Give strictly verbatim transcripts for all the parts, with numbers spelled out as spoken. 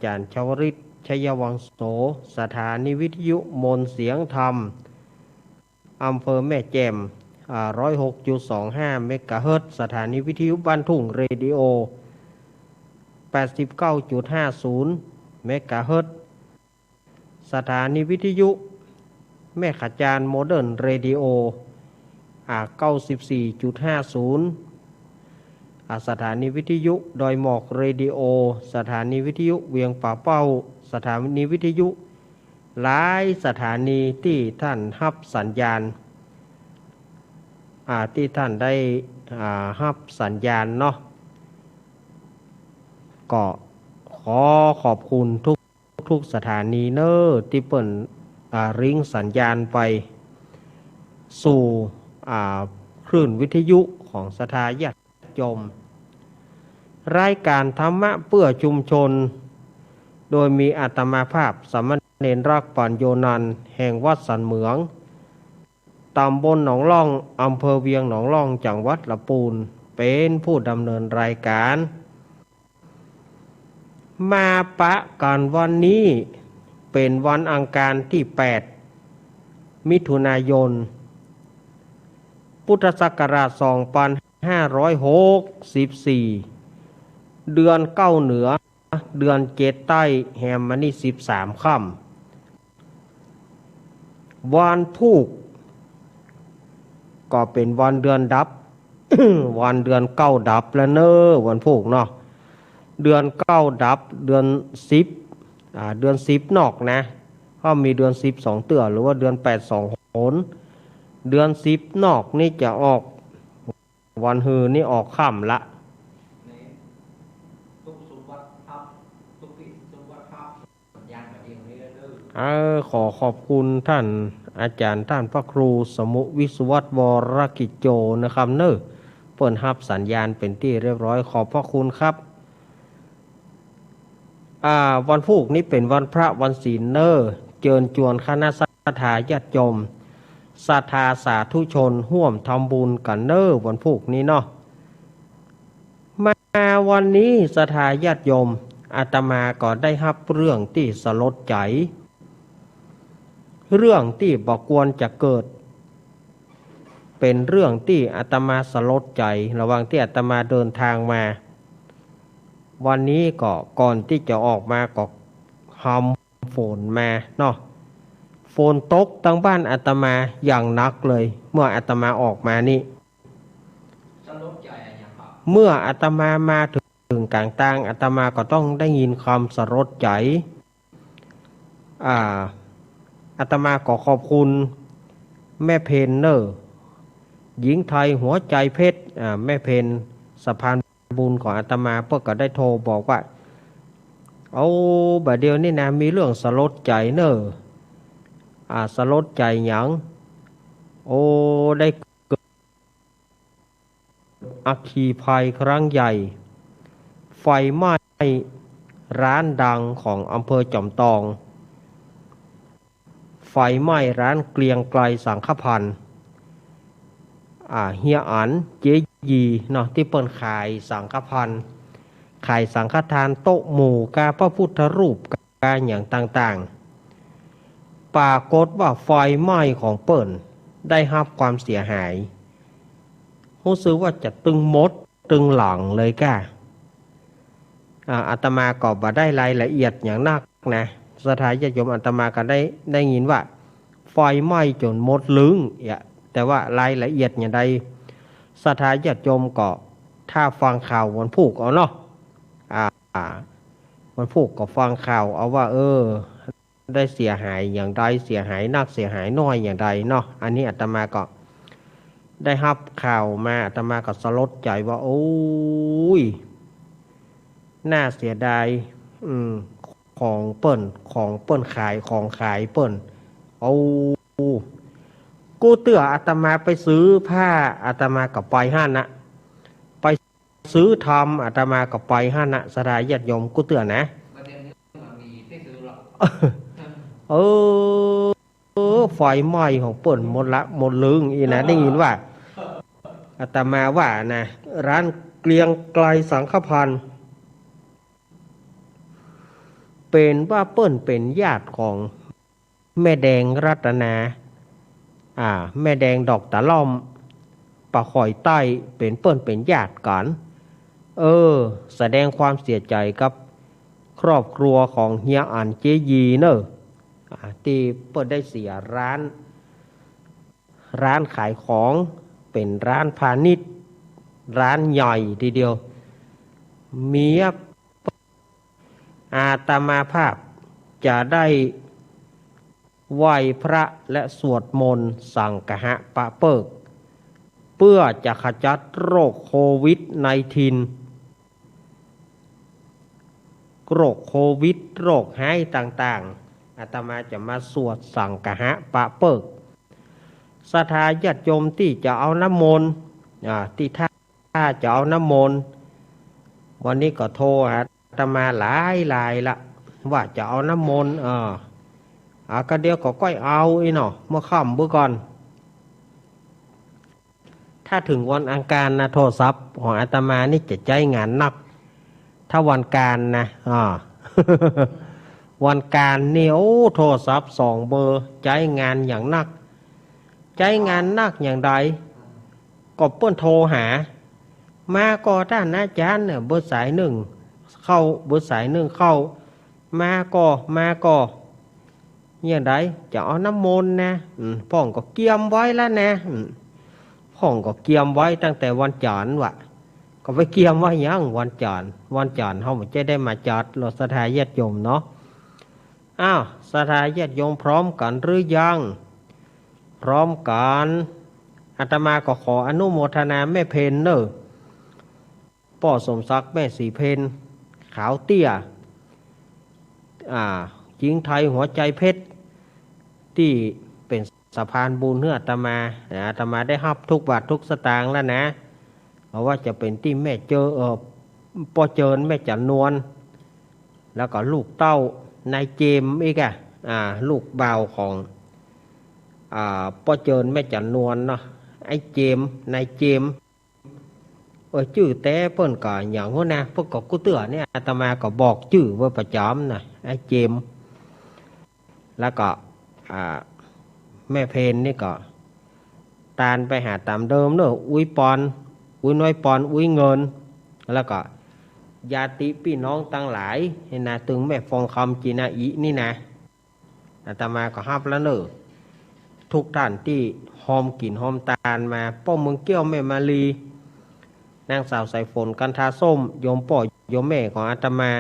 จารย์ชวริต ชัยวังโส สถานีวิทยุมนต์เสียงธรรม อำเภอแม่แจ่ม อ่า ร้อยหกจุดสองห้า เมกะเฮิรตซ์ สถานีวิทยุบ้านทุ่งเรดิโอ แปดสิบเก้าจุดห้าศูนย์ เมกะเฮิรตซ์ สถานีวิทยุแม่ขะจานโมเดิร์นเรดิโอ อ่า เก้าสิบสี่จุดห้าศูนย์ อ่า สถานีวิทยุดอยหมอกเรดิโอ สถานีวิทยุเวียงป่าเป้า สถานีวิทยุหลายสถานีตี้ท่านฮับสัญญาณ อ่า ตี้ท่านได้ อ่า ฮับสัญญาณเนาะ ก็ขอขอบคุณทุก ทุกสถานีเน้อ ตี้เปิ้น อ่า ริงก์สัญญาณไปสู่ อ่า คลื่นวิทยุของศรัทธาญาติโยม รายการธรรมะเพื่อชุมชน โดยมีอาตมาภาพสามเณรรักปัญโญนันท์ แห่งวัดสันเหมือง ตำบลหนองล่อง อำเภอเวียงหนองล่อง จังหวัดละปูน เป๋นผู้ดำเนินรายการ มาปะกั๋นวันนี้เป๋นวันอังคารตี้แปด มิถุนายน พุทธศักราชสองปันห้าร้อยหกสิบสี่ เดือนเก้าเหนือ เดือนเจ็ดใต้ แฮมมานี่สิบสามค่ำ วันพูก ก็เป๋นวันเดือนดับ วันเดือนเก้าดับแล้วเน้อ วันพูกเนาะ เดือนเก้าดับ เดือนสิบ อ่า เดือนสิบนอกนะ ก็มีเดือนสิบสองเตื้อ หรือว่าเดือนแปดสองหน เดือนสิบนอกนี่จะออก วันฮือนี่ออกค่ำละ เออ ขอขอบคุณท่านอาจารย์ ท่านพระครูสมุวิศวัตร วรกิจโจ นะครับเน้อ เปิ้นฮับสัญญาณเป๋นตี้เรียบร้อย ขอบพระคุณครับ อ่า วันพูกนี้เป๋นวันพระวันศีลเน้อ เจิญจวนคณะศรัทธาญาติโยม ศรัทธาสาธุชนฮ่วมทำบุญกั๋นเน้อ วันพูกนี้เนาะ มาวันนี้ศรัทธาญาติโยม อาตมาก็ได้ฮับเรื่องตี้สลดใจ๋ เรื่องตี้บ่ควรจะเกิด เป๋นเรื่องตี้อาตมาสลดใจ๋ ระหว่างตี้อาตมาเดินทางมา วันนี้ก็ก่อนตี้จะออกมาก็หำฝนมาเนาะ ฝนตกตังบ้านอาตมาอย่างหนักเลย เมื่ออาตมาออกมานี่ เมื่ออาตมามาเถิงก๋างตาง อาตมาก็ต้องได้ยินกำสลดใจ๋ อ่า อาตมาก็ขอบคุณแม่เพ็ญเน้อ หญิงไทยหัวใจเพชร อ่า แม่เพ็ญสะพานบุญของอาตมา เปิ้นก็ได้โทรบอกว่า โอ้ บ่าเดี่ยวนี้นะ มีเรื่องสลดใจ๋เน้อ อ่า สลดใจ๋หยัง โอ้ ได้เกิดอัคคีภัยครั้งใหญ่ ไฟไหม้ร้านดังของอำเภอจอมตอง ไฟไหม้ร้านเกรียงไกรสังฆภัณฑ์ อ่า เฮียอั๋น เจ๊ยีเนาะ ตี้เปิ้นขายสังฆภัณฑ์ ขายสังฆทาน โต๊ะหมู่ กาพระพุทธรูป กาหยังต่างๆ ปรากฏว่าไฟไหม้ของเปิ้นได้ฮับความเสียหาย ฮู้สึกว่าจะตึงหมดตึงหลังเลยก้า อ่า อาตมาก็บ่ได้รายละเอียดหยังนักนะ ศรัทธาญาติโยม อาตมาก็ได้ ได้ยินว่าไฟไหม้จ๋นหมดลึงเอีย แต่ว่ารายละเอียดหยังใด ศรัทธาญาติโยมก็ถ้าฟังข่าววันพูกเอาเนาะ อ่า วันพูกก็ฟังข่าวเอาว่า เออ ได้เสียหายอย่างใด เสียหายนัก เสียหายน้อยอย่างใดเนาะ อันนี้อาตมาก็ได้ฮับข่าวมา อาตมาก็สลดใจ๋ว่า โอ้ย น่าเสียดาย อืม ของเปิ้น ของเปิ้นขาย ของขายเปิ้น โอ้ กู้เตื้ออาตมาไปซื้อผ้า อาตมาก็ไปหั้นนะ ไปซื้อธรรม อาตมาก็ไปหั้นนะ ศรัทธาญาติโยม กู้เตื้อนะ เออ เออ ไฟไหม้ของเปิ้นหมดละ หมดลึงอี้นะ ได้ยินว่า อาตมาว่านะ ร้านเกรียงไกรสังฆภัณฑ์ ป๋นว่าเปิ้นเป๋นญาติของแม่แดงรัตนา อ่า แม่แดงดอกตะล่อม ป้าคอยใต้ เป๋นเปิ้นเป๋นญาติกั๋น เออ แสดงความเสียใจ๋กับครอบครัวของเฮียอั๋นเจ๊ยีเน่อ อ่า ตี้เปิ้นได้เสียร้าน ร้านขายของ เป๋นร้านพาณิชย์ ร้านใหญ่ทีเดียว เมีย อาตมาภาพจะได้ไหว้พระและสวดมนต์สังฆะปะเปิ๊ก เปื้อจะขจัดโรคโควิดไนทีน โรคโควิด โรคฮ้ายต่างๆ อาตมาจะมาสวดสังฆะปะเปิ๊ก ศรัทธาญาติโยมตี้จะเอาน้ำมนต์ อ่า ตี้ท่าจะเอาน้ำมนต์ วันนี้ก็โทรหาอาตมาหลายๆ ละ ว่าจะเอาน้ำมนต์ เออ อ่า ก็เดี๋ยวก็ก้อยเอาอี้เนาะ เมื่อค่ำเมื่อก่อน ถ้าเถิงวันอังคารนะ โทรศัพท์ของอาตมานี่จะใจ๊งานนัก ถ้าวันคารนะ อ่า วันคารนี่ โอ้ โทรศัพท์สองเบอร์ ใจ๊งานอย่างนัก ใจ๊งานนักอย่างใด ก็เปิ้นโทรหา มาก่อต้านอาจ๋ารย์เนี่ย เบอร์สายนึ่งเข้า เบอร์สายนึ่งเข้า มาก่อ มาก่อ อย่างใด จะเอาน้ำมนต์นะ อืม พ่องก็เกียมไว้แล้วนะ อืม พ่องก็เกียมไว้ตั้งแต่วันจ๋ารย์วะ ก็ไปเกียมไว้หยังวันจ๋ารย์ วันจ๋ารย์เฮาบ่ใจ้ได้มาจัด ลอศรัทธาญาติโยมเนาะ อ้าว ศรัทธาญาติโยมพร้อมกั๋นหรือยัง พร้อมกั๋น อาตมาก็ขออนุโมทนาแม่เพ็ญเน่อ ป้อสมศักดิ์ แม่ศรีเพ็ญ ขาวเตี้ย อ่า หญิงไทยหัวใจเพชร ตี้เป๋นสะพานบุญหื้ออาตมา อาตมาได้ฮับทุกบาททุกสตางค์แล้วนะ เพราะว่าจะเป๋นตี้แม่เจอ เอ่อ ป้อเจิญ แม่จั๋นนวล แล้วก็ลูกเต้านายเจมส์อีกอะ อ่า ลูกบ่าวของ อ่า ป้อเจิญ แม่จั๋นนวลเนาะ ไอ้เจมส์ นายเจมส์ เออ จื้อแต๊เปิ้นก็อย่างหั้นนะ เปิ้นก็กู้เตื้อเนี่ย อาตมาก็บอกจื้อไว้ประจ๋ำนะ ไอ้เจมส์ แล้วก็ อ่า แม่เพ็ญนี่ก็ ตานไปหาต๋ามเดิมเน่อ อุ๊ยปอน อุ๊ยน้อยปอน อุ๊ยเงิน แล้วก็ญาติปี้น้องตังหลายนี่นะ ตึงแม่ฟองคำ จีนาอิ นี่นะ อาตมาก็ฮับแล้วเน่อ ทุกต้านตี้ฮอมกิ๋นฮอมตานมา ป้อเมืองเกี้ยว แม่มาลี นางสาวสายฝน กันทาส้ม โยมป้อโยมแม่ของอาตมา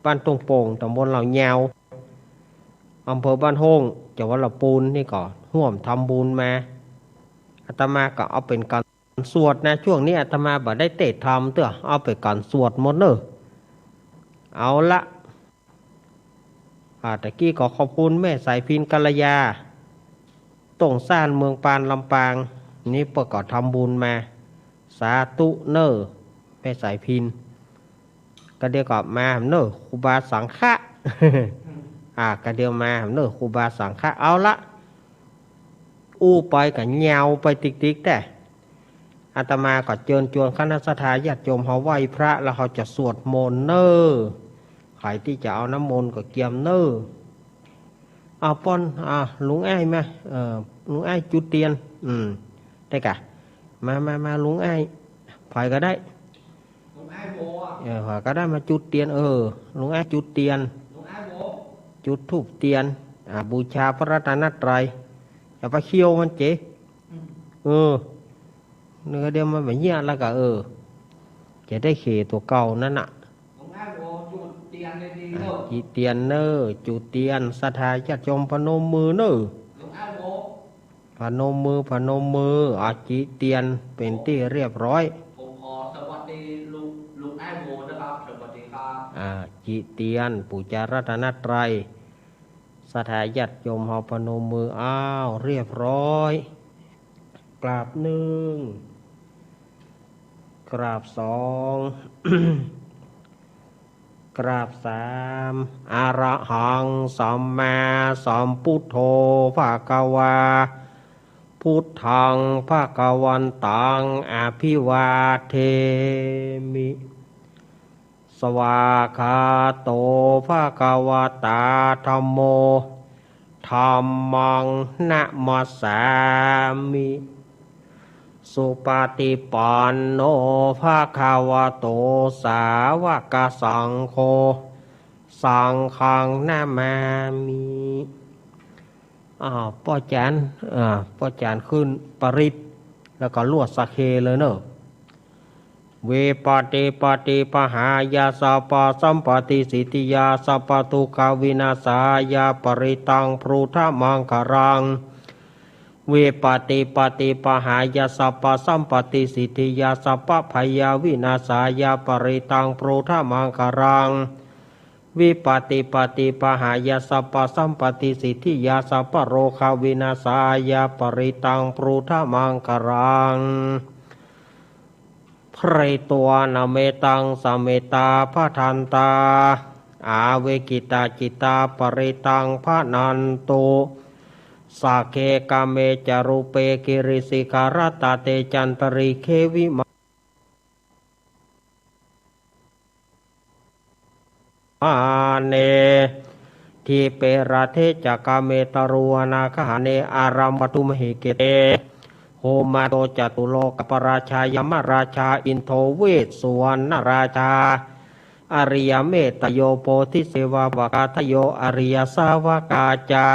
บ้านทุ่งโป่ง ต๋ำบลเหล่ายาว อำเภอบ้านโฮ่ง จังหวัดลำปูนนี่ก็ฮ่วมทำบุญมา อาตมาก็เอาเป๋นก๋านสวดนะ ช่วงนี้อาตมาบ่ได้เตศน์ธรรมเตื้อ เอาเป๋นก๋านสวดหมดเน่อ เอาละ อ่า ตะกี้ก็ขอบคุณแม่สายพิณ กัลยา ต้งซ่าน เมืองปาน ลำปาง นี่เปิ้นก็ทำบุญมา สาธุเน่อ แม่สายพิณ ก็เดี๋ยวก็มาเน่อ ครูบาสังฆะ อ่า ก็เดี๋ยวมาเน่อ ครูบาสังฆะ เอาละ อู้ไปก็ยาวไปติ๊กๆ แต๊ อาตมาก็เจิญจวนคณะศรัทธาญาติโยมเฮาไหว้พระ แล้วเฮาจะสวดมนต์เน่อ ใผตี้จะเอาน้ำมนต์ก็เกียมเน่อ เอาป้อน อ่า ลุงอ้ายมา เอ่อ ลุงอ้ายจุดเตียน อืม ได้กะ มา มา มา ลุงอ้าย ใผก็ได้ ลุงอ้ายโบอ่ะ เออ ใผก็ได้มาจุดเตียน เออ ลุงอ้ายจุดเตียน ลุงอ้ายโบ จุดธูปเตียน อ่า บูชาพระรัตนตรัย อย่าไปเคี้ยวมันเจ๊ อืม เออ เนื้อเดียวมันแบบเนี้ยแล้วก็ เออ จะได้เขตัวเก่านั่นน่ะ ลุงอ้ายโบจุดเตียนเลยดี อ่ะ เนอะ จุดเตียนเน่อ จุดเตียน ศรัทธาญาติโยมพนมมือเน่อ ลุงอ้ายโบ พนมมือ พนมมือ อ่ะ จุดเตียนเป๋นตี้เรียบร้อย ผมขอสวัสดีลุง ลุงอ้ายโบนะครับ สวัสดีครับ อ่า จุดเตียน ปู๋จารัตนตรัย ศรัทธาญาติโยมเฮาพนมมือ อ้าว เรียบร้อย กราบหนึ่ง กราบสอง กราบสาม อะระหังสัมมาสัมพุทโธ ภะคะวา พุทธัง ภะคะวันตัง อะภิวาเทมิ สวากขาโต ภะคะวะตา ธัมโม ธัมมัง นะมัสสามิ สุปะฏิปันโน ภะคะวะโต สาวะกะสังโฆ สังฆัง นะมามิ อ้าว ป้อจ๋ารย์ อ่า ป้อจ๋ารย์ขึ้นปริตร แล้วก็ลวดสักเคเลยเนอะ วิปะติปะติปะหายะ สัพพะสัมปะติสิทธิยา สัพพะทุกขวินาสายะ ปริตตัง พุทธมังคลัง วิปะติปะติปะหายะ สัพพะสัมปะติสิทธิยา สัพพะพยาวินาสายะ ปริตตัง พุทธมังคลัง วิปะติปะติปะหายะ สัพพะสัมปะติสิทธิยา สัพพะโรควินาสายะ ปริตตัง พุทธมังคลัง พริตวานะเมตัง สะเมตา ภะทันตา อาเวกิตาจิตตา ปริตตัง ภะนันตุ สักเค กาเม จารูปะ กิริสิขะระตะเต จันตะริกเข วิมา มาเน ดีปะ รัตเถ จะ กาเม ตะรุวนา กะหะเน อารัมภะทุมหิ เกเต โหมะโต จะตุโลกะปะราชา ยะมะราชา อินโด เวสสุวรรณราชา อริยะเมตตะโย โพธิเสวะวะกาทะโย อริยะสาวะกาจะ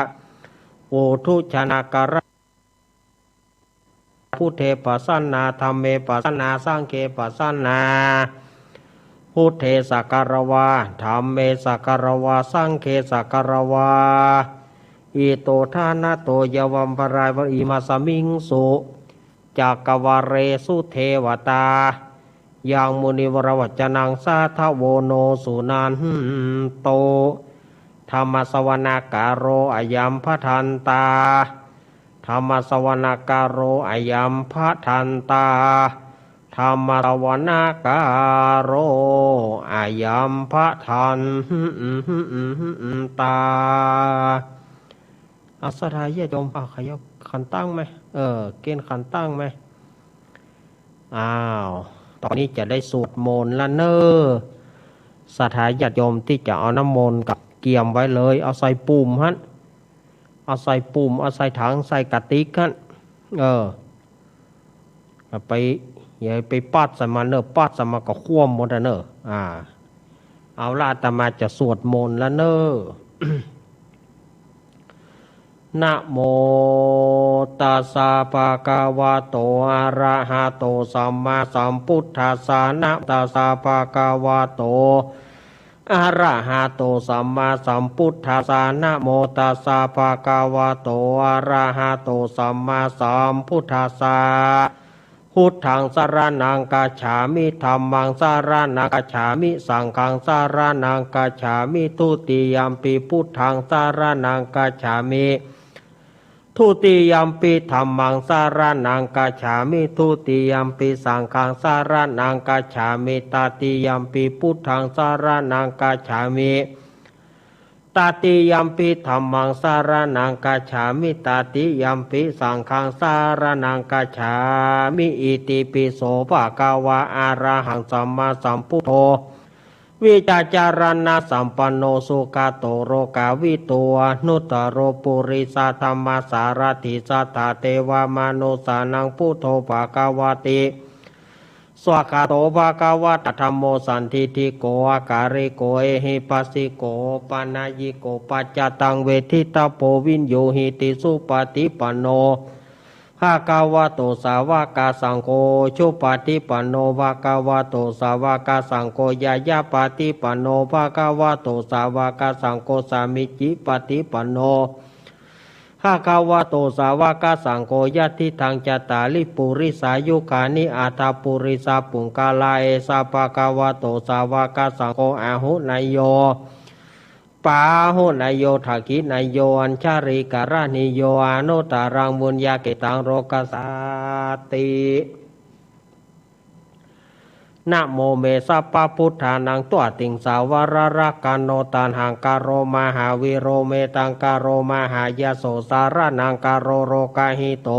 ปุถุชนะกะระ พุทเท ปัสสะนา ธัมเม ปัสสะนา สังฆเท ปัสสะนา พุทเท สักการะวา ธัมเม สักการะวา สังฆเท สักการะวา อิโต ทานะโต ยะวัมภะรายะ อิมาสมิงสุ จักกะวะเลสุ เทวะตา ยังมุนิวะระวัจจะนัง สาธะโว โน สุนันตุ ธัมมะสะวะนะกาโล อะยัม ภะทันตา ธัมมะสะวะนะกาโล อะยัม ภะทันตา ธัมมะสะวะนะกาโล อะยัม ภะทันตา อา ศรัทธาญาติโยม อ่ะ ขยับขันตั้งไหม เออ เกณฑ์ขันตั้งไหม อ้าว ต๋อนนี้จะได้สวดมนต์ละเน่อ ศรัทธาญาติโยมตี้จะเอาน้ำมนต์กับเกียมไว้เลย เอาใส่ปุ่มหั้น เอาใส่ปุ่ม เอาใส่ถัง ใส่กะติกหั้น เออ อย่าไป อย่าไปปัดใส่มันเน่อ ปัดใส่มันก็คว่ำหมดอะเน่อ อ่า เอาละ อาตมาจะสวดมนต์ละเน่อ นะโมตัสสะ ภะคะวะโต อะระหะโต สัมมาสัมพุทธัสสะ นะโมตัสสะ ภะคะวะโต อะระหะโต สัมมาสัมพุทธัสสะ นะโมตัสสะ ภะคะวะโต อะระหะโต สัมมาสัมพุทธัสสะ พุทธัง สะระณัง กัจฉามิ ธัมมัง สะระณัง กัจฉามิ สังฆัง สะระณัง กัจฉามิ ทุติยัมปิ พุทธัง สะระณัง กัจฉามิ ทุติยัมปิ ธัมมัง สะระณัง กัจฉามิ ทุติยัมปิ สังฆัง สะระณัง กัจฉามิ ตติยัมปิ พุทธัง สะระณัง กัจฉามิ ตติยัมปิ ธัมมัง สะระณัง กัจฉามิ ตติยัมปิ สังฆัง สะระณัง กัจฉามิ อิติปิโส ภะคะวะ อะระหัง สัมมาสัมพุทโธ วิชชาจารณะสัมปันโน สุขะโต โลกาวิทู อนุตตโร ปุริสะธัมมะสารัฐิ สัตถะเตวะมะนุสสานัง พุทโธ ภะคะวะติ สวากขาโต ภะคะวะตะ ธัมโม สันทิฏฐิโก อะกาลิโก เอหิปัสสิโก โอปะนัยยิโก ปัจจตัง เวทิตะโพ วิญญูหิติ สุปะฏิปันโน ภะคะวะโต สาวะกะสังโฆ อุจุปะฏิปันโน ภะคะวะโต สาวะกะสังโฆ ญาญาปะฏิปันโน ภะคะวะโต สาวะกะสังโฆ สามีจิปะฏิปันโน ภะคะวะโต สาวะกะสังโฆ ยัตถิตัง จัตตาริ ปุริสายุคานิ อัตถะ ปุริสะปุงกะลา เอสะ ภะคะวะโต สาวะกะสังโฆ อาหุเนยโย ปาหุเนยโย ทักขิเนยโย อัญชลีกะระณีโย อนุตตรัง ปุญญะเขตตัง โลกัสสาติ นะโม เม สัพพะพุทธานัง ตัตติงสาวะระรักขะโณ ตัณหังกะโร มหาวีโร เมตังกะโร มหายะโส สะระณังกะโร โลกะหิโต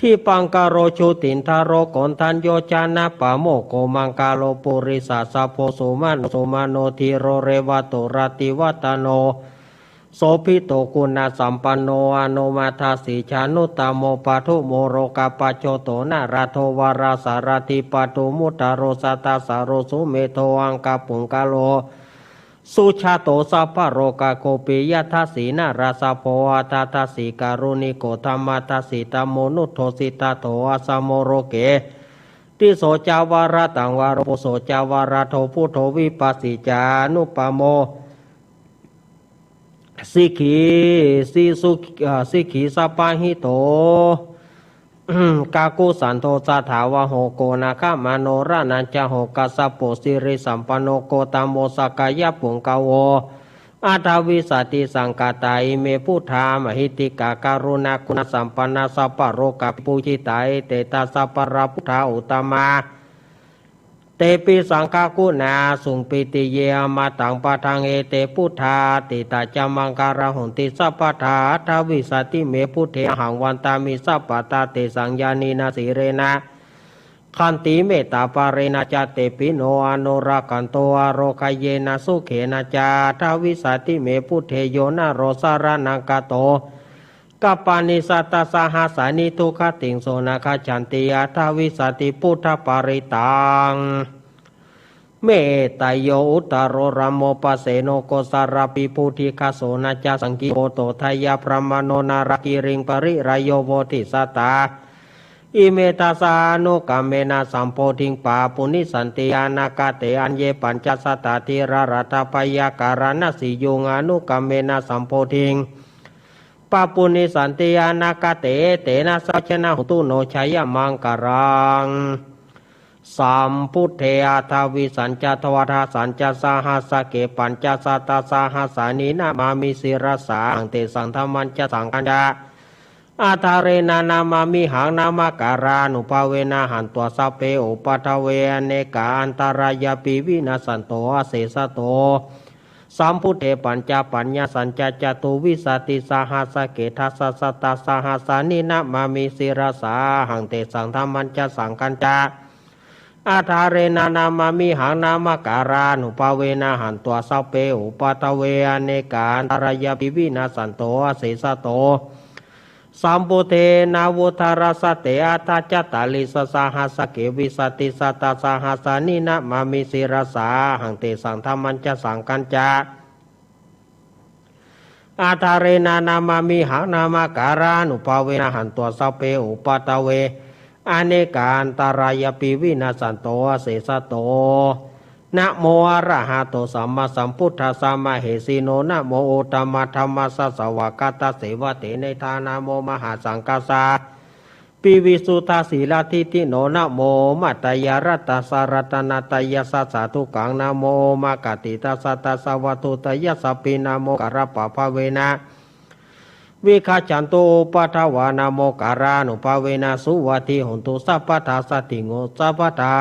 ทิปพังคะโร โชตินทะโร โกณฑัญโญ จะนะปะโมคโข มังคะโล ปุริสะสะโพ สุมะโน สุมะโน ธีโร เรวะโต รัตติวัตโน โสภิโต คุณสัมปันโน อโนมะทะสี ชานุตตะโม ปะทุโม โรกะปะโชโต นะระโท วะระสะระธิ ปะทุมุตตะโร สัตตะสะโร สุเมโธ อังกะปุงกะโล สุชาโต สัพพะโรกะโค ปิยะทะสี นะระสะโพ อัตถะทะสี กะรุณิโก ธัมมะทะสี ธัมโมนุสโส สิทธัตโถ อัสสะโม โรเก ติสโส จะวะระตัง วะโรปุสโส จะวะระโท พุทโธ วิปัสสิจานุปะโม สิกขี สิสุ เอ่อ สิกขีสัปปะหิโต กาคุสันโท สะฐาวะโห โกนะคะมะโน ระนะจะโห กัสสะโป สิริสัมปันโน โคตะโม สักกายะปุงกะโว อัฏฐวิสะติสังฆาตา อิเม พุทธา มหิทธิกา กรุณาคุณสัมปันนา สัพพะโรกะวิปูชชิตา เอเต ทัสสะ ปะระ พุทธา อุตตมา เตปิ สังฆะ กุณาสุง ปิติเย อมตัง ปะทัง เอเต พุทธา ติตะจะ มังคะละ หอนติ สัพพะทา อัฏฐวิสะติเม พุทเท อะหัง วันตามิ สัพพะทา เตสัง ญาณินะ สีเลนะ ขันติ เมตตา ปะเรนะจะ เตปิ โน อนุรักขันโต อะโรคะเยนะ สุเขนะจะ อัฏฐวิสะติเม พุทเท โยนะโร สะระณัง กะโต กัปปะนิ สัตตะสะหัสสานิ ทุกขติง โสนะ คัจฉันติ อัฏฐวิสะติ พุทธปะริตตัง เมตตะโย อุตตะโร รัมโม ปะเสโน โกสะระปิ ปุทธิกะ โสนะจะ สังคิโป โตทะยะ บรามโณ นาลากิริง ปะริราโย โวธิสัตตา อิเม ทัสสานุกรรมเมนะ สัมโพธิง ปาปุญญิสสันติ อนาคาเต อัญเย ปัญจะสัตตา ธีรา รัตถะปะยา การณสียุง อนุกรรมเมนะ สัมโพธิง ปาปุญญิสสันติ อนาคาเต เอเตนะ สัพพะชนะ โหนตุ โนจะยะมังคะลัง สัมพุทเท อัฏฐวิสสัญจะ ทวาทะสัญจะ สะหัสสะเข ปัญจะสัตตะสะหัสสานิ นะมามิ ศิรสาหัง เตสัง ธัมมัญจะ สังฆัญจะ อาทาเรนะ นะมามิหัง นะมะการานุภาเวนะ หันत्वा สัพเพ อุปัฏฐเว อเนกา อันตารายาปิ วินัสสันโต อเสสะโต สัมพุทเท ปัญจะปัญญาสัญจะ จตุวิสสะติสะหัสสะเข ทัสสะสัตตะสะหัสสานิ นะมามิ ศิรสาหัง เตสัง ธัมมัญจะ สังฆัญจะ อาทาเรนะ นะมามิหัง นะมะการานุภาเวนะ หันत्वा สัพเพ อุปัฏฐเว อเนกา อันตารายาปิ วินัสสันโต อเสสะโต สัมพุทเท นะวุฏฐารัสสะเต อัฏฐะจะตาลิสสะหัสสะเข วิสสะติสัตตะสะหัสสานิ นะมามิ ศิรสาหัง เตสัง ธัมมัญจะ สังฆัญจะ อาทาเรนะ นะมามิหัง นะมะการานุภาเวนะ หันत्वा สัพเพ อุปัฏฐเว อเนกา อันตารายาปิ วินัสสันโต อเสสะโต นะโม อะระหะโต สัมมาสัมพุทธัสสะ มะเหสีโน นะโม อุตตมะธัมมัสสะ สวากขาตัสเสวะเตนะ นะโม มหาสังฆัสสะ ปิวิสุทธาสีลาทิฏฐิโน นะโม มัตตยารัตตสะ รัตนตยาสัสสะ ทุกขัง นะโม โอมะกะติตาสัตตาสะ วัตถุตยาสัพพิง นะโม การะปะภาเวนะ วิคัจฉันตุ อุปัฏฐวา นะโม การานุภาเวนะ สุวัตถิโหนตุ สัพพะทา สัตถิง โหนตุ สัพพะทา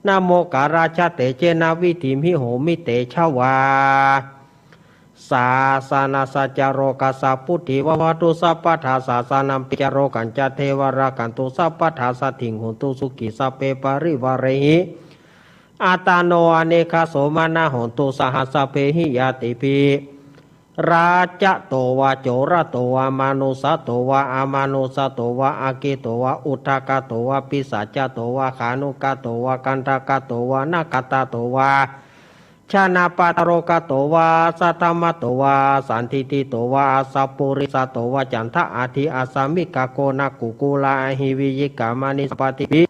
นะโม การะชะเตจะนะ วิตถิมหิ โหมิ เตชะวา สาสะนะสะจะ โรคะสะ ปุตถิภะวะตุ สัพพะทา สาสะนัมปิ จะ โรคัญจะ เทวะ รักขันตุ สัพพะทา สัตถิง โหนตุ สุขี สัพเพ ปะริวาเรหิ อัตตาโน อะเนกา โสมะนะ โหนตุ สหะ สัพเพหิ ญาติปิ ราชะโตวา โจระโตวา มานุสสะโตวา อะมานุสสะโตวา อะคิโตวา อุทะกะโตวา ปิศาจะโตวา ขานุกะโตวา กันทะกะโตวา นะคะตะโตวา ชนะปะทะโรกะโตวา สัทธะมะโตวา สันทิฏฐิโตวา อะสะปุริสะโตวา จันทะ อาทิ อัสสะมิกะ โกณะ กุกกุละ อะหิ วิยิกะ มะณิ สัพพะทิฏฐิ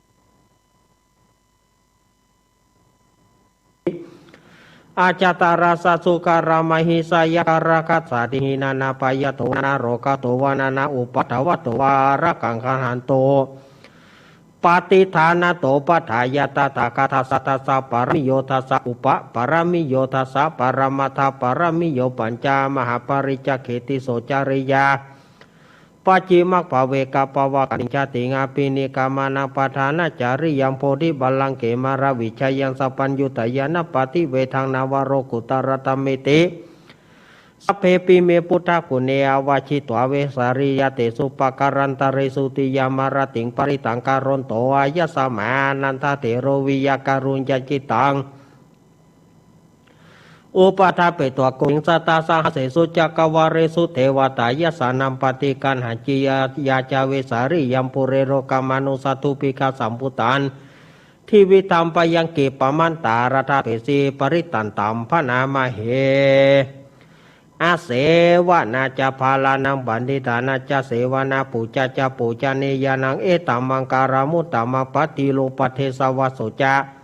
อาจาตาราสะ สุกะระ มะหิสะยะ กะระกะสะ ติหิ นะนะปะยะโตวา นะนะโรกะโตวา นะนะอุปัฏฐวะโตวา อะระกัง ขังหันตุ ปะติฏฐานะโต ปัฏฐายัตถะ ตถาคะตะสัตตะสะ ปะระมิโย ทัสสะ อุปะปะระมิโย ทัสสะ ปะระมัตถะ ปะระมิโย ปัญจะมะหาปะริจจเขติโส จริยา ปัจฉิมะ ภะเวกะปะวะกะติง ชาติง อะภินิกะมะนะ ปะทานะจาริยัง โพธิบัลลังเก มาระวิชยัง สัพพัญญูตะญาณะปะทิเวทัง นะวะโรกุตตะระธัมเมติ Sabbepi me buddhaguṇe āvajjitvā vesāliyā tesu pākārantaresu tiyāmarattiṃ parittaṃ karonto āyasmā ānandatthero viya kāruññacittaṃ upaṭṭhapetvā koṭiṃ satasahassesu cakkavāḷesu devatā yassāṇaṃ paṭiggaṇhati. Yā ca vesāliyaṃ pure rogāmanussadubbhikkhasambhūtaṃ tividhaṃ bhayaṃ khippamantaradhāpesi parittantaṃ bhaṇāma he. Asevanā ca bālānaṃ paṇḍitānañca sevanā pūjā ca pūjanīyānaṃ etammaṅgalamuttamaṃ. Paṭirūpadesavāso ca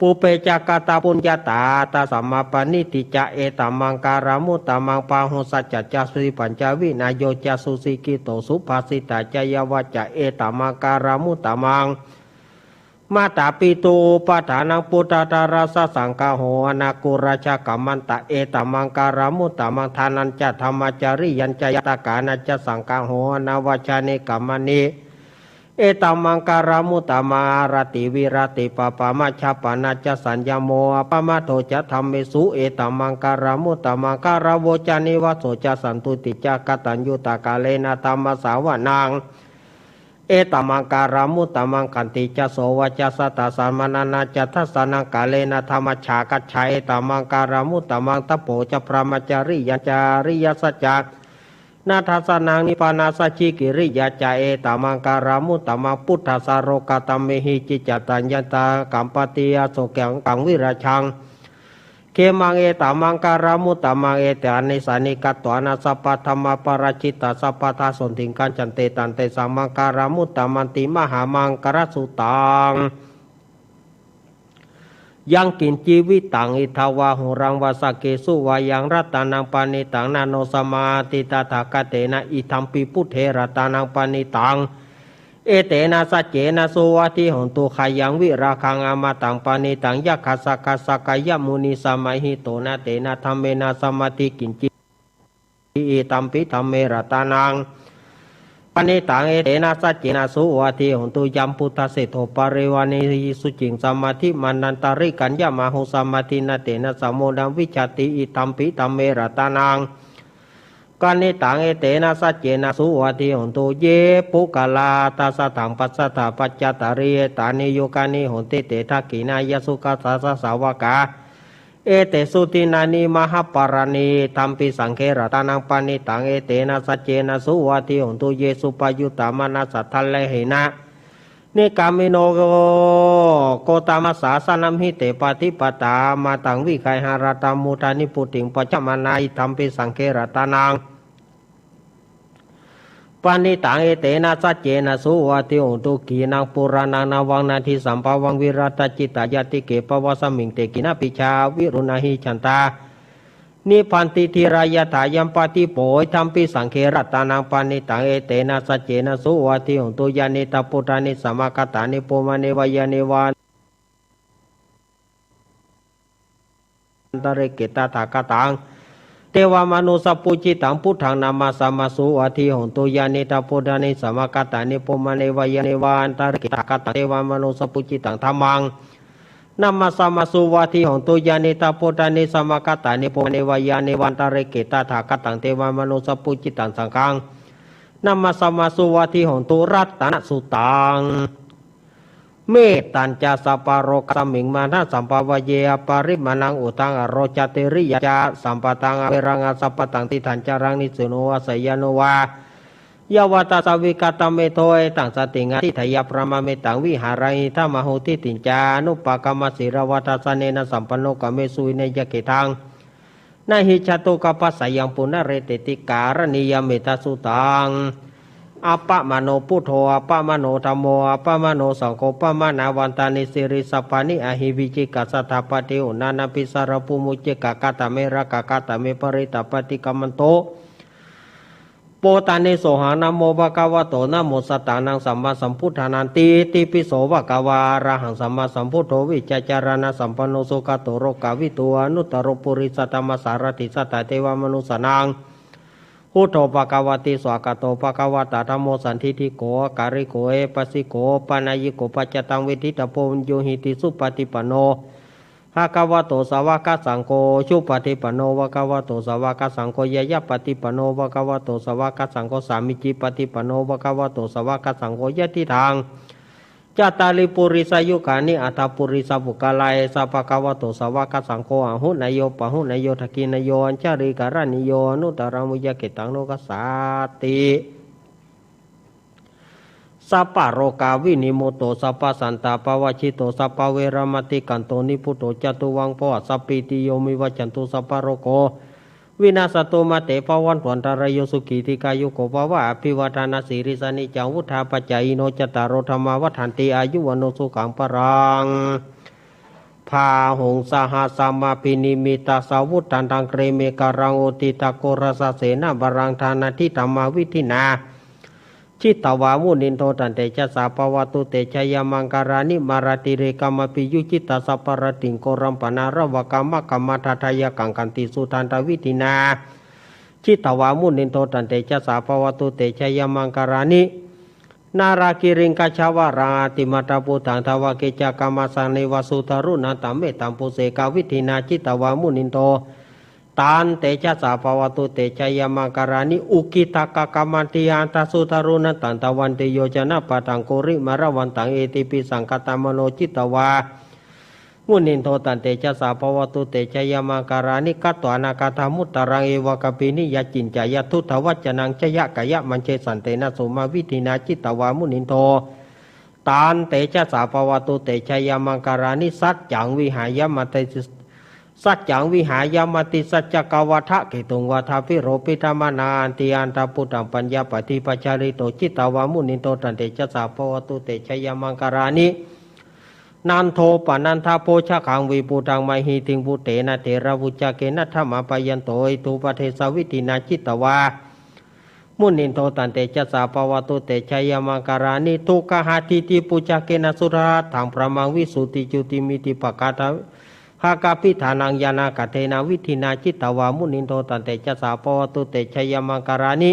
pubbe ca katapuññatā attasammāpaṇidhi ca etammaṅgalamuttamaṃ. Bāhusaccañca sippañca vinayo ca susikkhito subhāsitā ca yā vācā etammaṅgalamuttamaṃ. Mātāpituupaṭṭhānaṃ puttadārassa saṅgaho anākulā ca kammantā etammaṅgalamuttamaṃ. Dānañca dhammacariyānañca ñātakānañca saṅgaho anavajjāni kammāni etammaṅgalamuttamaṃ. Āratī viratī pāpā majjapānā ca saññamo appamādo ca dhammesu etammaṅgalamuttamaṃ. Gāravo ca nivāso ca santuṭṭhī ca kataññutā kālena dhammassavanaṃ etammaṅgalamuttamaṃ. Khantī ca sovacassatā samaṇānañca dassanaṃ kālena dhammasākacchā etammaṅgalamuttamaṃ. Tapo ca brahmacariyañca ariyasaccāna dassanaṃ nibbānasacchikiriyā ca etammaṅgalamuttamaṃ. Phuṭṭhassa lokadhammehi cittaṃ yassa na kampati asokaṃ virajaṃ khemaṃ etammaṅgalamuttamaṃ. Etāni sannikatvāna sabbatthamaparājitā sabbattha sotthiṃ gacchanti tantesaṃ maṅgalamuttamanti. Mahāmaṅgalasuttaṃ. Yaṅkiñci vittaṃ idha vā huraṃ vā saggesu vā yaṃ ratanaṃ paṇītaṃ na no samāyati tathāgatena idampi buddhe ratanaṃ paṇītaṃ etena saccena suvatthi hotu. Khayaṃ virāgaṃ amataṃ paṇītaṃ yakkhassa ka sakyamunī samāhito na tena dhammena samatthi kiñci idampi dhamme ratanaṃ paṇītaṃ etena saccena suvatthi hotu. Yambuddhaseṭṭho parivaṇṇayī suciṃ samādhimānantarikaññamāhu samādhinā tena samo na vijjati idampi dhamme ratanaṃ paṇītaṃ etena saccena suvatthi hotu. Ye puggalā aṭṭha sataṃ pasatthā pañcattarī etāni yugāni honti te dakkhiṇeyyā sugatassa sāvakā etesu dinnāni mahapphalāni idampi saṅghe ratanaṃ paṇītaṃ etena saccena suvatthi hotu. Ye suppayuttā manasā daḷhena nikkāmino gotamasāsanamhi te pattipattā amataṃ vigayha laddhā mudhā nibbutiṃ bhañjamanā idampi saṅghe ratanaṃ paṇītaṃ etena saccena suvatthi hotu. Khīṇaṃ purāṇaṃ navaṃ natthi sambhavaṃ virattacittāyatike bhavasmiṃ te khīṇabījā aviruḷhichandā nibbanti dhīrā yathāyampadīpo idampi saṅghe ratanaṃ paṇītaṃ etena saccena suvatthi hotu. Yānīdha bhūtāni samāgatāni bhummāni vā yāni va antarike tathāgataṃ devamanussapūjitaṃ buddhaṃ namassāma suvatthi hotu. Yānīdha bhūtāni samāgatāni bhummāni vā yāni va antarike tathāgataṃ devamanussapūjitaṃ dhammaṃ namassāma suvatthi hotu. Yānīdha bhūtāni samāgatāni bhummāni vā yāni va antarike tathāgataṃ devamanussapūjitaṃ saṅghaṃ namassāma suvatthi hotu. Ratanasuttaṃ. Mettañca sabbalokasmiṃ mānasambhāvaye aparimāṇaṃ uddhaṃ adho ca tiriyañca asambādhaṃ averaṃ asapattaṃ. Tiṭṭhaṃ caraṃ nisinno vā sayāno vā yāvatassa vigatamiddho etaṃ satiṃ adhiṭṭheyya brahmametaṃ vihāraṃ idhamāhu. Diṭṭhiñca anupagamma sīlavā dassanena sampanno kāmesu vineyya gedhaṃ na hi jātu gabbhaseyyaṃ punaretīti. Karaṇīymettasuttaṃ. Appamāṇo buddho appamāṇo dhammo appamāṇo saṅgho pamāṇavantāni siriṃsapāni ahi vicchikā satapadī uṇṇānābhī sarabū muccikas. Katā me rakkhā katā me parittā paṭikkamanto bhūtāni sohaṃ namo bhagavato namo sattannaṃ sammāsambuddhānanti. Itipi so bhagavā arahaṃ sammāsambuddho vijjācaraṇasampanno sugato lokavidū anuttaro purisadammasārathi satthā devamanussānaṃ buddho bhagavāti. Svākkhāto bhagavatā dhammo sandiṭṭhiko akāliko ehipassiko opanayiko paccattaṃ veditabbo viññūhīti. Supaṭipanno ภะคะวะโต สาวะกะสังโฆ สุปะฏิปันโน ภะคะวะโต สาวะกะสังโฆ ญาญาปะฏิปันโน ภะคะวะโต สาวะกะสังโฆ สามีจิปะฏิปันโน ภะคะวะโต สาวะกะสังโฆ ยะติตัง จัตตาริ ปุริสายุกานิ อัตถะ ปุริสะปุคคละ เอสะ ภะคะวะโต สาวะกะสังโฆ อาหุเนยโย ปะหุเนยโย ทักขิเนยโย อัญชะลีกะระณีโย อนุตตะรัง พุญญะเขตตัง โลกัสสาติ สัพพะโรคาวินิมุตโต สัพพะสันตาปะวะชิโต สัพพะเวระมะติกันโต นิพพุตโต จะตุวัง ภะวะ สัพพีติโย วิวัชชันตุ สัพพะโรโค วินัสสะตุ มาเตภะวันตุ อันตะราโย สุขี ทีฆายุโก ภะวะ อภิวาทะนะสีลิสสะ นิจจัง วุฑฒาปะจายิโน จัตตาโร ธัมมา วัฑฒันติ อายุ วัณโณ สุขัง พะลัง บาหุง สะหัสสะมะภินิมมิตะสาวุฒันตัง เกรเมฆะรัง อุทิฏฐะโครสะเสนะ บะลัง ธานาทิ ธัมมาวิธินา จิตตะวา มุนินโท ตันเตจะสสะ ภะวะตุ เตจะยะมังคะลานิ มาราติเรกะมะภิยุญิตะสัพพะระติง โกรัมปะนาระวะกะมะกะมะทะทะยะกังขันติสุทันตะวิธินา จิตตะวา มุนินโท ตันเตจะสสะ ภะวะตุ เตจะยะมังคะลานิ นาลากิริงกะชะวะรัง อติมัตตะปุตถัง ทะวะเกจะกะมะสะเนวะ สุตารุณันตะเมตตัมปุเสกะวิธินา จิตตะวา มุนินโท ตันเตจะสสะ ภะวะตุ เตจะยะมังคะลานิ อุกิตตะกะกะมันติยะทัสสุตารุณันตัง ทะวันติโยจะนะปะทัง กุริมะละวันตัง เอติปิสังคะตะมะโน จิตตะวา มุนินโท ตันเตจะสสะ ภะวะตุ เตจะยะมังคะลานิ กัตวานะกัตถะมุตตะรัง เอวะกะปินิยะจินจะยะ ทุตตะวัจจะนัง จะยะกะยะมัญเชสันเตนะ โสมะวิธินา จิตตะวา มุนินโท ตันเตจะสสะ ภะวะตุ เตจะยะมังคะลานิ สัจจังวิหายะมะติ สัจจังวิหายะมะติสัจจะกะวะทะเกตุงวะทะวิโรปิตะมะนา อันติอันตะปุตถัง ปัญญาปะทิภะชะลิโต จิตตะวา มุนินโท ตันเตจะสสะ ภะวะตุ เตจะยะมังคะลานิ นันโทปะนันทะโภชะคัง วิปุตถังมะหิติง ปุตเตนะเถระวุชชะเกนะ ทะมะปะยันโต อิทธุปะเทสะวิธินา จิตตะวา มุนินโท ตันเตจะสสะ ภะวะตุ เตจะยะมังคะลานิ ทุกขะหะทิฏฐิปุชชะเกนะ สุทะทัสสัง พะมังวิสุทธิจุติมิทธิปะกาทะหะกะปิฏฐานัง ญาณะกะเทนะวิธินา จิตตะวา มุนินโท ตันเตจะสสะ ภะวะตุ เตจะยะมังคะลานิ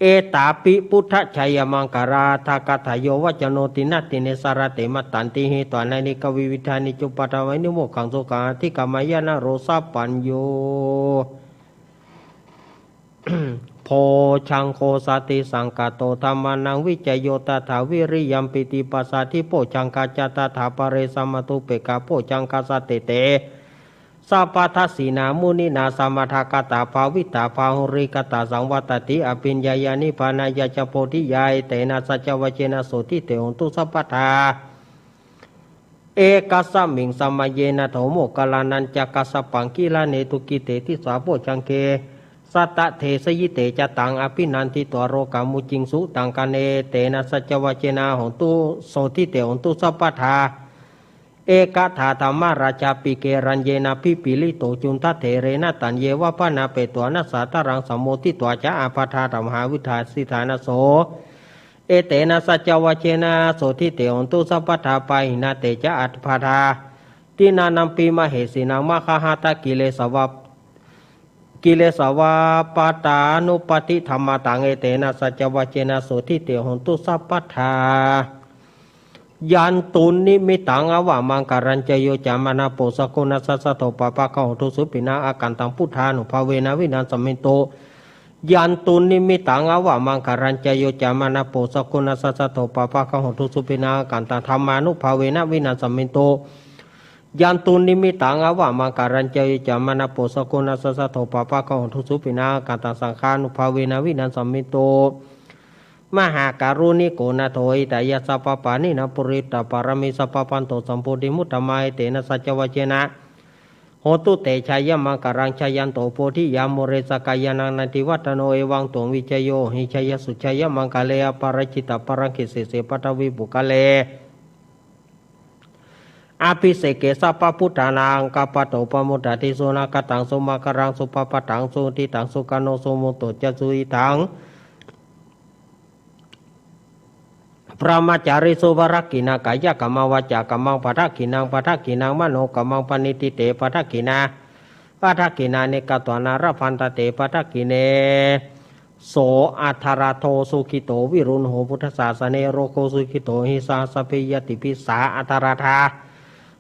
เอตาปิ ปุทธะจะยะมังคะลาทะกะถาโย วัจจโน ติณะติเณ สะระเต มะตันติ หิตวานะเนกะวิวิธานิ จุปปะทานานิ โมกขังสุขัง อะธิกะมะยะ นะโร สะปัญโญ โภชะงโฆ สะติสังกะโต ธัมมานัง วิจะโย ตถา วิริยัม ปีติ ปัสสาธิ โภชะงคา จะ ตถา ปะเร สะมะตุเปกขา โภชะงคา สะเตเต สะปะทัสสินา มุนินา สะมะทะกะตา ภาวิตา บาหุลีกะตา สังวัตตัสสิ อะภิญญายา นิพพานายา จะ โพธิญา เอเตนะ สัจจวะเจนะ โสทิเต โหนตุ สัพพะทา เอกัสสะมิง สะมะเยนะ โถ โมคคัลลานัญจะ กัสสะปัง กิลาเนตุ กิตเต ติสสา โภชะงเก สัตตะเทสะยิเต จะ ตัง อะภินันทิตวา โรกามุจจิง สุตังคะเน เอเตนะ สัจจวะเจนะ โหนตุ โสทิเต โหนตุ สัพพะทา เอกถา ธัมมะราชา ปิเก รัญเยนะ พิปปิลิโต จุณฑะเถเรนะ ตัญเยวะ บาณาเปตวา นะสาตะรัง สะโมทิตวา จะ อาปาทา ธัมมา วิทาสิทานะ โส เอเตนะ สัจจวะเจนะ โสทิเต โหนตุ สัพพะทา ปาหินะ เต จะ อาปาทา ติณานัมปิ มะเหสินัง มะคะหะตะ กิเลสวะ กิเลสวะปะทานุปัตติธัมมาตัง เอเตนะ สัจจวะเจนะ โสทิเต โหนตุ สัพพะทา ยันตุนนิมิตตัง อาวะมังคะลัญจะ โยจะมะนะโป สะกุณัสสะ สะโท ปะปะกะโห ทุสุปิณา อากันตัง พุทธานุภาเวนะ วินาสสะเมนตุ ยันตุนนิมิตตัง อาวะมังคะลัญจะ โยจะมะนะโป สะกุณัสสะ สะโท ปะปะกะโห ทุสุปิณา อากันตัง ธัมมานุภาเวนะ วินาสสะเมนตุ ยันตุนนิมิตตัง อาวะมังคะลัญจะ โยจะมะนะโป สะกุณัสสะ สะโท ปะปะกะโห ทุสุปิณา อากันตัง สังฆานุภาเวนะ วินาสสะเมนตุ มหาการุณิโก นาโถ หิตายะ สัพพะปาณินะ ปูระปาระมี สัพพะพันโต สัมโพธิมุตตะมา เอเตนะ สัจจวะเจนะ โหนตุ เตจะยะมังคะลัง จะยันโต โพธิยา มูเล สะกกายานัง นันทิวัฏฏะโน เอวังตวง วิจโย โหหิ จยะสุ จยะมังคะเล อปะราจิตะ ปะรังเก สิเส ปะทะวี ปุคคะเล อะภิเสเก สัพพะพุทธานัง อักขะปะโต ปะโมดาติ สุนะคะตัง สุมังคะลัง สุภะปะทัง สุหุติตัง สุขะโน สุมุตโต จะ สุขิตัง บรหมะจาริสุ ปะทักขิณะ กายะกัมมะ วาจากัมมัง ปะทักขิณัง ปะทักขิณัง มโนกัมมัง ปะณิทิเต ปะทักขิณา ปะทักขิณานิ กัตวานะ ละพันทะเต ปะทักขิเณ โส อัทธะรัตโธ สุขิโต วิรุณโห พุทธสาสะเน โรโค สุขิโต หิ สะหัสสะเภ ญาติปิ สา อัทธะรัตถา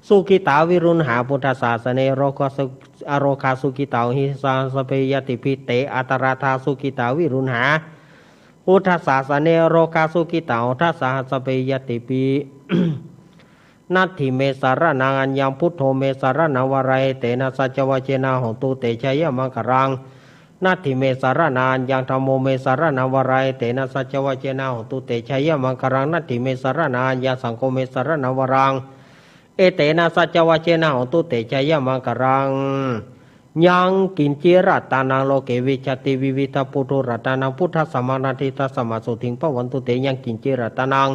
สุขิตาวิรุณหา พุทธสสาสเน โรคสุ- อโรคาสุขิตา โหหิสาสะ สัพเพ ญาติปิ เต อัตตาราธา สุขิตาวิรุณหา พุทธสสาสเน โรคาสุขิตา โหทัสสา สัพเพ ญาติปิ นัตถิเม สรณัง อัญญัง พุทโธ เม สรณัง วรา เอเตนะ สัจจวาเจนะ โหนตุ เต ชยมังคลัง นัตถิเม สรณัง อัญญัง ธัมโม เม สรณัง วรา เอเตนะ สัจจวาเจนะ โหนตุ เต ชยมังคลัง นัตถิเม สรณัง อัญญัง สังโฆ เม สรณัง วรัง เอเตนะ สัจจวาเจนะ โหนตุ เต ชยมังคลัง ยังกิญจิ รัตตานัง โลเก วิจจติ วิวิธะปุตถุ รัตตานัง พุทธัสสะมัง นัตถิตัสสะ มะ โสติง ภวันตุ เต ยังกิญจิ รัตตานัง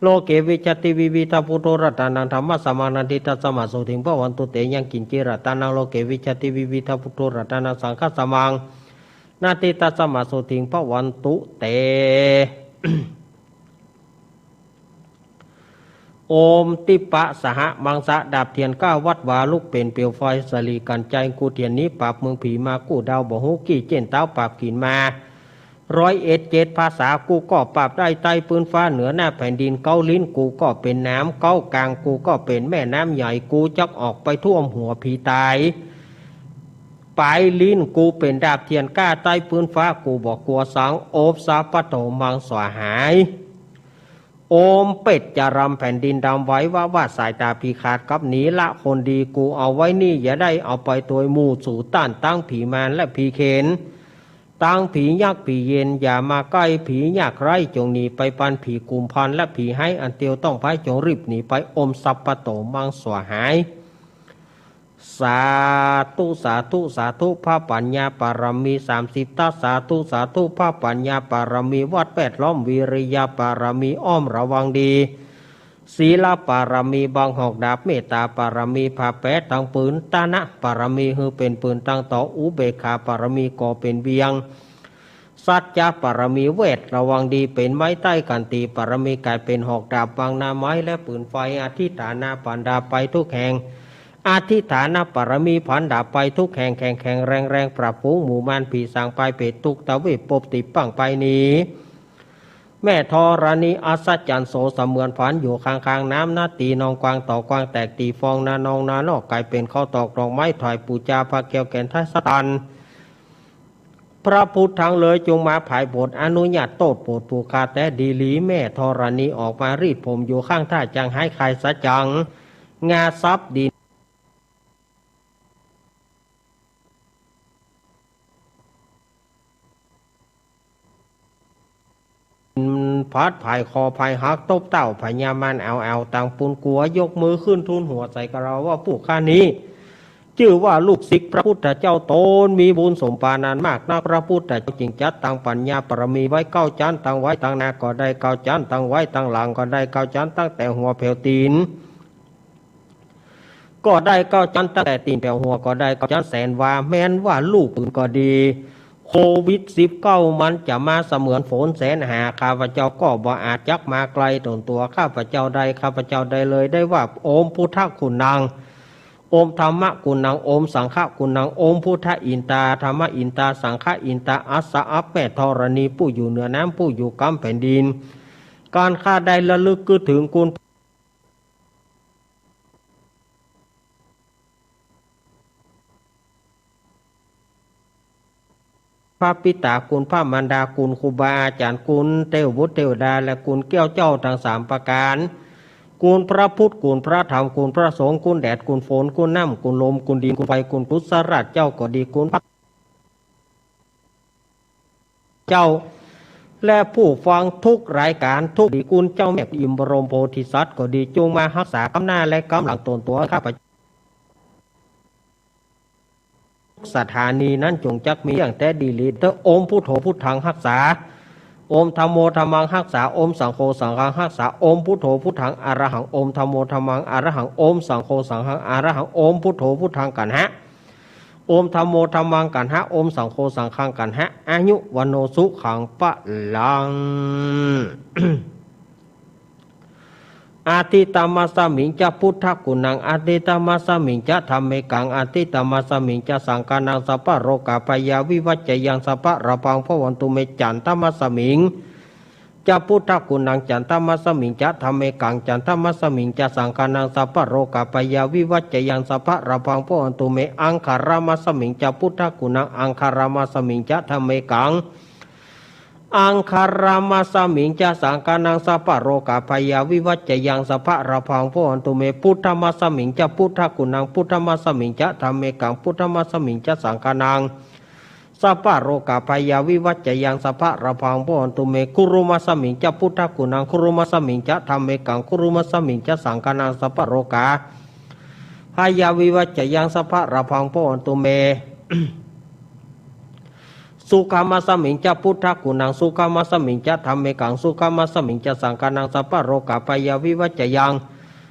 โลเก วิจจติ วิวิธะปุตถุ รัตตานัง ธัมมัสสะมัง นัตถิตัสสะ มะ โสติง ภวันตุ เต ยังกิญจิ รัตตานัง โลเก วิจจติ วิวิธะปุตถุ รัตตานัง สังฆัสสะมัง นัตถิตัสสะ มะ โสติง ภวันตุ เต โอม ติปปะสหะมังสะ ดาบเตียนก้าวัดวา ลุกเป๋นเปลวไฟ สะหลีกั๋นจาย กู้เตียนหนีปราบเมืองผีมา กู้ดาวบ่ฮู้ กี้เจ๊นตาวปราบกิ๋นมา ร้อยเอ็ดเจ็ดภาษา กู้ก็ปราบได้ใต้ปื๊นฟ้า เหนือหน้าแผ่นดิน เก๊าลิ้นกู้ก็เป๋นน้ำ เก๊ากางกู้ก็เป๋นแม่น้ำใหญ่ กู้จักออกไปท่วมหัวผีต๋าย ป๋ายลิ้นกู้เป๋นดาบเตียนก้า ใต้ปื๊นฟ้ากู้บ่กั๋วสัง โอมสัพพะโต มังสวาหาย โอม เป็ดจะรำแผ่นดินดำไหว วะวะสายต๋าผีขาดกับหนี ละคนดีกู้เอาไว้นี่ อย่าได้เอาไปตวยหมู่ สูต้านตังผีมารและผีเขน ตังผียักษ์ผีเยน อย่ามาใก้ ผียากไร้จงหนีไปปัน ผีกุมภัณฑ์และผีฮ้ายอันเตียวต้องไพ จงรีบหนีไป โอมสัพพะโต มังสวาหาย สาธุ สาธุ สาธุ พระปัญญาปารมีสามสิบทัศ สาธุ สาธุ พระปัญญาปารมีวัดแวดล้อม วิริยะปารมีอ้อมระวังดี ศีลปารมีบังหอกดาบ เมตตาปารมีผ้าแป๋ตังปืน ตนะปารมีหื้อเป๋นปืนตังต่อ อุเบกขาปารมีก่อเป๋นเวียง สัจจะปารมีแวดระวังดี เป๋นไม้ใต้ขันติปารมีก๋ายเป๋นหอกดาบ บังหน้าไม้และปืนไฟ อธิษฐานะผันดาบไปทุกแห่ง อธิษฐานะปารมีผันดาบไปทุกแห่ง แข็งแข็งแรงแรง ปราบฝูงหมู่มารผีสาง ปายเปรตทุกตะวีป ปบติดปั้งไปหนี แม่ธรณีอัศจรรย์โส เสมือนฝันอยู่ข้างๆ น้ำนา ตีนองกวางต่อกวางแตก ตีฟองนานองนานอก ก๋ายเป๋นข้าวตอกดอกไม้ ถวายปู๋จาพระแก้วแก่นไทยสตัน พระพุทธังเลย จงมาผายโผด อนุญาตโต้ษโผดผู้ข้าแต๊ดีหลี แม่ธรณีออกมารีดผมอยู่ข้างท่า จังหายคายสัจจัง งาทรัพย์ดิน ผาดผายคอผายหัก ตบเต้าพญามารแอ่วๆ ต่างปูนกั๋ว ยกมือขึ้นทูลหัวใส่กล่าวว่า ผู้ข้านี้ จื้อว่าลูกศิษย์พระพุทธเจ้า ต๋นมีบุญสมปานานมากนัก พระพุทธเจ้าจึงจัดตั้งปัญญาปารมีไว้เก้าจั๊น ตั้งไว้ตั้งหน้าก็ได้เก้าจั๊น ตั้งไว้ตั้งหลังก็ได้เก้าจั๊น ตั้งแต่หัวแผวตี๋น ก็ได้เก้าจั๊น ตั้งแต่ตี๋นแผวหัวก็ได้เก้าจั๊น แสนวา แม้นว่าลูกปืนก็ดี โควิดสิบเก้ามันจะมาเสมือนฝนแสนหา ข้าพเจ้าก็บ่อาจจักมาไกลตนตั๋วข้าพเจ้าได้ ข้าพเจ้าได้เลยได้ว่า โอมพุทธคุณนัง โอมธัมมะคุณนัง โอมสังฆะคุณนัง โอมพุทธะอินตา ธัมมะอินตา สังฆะอินตา อัสสะ อัป แม่ธรณีผู้อยู่เหนือน้ำ ผู้อยู่กำแผ่นดิน การข้าได้ระลึกกึ๊ดถึงคุณ พระปิตา คุณพระมารดา คุณครูบาอาจ๋ารย์ คุณเตวบุตรเตวดา และคุณแก้วเจ้าตังสามประก๋าน คุณพระพุทธ คุณพระธรรม คุณพระสงฆ์ คุณแดด คุณฝน คุณน้ำ คุณลม คุณดิน คุณไฟ คุณกุศลเจ้าก็ดี คุณพระเจ้า และผู้ฟังทุกรายก๋านทุกดี คุณเจ้าแม่อิมบรมโพธิสัตว์ก็ดี จงมาฮักษากำหน้าและกำหลังตนตั๋วข้าพเจ้า สถานีนั้นจงจักมีอย่างแต๊ดีหลีเต๊อะ โอมพุทโธพุทธังฮักษา โอมธัมโมธัมมังฮักษา โอมสังโฆสังฆังฮักษา โอมพุทโธพุทธังอะระหัง โอมธัมโมธัมมังอะระหัง โอมสังโฆสังฆังอะระหัง โอมพุทโธพุทธังกัณหะ โอมธัมโมธัมมังกัณหะ โอมสังโฆสังฆังกัณหะ อายุ วัณโณ สุขัง พลัง อะทิตตมัสสะมิงจะพุทธะกุณัง อะทิตตมัสสะมิงจะธัมเมกัง อะทิตตมัสสะมิงจะสังฆานัง สัพพะโรคาพยาวิวัจจะยัง สัพพะลาภังภะวันตุเม จันทมัสสะมิง ca buddhaguṇaṃ, candamasmiṃ ca dhammekaṃ, candamasmiṃ ca saṅghānaṃ, sabbarogabhayavivañjayaṃ sabbalābhaṃ bhavantu me. Aṅgaramasmiṃ ca buddhaguṇaṃ, aṅgaramasmiṃ ca dhammekaṃ, aṅgaramasmiṃ ca saṅghānaṃ, sabbarogabhayavivañjayaṃ sabbalābhaṃ bhavantu me. Buddhamasmiṃ ca buddhaguṇaṃ, buddhamasmiṃ ca dhammekaṃ, buddhamasmiṃ ca saṅghānaṃ, sabbarogabhayavivañjayaṃ sabbalābhaṃ bhavantu me. Gurumasmiṃ ca buddhaguṇaṃ, gurumasmiṃ ca dhammekaṃ, gurumasmiṃ ca saṅghānaṃ, sabbarogabhayavivañjayaṃ sabbalābhaṃ bhavantu me. Sukhamasmiṃ ca buddhaguṇaṃ, sukhamasmiṃ ca dhammekaṃ, sukhamasmiṃ ca saṅghānaṃ, sabbarogabhayavivañjayaṃ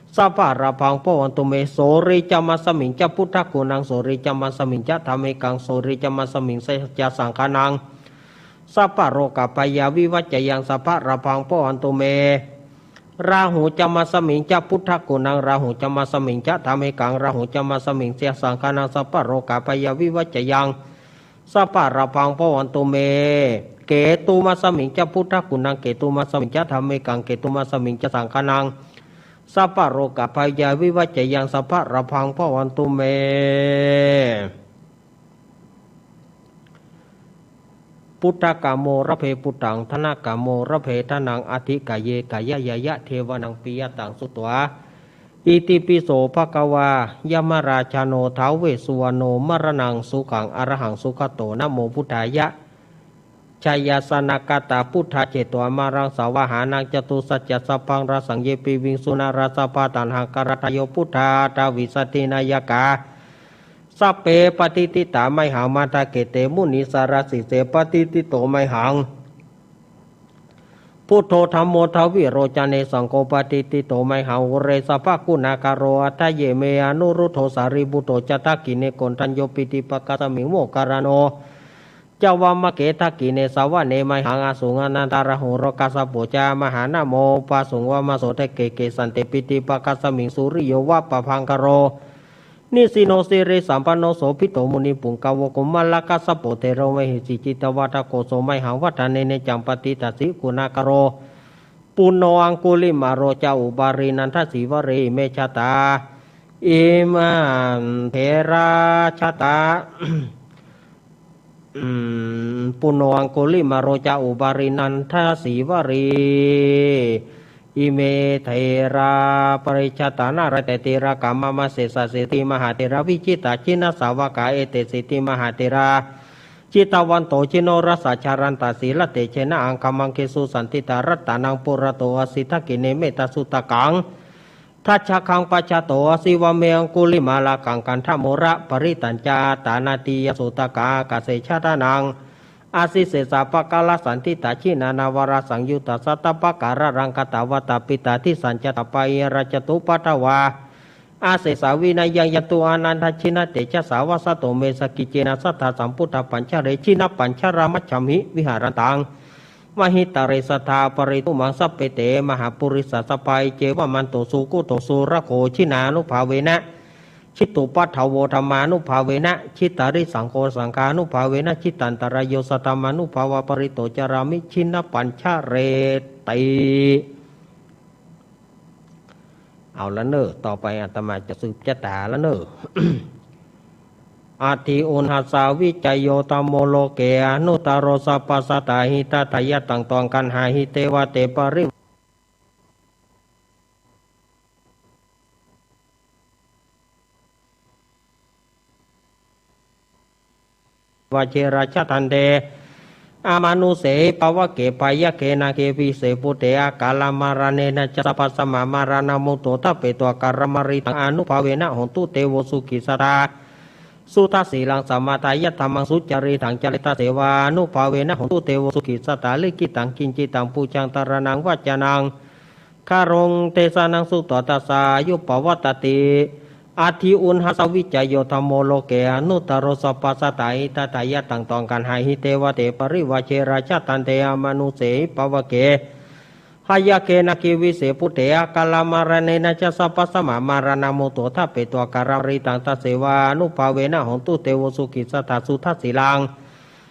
sabbalābhaṃ bhavantu me. Soricamasmiṃ ca buddhaguṇaṃ, soricamasmiṃ ca dhammekaṃ, soricamasmiṃ ca saṅghānaṃ, sabbarogabhayavivañjayaṃ sabbalābhaṃ bhavantu me. Rāhucamasmiṃ ca buddhaguṇaṃ, rāhucamasmiṃ ca dhammekaṃ, rāhucamasmiṃ ca saṅghānaṃ, sabbarogabhayavivañjayaṃ sabbalābhaṃ bhavantu me. Ketumasmiṃ ca buddhaguṇaṃ, ketumasmiṃ ca dhammekaṃ, ketumasmiṃ ca saṅghānaṃ, sabbarogabhayavivañjayaṃ sabbalābhaṃ bhavantu me. Buddhakammo labhe buddhaṃ, dhanakaṃ labhe dhanaṃ, adhikāye kāyañāya devānaṃ piyataṃ sutvā. Itipi so bhagavā yamarājāno ท้าว Vessuvaṇṇo maraṇaṃ sukhaṃ arahaṃ sugato namo buddhāya. Jayāsanāgatā buddhā jetvā māraṃ savāhanaṃ, catusaccāsabhaṃ rasaṃ ye piviṃsu narāsabhā. Taṇhaṅkarādayo buddhā aṭṭhavīsati nāyakā, sabbe patiṭṭhitā mayhaṃ matthake te munissarā. Sīse patiṭṭhito mayhaṃ buddho dhammo dvilocane, saṅgho patiṭṭhito mayhaṃ ure sabbaguṇākaro. Hadaye me anuruddho sārīputto ca dakkhiṇe, koṇḍañño piṭṭhibhāgasmiṃ moggallāno ca vāmake. Dakkhiṇe savane mayhaṃ āsuṃ ānandarāhulo, kassapo ca mahānāmo ubhāsuṃ vāmasotake. Kesante piṭṭhibhāgasmiṃ suriyo va pabhaṅkaro, nisinno sirisampanno sobhito munipuṅgavo. Kumārakassapo thero mahesī cittavādako, so mayhaṃ vadane niccaṃ patiṭṭhāsi guṇākaro. Puṇṇo aṅgulimālo ca upālī nandasīvalī, ime jātā, ime therā jātā, mm, puṇṇo aṅgulimālo ca upālī nandasīvalī, ime therā parijātā nalāṭe tilakā mama. Sesāsīti mahātherā vijitā jinasāvakā, etesīti mahātherā jitavanto jinorasā, jalantā sīlatejena aṅgamaṅgesu saṇṭhitā. Ratanaṃ purato āsi dakkhiṇe mettasuttakaṃ, dhajaggaṃ pacchato āsi vāme aṅgulimālakaṃ. Khandhamoraparittañca āṭānāṭiyasuttakaṃ, ākāse chadanaṃ āsi sesā pākārasaṇṭhitā. Jinā nānāvarasaṃyuttā sattappākāralaṅkatā, vātapittādisañjātā bāhirajjhattupaddavā, asesā vinayaṃ yantu anantajinatejasā. Vasato me sakiccena sadā sambuddhapañjare, jinapañjaramajjhamhi viharantaṃ mahītale sadā. Hāritokhemaṃ sabbe te mahāpurisāsabhā, iccevamanato sugutto surakkho, jinānubhāvena jitupaddavo dhammānubhāvena jitārisaṅgho, saṅghānubhāvena jitantarāyo, saddhammānubhāvapālito carāmi jinapañjareti. เอาละเน่อ ต่อไปอาตมาจะสืบชะตาแล้วเน่อ Atthi uṇhassa vijayo dhammo loke anuttaro sabbasattahitatthāya. Taṃ tvaṃ gaṇhāhi devate pari vajjena jhānti amanussehi pavake. Byagghe nāge vise bhūte akālamaraṇena ca sabbasmā maraṇā mutto ṭhapetvā kālamāritaṃ ānubhāvena hontu devo sukhī sadā. Suddhasīlaṃ samādāya dhammaṃ sucaritaṃ care, tasseva ānubhāvena hontu devo sukhī sadā. Likkhitaṃ cintitaṃ pūjaṃ dhāraṇaṃ vācanaṃ gārompi desanaṃ sutvā tassa āyu pavaḍḍhatīti. Atthi uṇhassa vijayo dhammo loke anuttaro sabbasattahitatthāya. Taṃ tvaṃ gaṇhāhi devate parivajjena jhānti amanussehi pavake. Byagghe nāge vise bhūte akālamaraṇena ca sabbasmā maraṇā mutto ṭhapetvā kālamāritaṃ tasseva ānubhāvena hontu devo sukhī sadā. Suddhasīlaṃ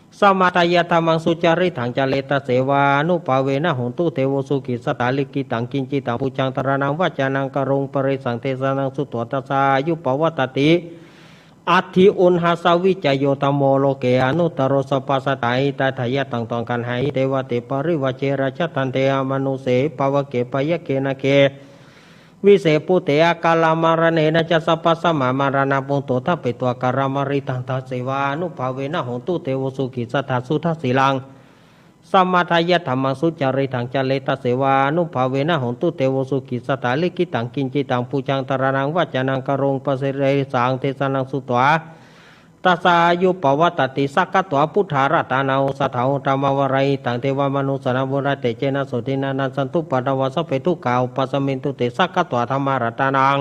Samādāya dhammaṃ sucaritaṃ care, tasseva ānubhāvena hontu te vo sukhī satā. Likkhitaṃ kiñcittaṃ pūjaṃ dhāraṇaṃ vācanaṃ garuṃ, paresaṃ desanaṃ sutvā tassāyū pavaḍḍhatīti. Atthi uṇhassa vicayo dhammo loke anuttaro sabbasattahitāya. Taṃ taṃ gaṇhāhi devate parivajje rājadaṇḍe amanussāne pāvake byagghe nāge vise bhūte akālamaraṇena ca sabbasmā maraṇā mutto ṭhapetvā kālamāritaṃ, tasseva ānubhāvena hontu te vo sukhī satā. Suddhasīlaṃ samādāya dhammaṃ sucaritaṃ care, tasseva ānubhāvena hontu te vo sukhī satā. Likkhitaṃ kiñcittaṃ pūjaṃ dhāraṇaṃ vācanaṃ garuṃ, paresaṃ desanaṃ sutvā tassāyū pavaḍḍhatīti. Sakkatvā buddharatanaṃ osathaṃ uttamaṃ varaṃ, hitaṃ devamanussānaṃ pūretvā tejena sotthinā, nassantupaddavā sabbe dukkhā vūpasamentu te. Sakkatvā dhammaratanaṃ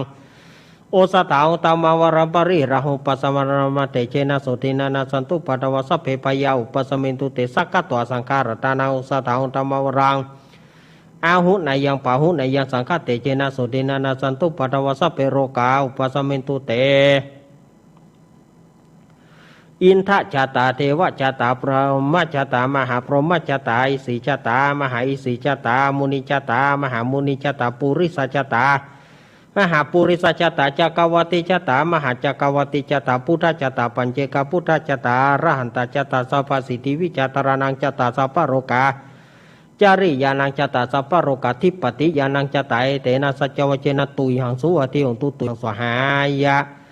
osathaṃ uttamaṃ varaṃ, pariḷāhūpasamanaṃ brahmā, tejena sotthinā nassantupaddavā sabbe bhayā vūpasamentu te. Sakkatvā saṅgharatanaṃ osathaṃ uttamaṃ varaṃ, āhuneyyaṃ pāhuneyyaṃ saṅghatejena sotthinā nassantupaddavā sabbe rogā vūpasamentu te. Indajātā devajātā brahmajātā mahābrahmajātā isijātā mahāisijātā munijātā mahāmunijātā purisajātā mahāpurisajātā cakkavatijātā mahācakkavatijātā buddhajātā paccekabuddhajātā arahantajātā sabbasiddhivijjādharānañca jātā sabbarogācariyānañca jātā sabbarogādhipatiyānañca jātā, etena saccavajjena tuyhaṃ suvatthi hotu tuyhaṃ svāhāya.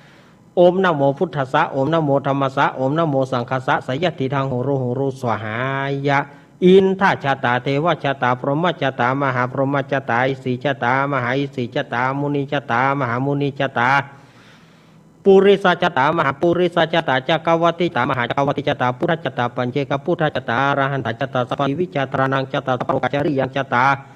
Om namo buddhassa, om namo dhammassa, om namo saṅghassa, seyyathīdaṃ hotu hotu svāhāya. Indajātā devajātā brahmajātā mahābrahmajātā isijātā mahāisijātā munijātā mahāmunijātā purisajātā mahāpurisajātā cakkavatijātā mahācakkavatijātā buddhajātā paccekabuddhajātā arahantajātā sabbasiddhivijjādharānañca jātā sabbarogācariyānañca jātā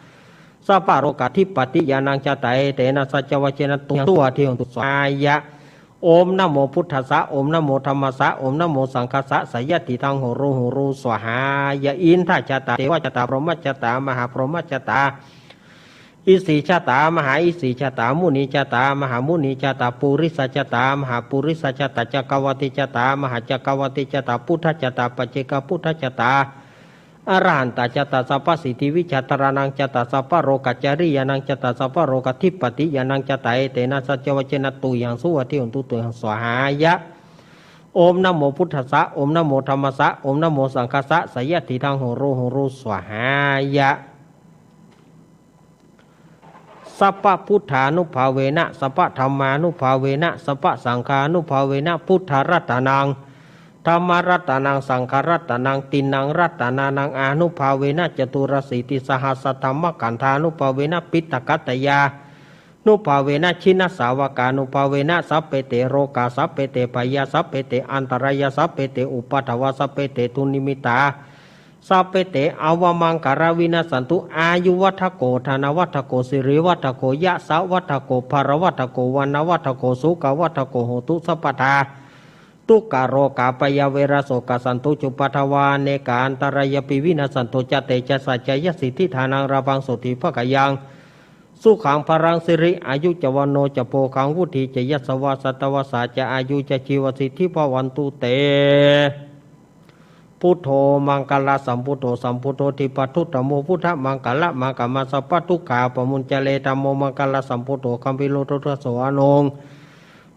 sabbarogādhipatiyānañca jātā, etena saccavajjena tuyhaṃ suvatthi hotu svāhāya. Om namo buddhassa, om namo dhammassa, om namo saṅghassa, seyyathīdaṃ hotu hotu svāhāya. Indajātā devajātā brahmajātā mahābrahmajātā isijātā mahāisijātā munijātā mahāmunijātā purisajātā mahāpurisajātā cakkavatijātā mahācakkavatijātā buddhajātā paccekabuddhajātā arahantajātā sabbasiddhivijjādharānañca jātā sabbarogācariyānañca jātā sabbarogādhipatiyānañca jātā, etena saccavajjena tuyhaṃ suvatthi hotu tuyhaṃ svāhāya. Om namo buddhassa, om namo dhammassa, om namo saṅghassa, seyyathīdaṃ hotu hotu svāhāya. Sabbabuddhānubhāvena sabbadhammānubhāvena sabbasaṅghānubhāvena buddharatanaṃ dhammaratanaṃ saṅgharatanaṃ tiṇṇaṃ ratanānaṃ ānubhāvena caturāsītisahassadhammakkhandhānubhāvena piṭakattayānubhāvena sabbe te rogā sabbe te bhayā sabbe te antarāyā sabbe te upaddavā sabbe te dunnimittā sabbe te avamaṅgalā vinassantu. Āyuvaḍḍhako dhanavaḍḍhako sirivaḍḍhako yasavaḍḍhako balavaḍḍhako vaṇṇavaḍḍhako sukhavaḍḍhako hotu sabbadā. Dukkharogabhayā verā sokā sattu cupaddavā anekā antarāyāpi vinassantu ca tejasā. Jayasiddhi dhanaṃ lābhaṃ sotthi bhāgyaṃ sukhaṃ balaṃ siri āyu ca vaṇṇo ca bhogaṃ vuḍḍhī ca yasavā satavassā ca āyū ca jīvasiddhī bhavantu te. Buddho maṅgalasambuddo sambuddho dvippaṭipakkhitamūpo buddhamaṅgalamāgamā sabbadukkhā pamuñcare. Dhammo maṅgalasambuddo gambhīro duddaso aṇoṅ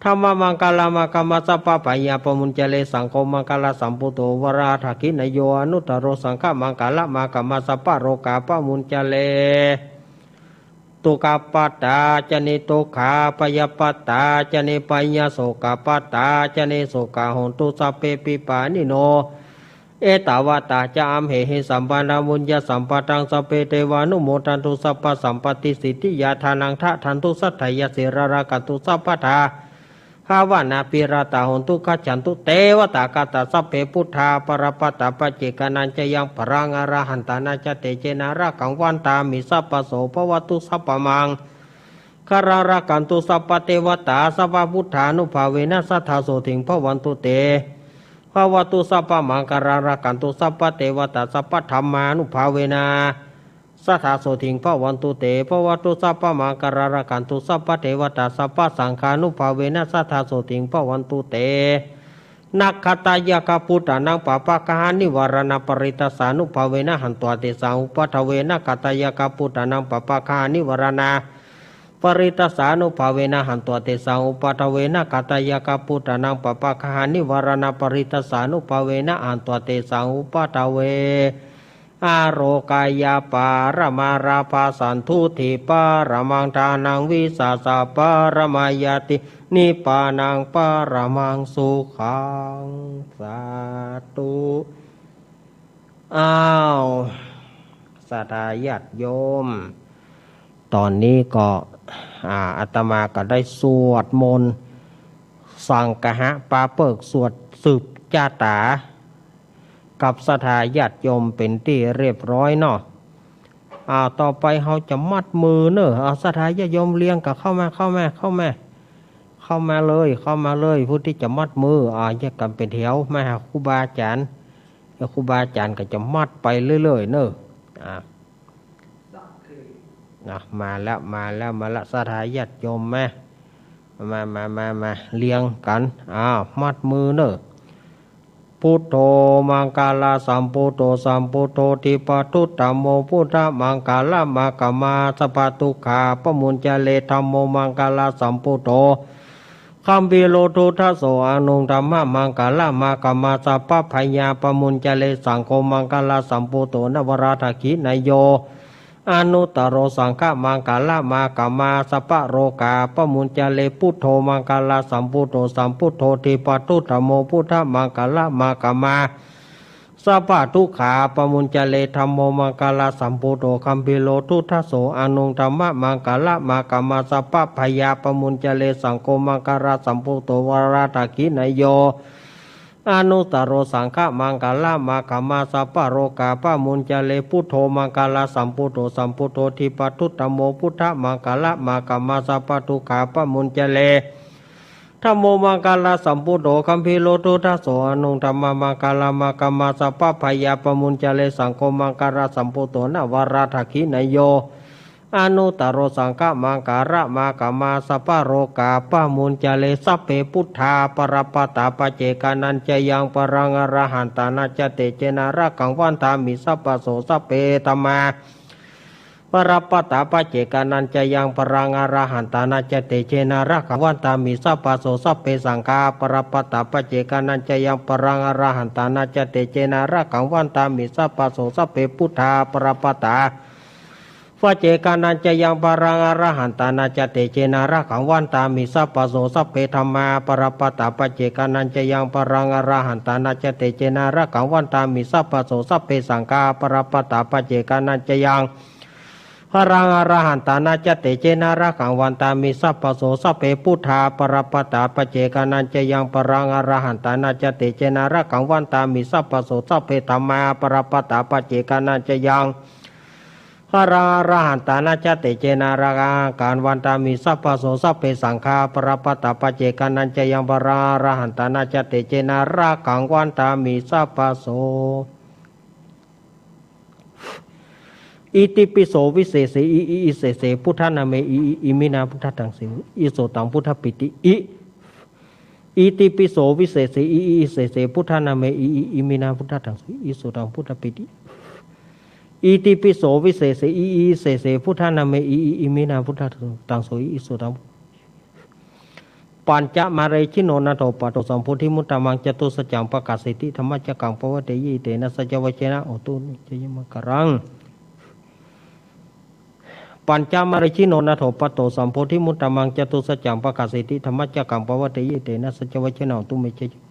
dhammamaṅgalamāgamā sabbabhayā pamuñcare. Saṅgho maṅgalasambuddo varadakkhiṇeyyo anuttaro saṅghamaṅgalamāgamā sabbarogā pamuñcare. Dukkhappattā ca niddukkhā bhayappattā ca nibbhayā sokappattā ca nissokā hontu sabbepi pāṇino. Ettāvatā ca amhehi sambhataṃ puññasampadaṃ sabbe devānumodantu sabbasampattisiddhiyā dānaṃ dadantu saddhāya sīlaṃ rakkhantu sabbadā bhāvanābhiratā hontu gacchantu devatāgatā. Sabbe buddhā balappattā paccekānañca yaṃ balaṃ arahantānañca tejena rakkhaṃ bandhāmi sabbaso. Bhavatu sabbamaṅgalaṃ rakkhantu sabbadevatā sabbabuddhānubhāvena sadā sotthī bhavantu te. Bhavatu sabbamaṅgalaṃ rakkhantu sabbadevatā sabbadhammānubhāvena sadā sotthī bhavantu te. Bhavatu sabbamaṅgalaṃ rakkhantu sabbadevatā sabbasaṅghānubhāvena sadā sotthī bhavantu te. Nakkhattayakkhabhūtānaṃ pāpaggahanivāraṇā parittassānubhāvena hantvā tesaṃ upaddave. Nakkhattayakkhabhūtānaṃ pāpaggahanivāraṇā parittassānubhāvena hantvā tesaṃ upaddave. Nakkhattayakkhabhūtānaṃ pāpaggahanivāraṇā parittassānubhāvena hantvā tesaṃ upaddave. Ārogyapāramaṃ lābhaṃ, santuṭṭhiparamaṃ dhanaṃ, vissāsaparamatthi, nibbānaṃ paramaṃ sukhaṃ. สาธุ อ้าว ศรัทธาญาติโยม ตอนนี้ก็ อ่า อาตมาก็ได้สวดมนต์สังฆะปาเปิกสวดสืบจาต๋า กับศรัทธาญาติโยมเป๋นตี้เรียบร้อยเนาะ อ่า ต่อไปเฮาจะมัดมือเน่อ อ่า ศรัทธาญาติโยมเรียงกั๋นเข้ามา เข้ามา เข้ามา เข้ามาเลย เข้ามาเลย ผู้ตี้จะมัดมือ อ่า แยกกั๋นเป๋นแถว มาหาครูบาอาจ๋ารย์ แล้วครูบาอาจ๋ารย์ก็จะมัดไปเรื่อยๆ เน่อ อ่า นะ มาแล้ว มาแล้ว มาแล้ว ศรัทธาญาติโยมมา มา มา มา มา เรียงกั๋น อ้าว มัดมือเน่อ Buddho maṅgalasambhūto, sambuddho dippaduttamo, buddhamaṅgalam āgamma, sabbadukkhā pamuñcare. Dhammo maṅgalasambhūto, gambhīro duddaso, anuttamaṃ maṅgalam āgamma, sabbabhayā pamuñcare. Saṅgho maṅgalasambhūto, navāradakkhiṇeyyo, anuttaro, saṅghamaṅgalam āgamma, sabbarogā pamuñcare. Buddho maṅgalasambhūto, sambuddho dippaduttamo, buddhamaṅgalam āgamma, sabbadukkhā pamuñcare. Dhammo maṅgalasambhūto, gambhīro duddaso, anuttamaṃ maṅgalam āgamma, sabbabhayā pamuñcare. Saṅgho maṅgalasambhūto, navāradakkhiṇeyyo, anuttaro, saṅghamaṅgalam āgamma, sabbarogā pamuñcare. Buddho maṅgalasambhūto, sambuddho dippaduttamo, buddhamaṅgalam āgamma, sabbadukkhā pamuñcare. Dhammo maṅgalasambhūto, gambhīro duddaso, anuttamaṃ maṅgalam āgamma, sabbabhayā pamuñcare. Saṅgho maṅgalasambhūto, navāradakkhiṇeyyo, anuttaro, saṅghamaṅgalam āgamma, sabbarogā pamuñcare. Sabbe buddhā balappattā, paccekānañca yaṃ balaṃ, arahantānañca tejena, rakkhaṃ bandhāmi sabbaso. Sabbe dhammā balappattā, paccekānañca yaṃ balaṃ, arahantānañca tejena, rakkhaṃ bandhāmi sabbaso. Sabbe saṅghā balappattā, paccekānañca yaṃ balaṃ, arahantānañca tejena, rakkhaṃ bandhāmi sabbaso. Sabbe buddhā balappattā, paccekānañca yaṃ balaṃ, arahantānañca tejena, rakkhaṃ bandhāmi sabbaso. Sabbe dhammā balappattā, paccekānañca yaṃ balaṃ, arahantānañca tejena, rakkhaṃ bandhāmi sabbaso. Sabbe saṅghā balappattā, paccekānañca yaṃ balaṃ, arahantānañca tejena, rakkhaṃ bandhāmi sabbaso. Sabbe buddhā balappattā, paccekānañca yaṃ balaṃ, arahantānañca tejena, rakkhaṃ bandhāmi sabbaso. Sabbe dhammā balappattā, paccekānañca yaṃ balaṃ, arahantānañca tejena, rakkhaṃ bandhāmi sabbaso. Sabbe saṅghā balappattā, paccekānañca yaṃ balaṃ, arahantānañca tejena, rakkhaṃ bandhāmi sabbaso. Itipi so visese i i isese buddhanāme i i iminā buddhadaṃsi iso taṃ buddhapi ti i. Itipi so visese i i isese buddhanāme i i iminā buddhadaṃsi iso taṃ buddhapi ti. Itipi so visese i i isese buddhanāme i i iminā buddhadaṃsi iso taṃ. Pañca māre jino nātho patto sambodhimuttamaṃ catusaccaṃ pakāseti dhammacakkaṃ pavatteyeti, etena saccavajjena hotu me jayamaṅgalaṃ. Pañca māre jino nātho patto sambodhimuttamaṃ catusaccaṃ pakāseti dhammacakkaṃ pavatteyeti, etena saccavajjena hotu me jayamaṅgalaṃ.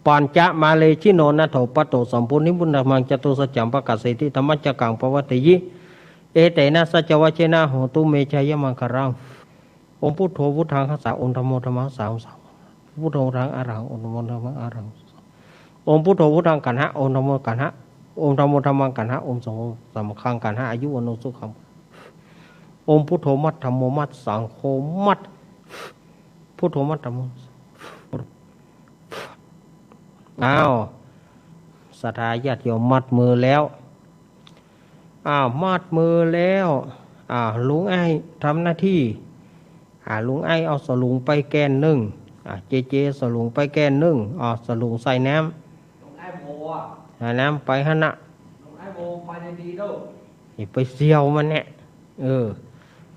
Pañca māre jino nātho patto sambodhimuttamaṃ catusaccaṃ pakāseti dhammacakkaṃ pavatteyeti, etena saccavajjena hotu me jayamaṅgalaṃ. Om buddho buddhaṃ dassa, om dhammo dhammaṃ dassa, om saṅgho, buddho buddhaṃ arahaṃ, om dhammo dhammaṃ arahaṃ. Om buddho buddhaṃ gaṇha, om dhammo gaṇha, om dhammo dhammaṃ gaṇha, om saṅgho saṅghaṃ gaṇha, āyu vaṇṇo sukhaṃ. Om buddho maṃ, dhammo maṃ, saṅgho maṃ. Buddho maṃ, dhammo อ้าว ศรัทธาญาติโยมมัดมือแล้ว อ้าว มัดมือแล้ว อ้าว ลุงไอ้ทำหน้าที่ อ่า ลุงไอ้เอาสลุงไปแก้นนึ่ง อ่า เจเจ สลุงไปแก้นนึ่ง อ่า สลุงใส่น้ำ อ่า น้ำไปหั้นนะ อย่าไปเสี่ยวมันเนี่ย เออ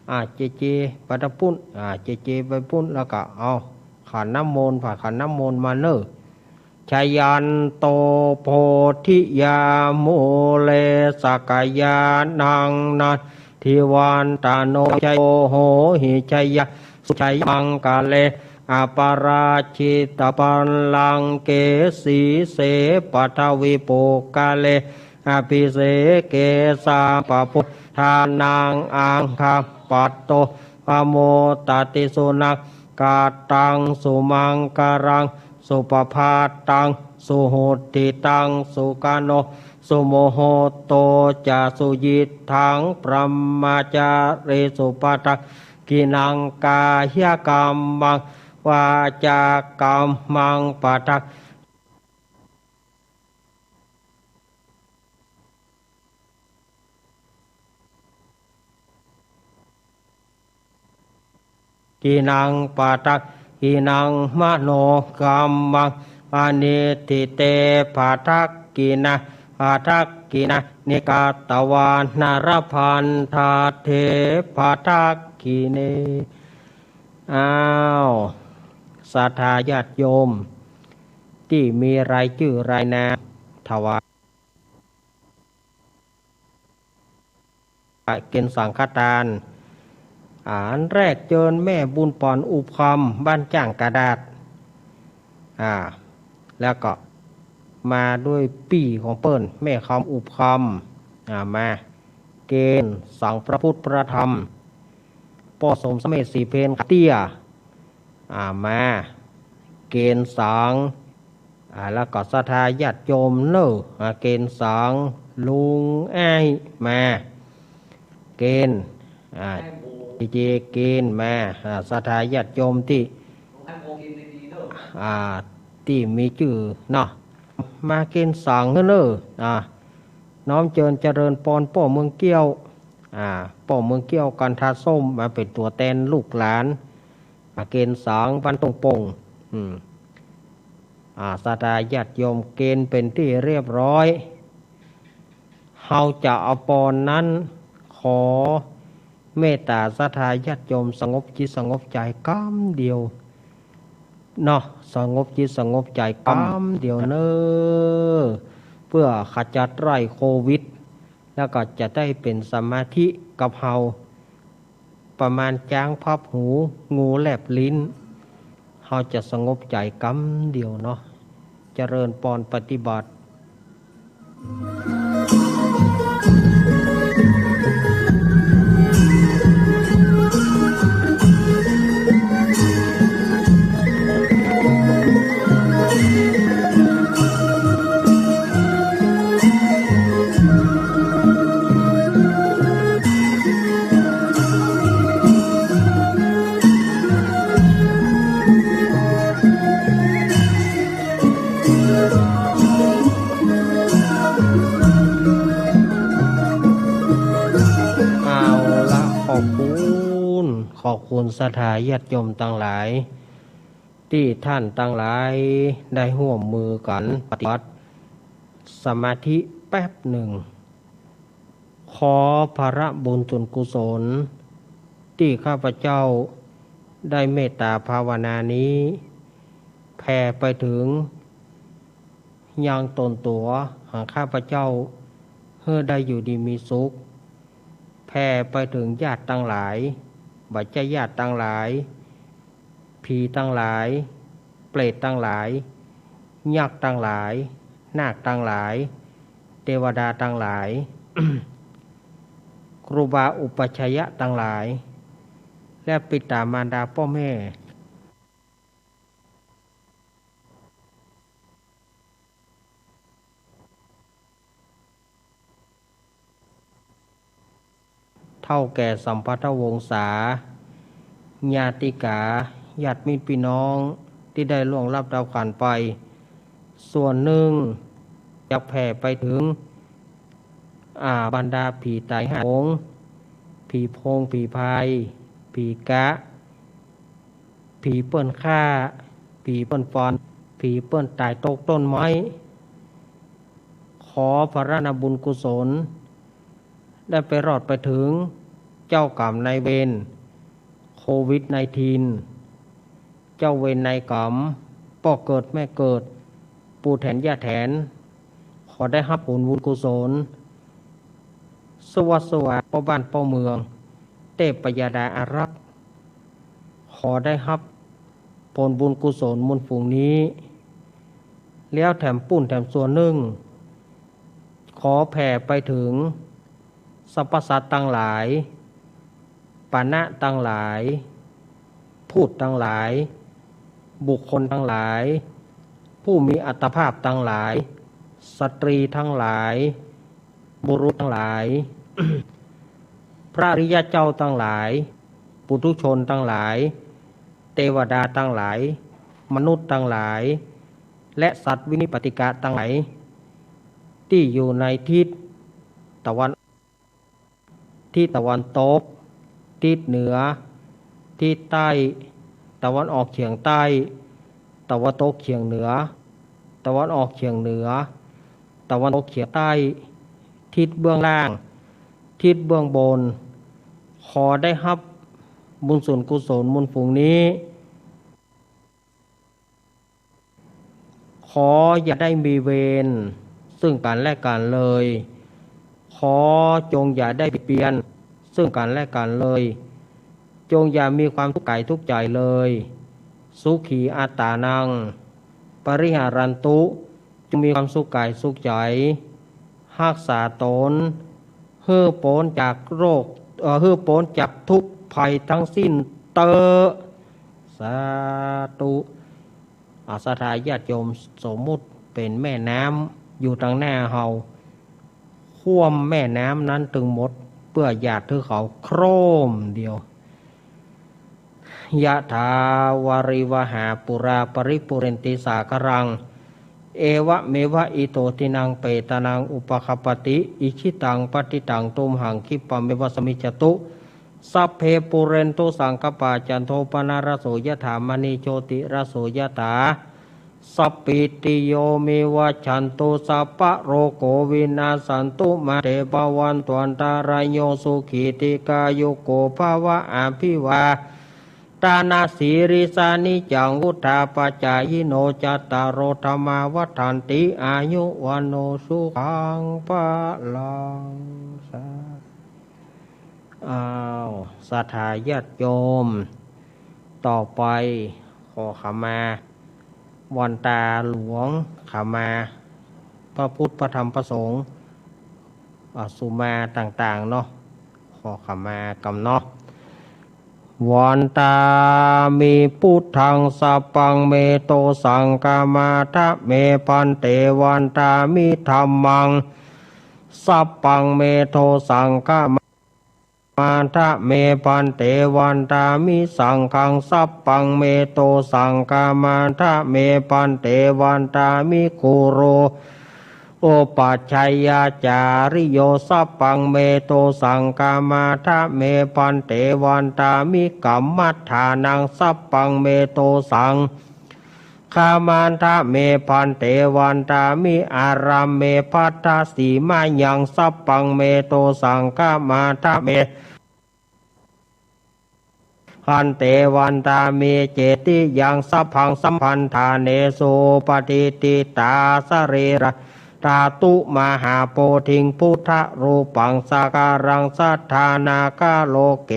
อ่า เจเจ ไปตะปุ้น อ่า เจเจ ไปปุ้น แล้วก็เอาขันน้ำมนต์ ผ่าขันน้ำมนต์มาเน่อ ชยันโตโพธิยามูเล สักยานังนันทิวันตะโน ชโยโหหิ ชยะสุชยมังคะเล อปาราจิตะปัลลังเก สีเส ปัทวิปุคคาเล อภิเสเก สัพพะพุทธานัง อักขะปัตโต ปะโมดะติ สุนักขัตตัง สุมังคะลัง สุปะภาตัง สุหุตติตัง สุขะโณ สุมุหุตโตจะ สุยิตถัง บรมะจารีสุ ปัทฐะกิณัง กายะกัมมัง วาจากัมมัง ปัทฐะ กิณัง ปัทฐะกิณัง มโนกัมมัง ปะณิฏฐิเต ปัทฐะกิณะ ปัทฐะกิณะ นิกาตะวา นะระภัณฑะเท ปัทฐะกิเณ อ้าว ศรัทธาญาติโยม ตี้มีรายจื้อรายนาม ถวาย เกณฑ์สังฆทาน อ่า อันแรกเจิญแม่บุญป่อน อุบคำ บ้านจ้างกระดาษ อ่า แล้วก็มาด้วยปี้ของเปิ้น แม่คำ อุบคำ อ่า มา เกณฑ์สังพระพุทธพระธรรม ป้อสมสเมษ ศรีเพ็ญ เตี้ย อ่า มา เกณฑ์สัง อ่า แล้วก็ศรัทธาญาติโยมเน่อ อ่า เกณฑ์สัง ลุงไอ้มา เกณฑ์ อ่า เจเจ เกณฑ์มา อ่า ศรัทธาญาติโยมตี้ อ่า ตี้มีจื้อเนาะ มาเกณฑ์สังเน่อ อ่า น้อมเจิญเจริญปอนป้อเมืองเกี้ยว อ่า ป้อเมืองเกี้ยว กันทาส้ม มาเป๋นตั๋วแตนลูกหลาน อ่า เกณฑ์สัง บ้านต้งโป่ง อืม อ่า ศรัทธาญาติโยมเกณฑ์เป๋นตี้เรียบร้อย เฮาจะเอาปอนนั้น ขอเมตตาศรัทธาญาติโยมสงบจิตสงบใจ๋กำเดียวเนาะ สงบจิตสงบใจ๋กำเดียวเน่อ เปื้อขจัดไล่โควิด แล้วก็จะได้เป๋นสมาธิกับเฮา ประมาณจ๊างพับหู งูแลบลิ้น เฮาจะสงบใจ๋กำเดียวเนาะ เจริญปอนปฏิบัติ เอาละ ขอบคุณ ขอบคุณศรัทธาญาติโยมตังหลาย ตี้ท่านตังหลายได้ฮ่วมมือกั๋นปฏิบัติสมาธิแป๊บนึ่ง ขอผละบุญส่วนกุศลตี้ข้าพเจ้าได้เมตตาภาวนานี้ แผ่ไปเถิงยังต๋นตั๋วของข้าพเจ้า หื้อได้อยู่ดีมีสุข แผ่ไปเถิงญาติตังหลาย บ่าใจ้ญาติตังหลาย ผีตังหลาย เปรตตังหลาย ยักษ์ตังหลาย นาคตังหลาย เตวดาตังหลาย ครูบาอุปัชฌายะตังหลาย และปิตามารดาป้อแม่ เฒ่าแก่สัมพันธวงศา ญาติกา ญาติมิตรปี้น้องตี้ได้ล่วงลับดับขันธ์ไป ส่วนนึ่งจะแผ่ไปเถิง อ่า บรรดาผีต๋ายห้าโขง ผีโพง ผีพาย ผีกะ ผีเปิ้นฆ่า ผีเปิ้นฟัน ผีเปิ้นต๋ายตกต้นไม้ ขอผลานาบุญกุศล ได้ไปรอดไปเถิงเจ้ากรรมนายเวรโควิดไนน์ทีน เจ้าเวรนายกรรม ป้อเกิดแม่เกิด ปู่แถนย่าแถน ขอได้ฮับผลบุญกุศล สวัสดิ์สว่างป้อบ้านป้อเมือง เทพยดาอารักษ์ ขอได้ฮับผลบุญกุศลมูลฝูงนี้ แล้วแถมปู้นแถมส่วนนึ่ง ขอแผ่ไปเถิงสรรพสัตว์ตังหลาย ปณะตังหลาย พูดตังหลาย บุคคลตังหลาย ผู้มีอัตภาพตังหลาย สตรีตังหลาย บุรุษตังหลาย พระอริยะเจ้าตังหลาย ปุถุชนตังหลาย เทวดาตังหลาย มนุษย์ตังหลาย และสัตว์วินิปาติกะตังหลาย ตี้อยู่ในทิศตะวัน ทิศตะวันตก ทิศเหนือ ทิศใต้ ตะวันออกเฉียงใต้ ตะวันตกเฉียงเหนือ ตะวันออกเฉียงเหนือ ตะวันตกเฉียงใต้ ทิศเบื้องล่าง ทิศเบื้องบน ขอได้ฮับบุญส่วนกุศลมูลฝูงนี้ ขออย่าได้มีเวรซึ่งกั๋นและกั๋นเลย ขอจงอย่าได้เบียดเบียนซึ่งกั๋นและกั๋นเลย จงอย่ามีความทุกข์กายทุกข์ใจ๋เลย สุขีอัตตานัง ปริหารันตุ จงมีความสุขกายสุขใจ๋ ฮักษาต๋น หื้อป๊นจากโรค เอ่อ หื้อป๊นจากทุกข์ภัยทั้งสิ้นเต๊อะ สาธุ อา ศรัทธาญาติโยม สมมุติเป๋นแม่น้ำอยู่ตังหน้าเฮา คว่ำแม่น้ำนั้นตึงหมด เปื้อหยาดหื้อเขาโครมเดียว ยะถา วาริวหา ปูรา ปริปูเรนติ สาคารัง เอวะเมวะ อิโต ทินัง เปตานัง อุปะคัปปะติ อิชิตัง ปัตถิตัง ตุมหัง คิปปะเมวะ สมมิชฌะตุ สัพเพ ปูเรนตุ สังกัปปา จันโท ปะนะระโส ยะถา มะณี โชติระโส ยะถา สัพพีติโย วิวัชชันตุ สัพพะโรโค วินัสสันตุ มา เต ภะวันตวันตะราโย สุขี ทีฆายุโก ภะวะ อะภิวาทะนะสีลิสสะ นิจจัง วุฑฒาปะจายิโน จัตตาโร ธัมมา วัฑฒันติ อายุ วัณโณ สุขัง พะลัง สา อ้าว ศรัทธาญาติโยม ต่อไปขอขมา วันตาหลวง ขมา พระพุทธ พระธรรม พระสงฆ์ อ่า สุมาต่างๆ เนาะ ขอขมากำเนาะ วันตามิ พุทธัง สัพพัง เม โต สัง ฆามา ทะ เม ภันเต วันตามิ ธัมมัง สัพพัง เม โต สัง ฆามา มา ทะ เม ภันเต วันตามิ สังฆัง สัพพัง เม โต สัง ฆามา ทะ เม ภันเต วันตามิ คุโร โอปัชฌายาจาริโย สัพพัง เม โต สัง ฆามา ทะ เม ภันเต วันตามิ กัมมัฏฐานัง สัพพัง เม โต สัง ฆามา ทะ เม ภันเต วันตามิ อารัมเม ภัทธสีมายัง สัพพัง เม โต สัง ฆามา ทะ เม ภันเต วันตามิ เจติยัง สัพพัง สัมพันธาเน สุปะติฏฐิตา สะรีระ ธาตุ มหาโพธิง พุทธรูปัง สากาลัง สัทธา นาคโลเก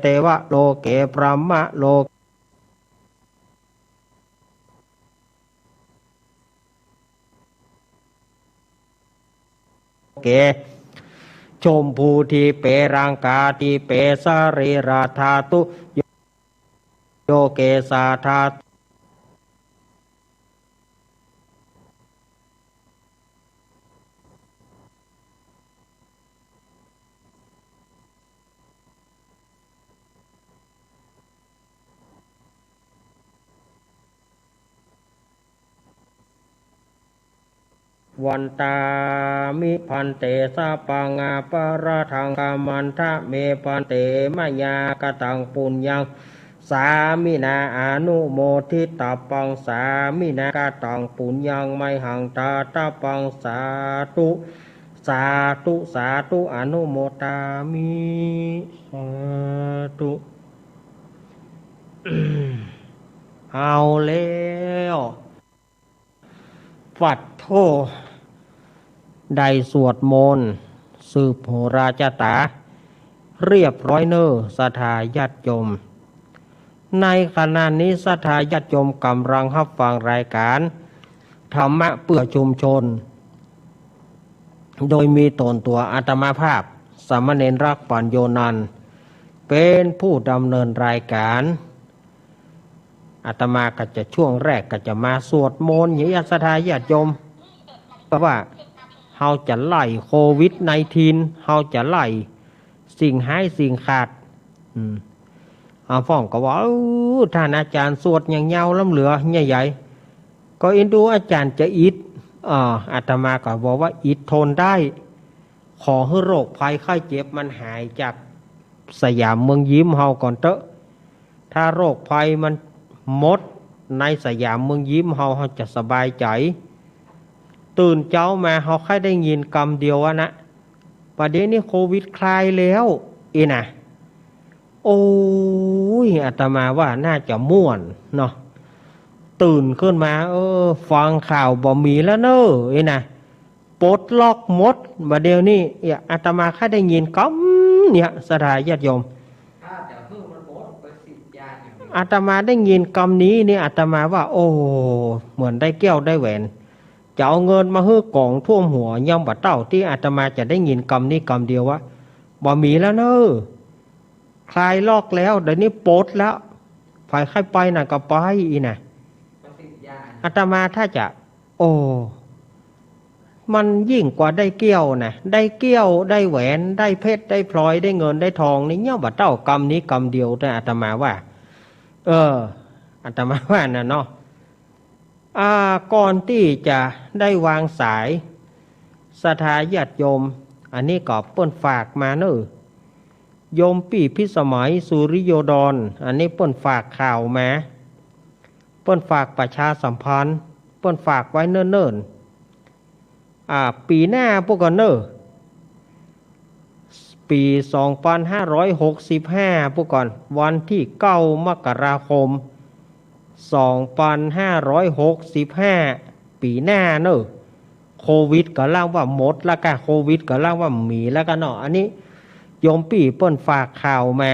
เตวโลเก พรหมโลเก เก ชมพูทิเป ลังกาทิเป สะรีระธาตุ โยเกสาธาตุ วันตามิ ภันเต สัพพัง อปะราธัง ขมันทะ เม ภันเต มะยากะตัง ปุญญัง สามินา อนุโมทิตาปัง สามินา กะตัง ปุญญัง มหัง ตาตาปัง สาธุ สาธุ สาธุ อนุโมทามิ สาธุ เอาแล้ว ปัดโธ่ ได้สวดมนต์สืบโหราจาต๋าเรียบร้อยเน่อ ศรัทธาญาติโยม ในขณะนี้ศรัทธาญาติโยมก๋ำลังฮับฟังรายก๋านธรรมะเปื้อชุมชน โดยมีต๋นตั๋วอาตมาภาพ สามเณรรักษ์ ปัญโญนันท์ เป๋นผู้ดำเนินรายก๋าน อาตมาก็จะช่วงแรกก็จะมาสวดมนต์ เยียะศรัทธาญาติโยม เพราะว่าเฮาจะไล่โควิดไนน์ทีน เฮาจะไล่สิ่งฮ้ายสิ่งขาด อืม อาฟ้องก็ว่า "เออ ต้านอาจ๋ารย์สวดอย่างยาวล้ำเหลือ ใหญ่ๆ ก็เอ็นดูอาจ๋ารย์จะอิด" อ่า อาตมาก็บอกว่า "อิดทนได้ ขอหื้อโรคภัยไข้เจ็บมันหายจากสยามเมืองยิ้มเฮาก่อนเต๊อะ ถ้าโรคภัยมันหมดในสยามเมืองยิ้มเฮา เฮาจะสบายใจ๋" ตื่นเจ๊ามาเฮาใค่ได้ยินกำเดียวอะนะ "บ่าเดี่ยวนี้โควิดคลายแล้ว" อี้นะ โอ้ย อาตมาว่าน่าจะม่วนเนาะ ตื่นขึ้นมา เออ ฟังข่าวบ่มีแล้วเน่อ อี้นะ ปลดล็อกหมด บ่าเดี่ยวนี้ เอ้ย อาตมาใค่ได้ยินกำเนี่ย ศรัทธาญาติโยม ถ้าจะหื้อมันหมดไปสิบอย่าง อาตมาได้ยินกำนี้นี่ อาตมาว่า โอ้ เหมือนได้แก้วได้แหวน จะเอาเงินมาหื้อก๋องท่วมหัว ยังบ่เต้าตี้อาตมาจะได้ยินกำนี้กำเดียวว่า บ่มีแล้วเน่อ คลายล็อกแล้ว เดี๋ยวนี้ปลดแล้ว ใผใค่ไปไหนก็ไป อี้นะ อาตมาถ้าจะ โอ้ มันยิ่งกว่าได้แก้วนะ ได้แก้ว ได้แหวน ได้เพชร ได้พลอย ได้เงิน ได้ทองนี่ ยังบ่เต้ากำนี้กำเดียว แต่อาตมาว่า เออ อาตมาว่านะเนาะ อ่า ก่อนตี้จะได้วางสาย ศรัทธาญาติโยม อันนี้ก็เปิ้นฝากมาเน่อ โยมปี้พิสมัย สุริโยดร อันนี้เปิ้นฝากข่าวมา เปิ้นฝากประชาสัมพันธ์ เปิ้นฝากไว้เนิ่นๆ อ่า ปี๋หน้าปู้ก่อนเน่อ ปี๋สองปันห้าร้อยหกสิบห้า ปู้ก่อน วันตี้เก้ามกราคม สองปันห้าร้อยหกสิบห้า ปี๋หน้าเน่อ โควิดก่ำลังว่าหมดแล้วก้า โควิดก่ำลังว่าบ่มีแล้วก้าเนาะ อันนี้โยมปี้เปิ้นฝากข่าวมา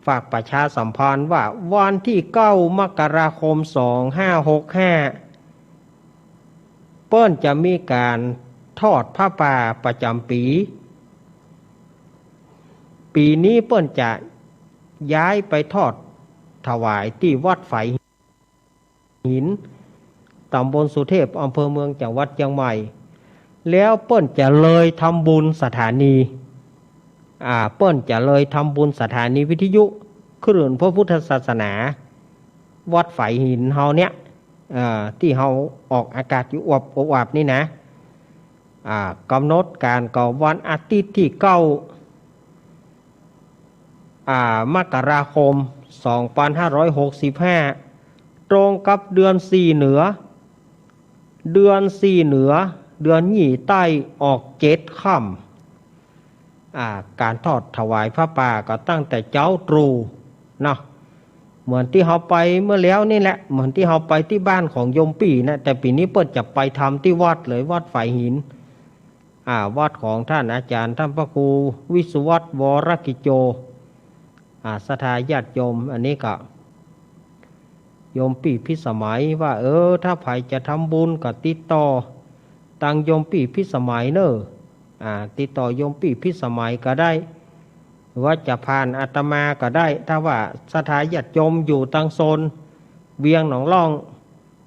ฝากประชาสัมพันธ์ว่าวันตี้เก้ามกราคม สองห้าหกห้า เปิ้นจะมีก๋านทอดผ้าป่าประจ๋ำปี๋ ปี๋นี้เปิ้นจะย้ายไปทอดถวายตี้วัดฝายหิน ต๋ำบลสุเทพ อำเภอเมือง จังหวัดเจียงใหม่ แล้วเปิ้นจะเลยทำบุญสถานี อ่า เปิ้นจะเลยทำบุญสถานีวิทยุคลื่นพระพุทธศาสนา วัดฝายหินเฮาเนี่ย อ่า ตี้เฮาออกอากาศอยู่อวบๆ นี่นะ อ่า ก๋ำหนดก๋านก็วันอาทิตย์ตี้เก้า อ่า มกราคม สองปันห้าร้อยหกสิบห้า ตรงกับเดือนสี่เหนือ เดือนสี่เหนือ เดือนยี่ใต้ออกเจ็ดค่ำ อ่า ก๋านทอดถวายผ้าป่าก็ตั้งแต่เจ๊าตรู่เนาะ เหมือนตี้เฮาไปเมื่อแล้วนี่แหละ เหมือนตี้เฮาไปตี้บ้านของโยมปี้นะ แต่ปี๋นี้เปิ้นจะไปทำตี้วัดเลย วัดฝายหิน อ่า วัดของท่านอาจ๋ารย์ ท่านพระครูวิศวัตร วรกิจโจ อ่า ศรัทธาญาติโยม อันนี้ก็ โยมปี้พิสมัยว่า เออ ถ้าใผจะทำบุญก็ติดต่อตางโยมปี้พิสมัยเน่อ อ่า ติดต่อโยมปี้พิสมัยก็ได้ หรือว่าจะผ่านอาตมาก็ได้ ถ้าว่าศรัทธาญาติโยมอยู่ตางโซนเวียงหนองล่อง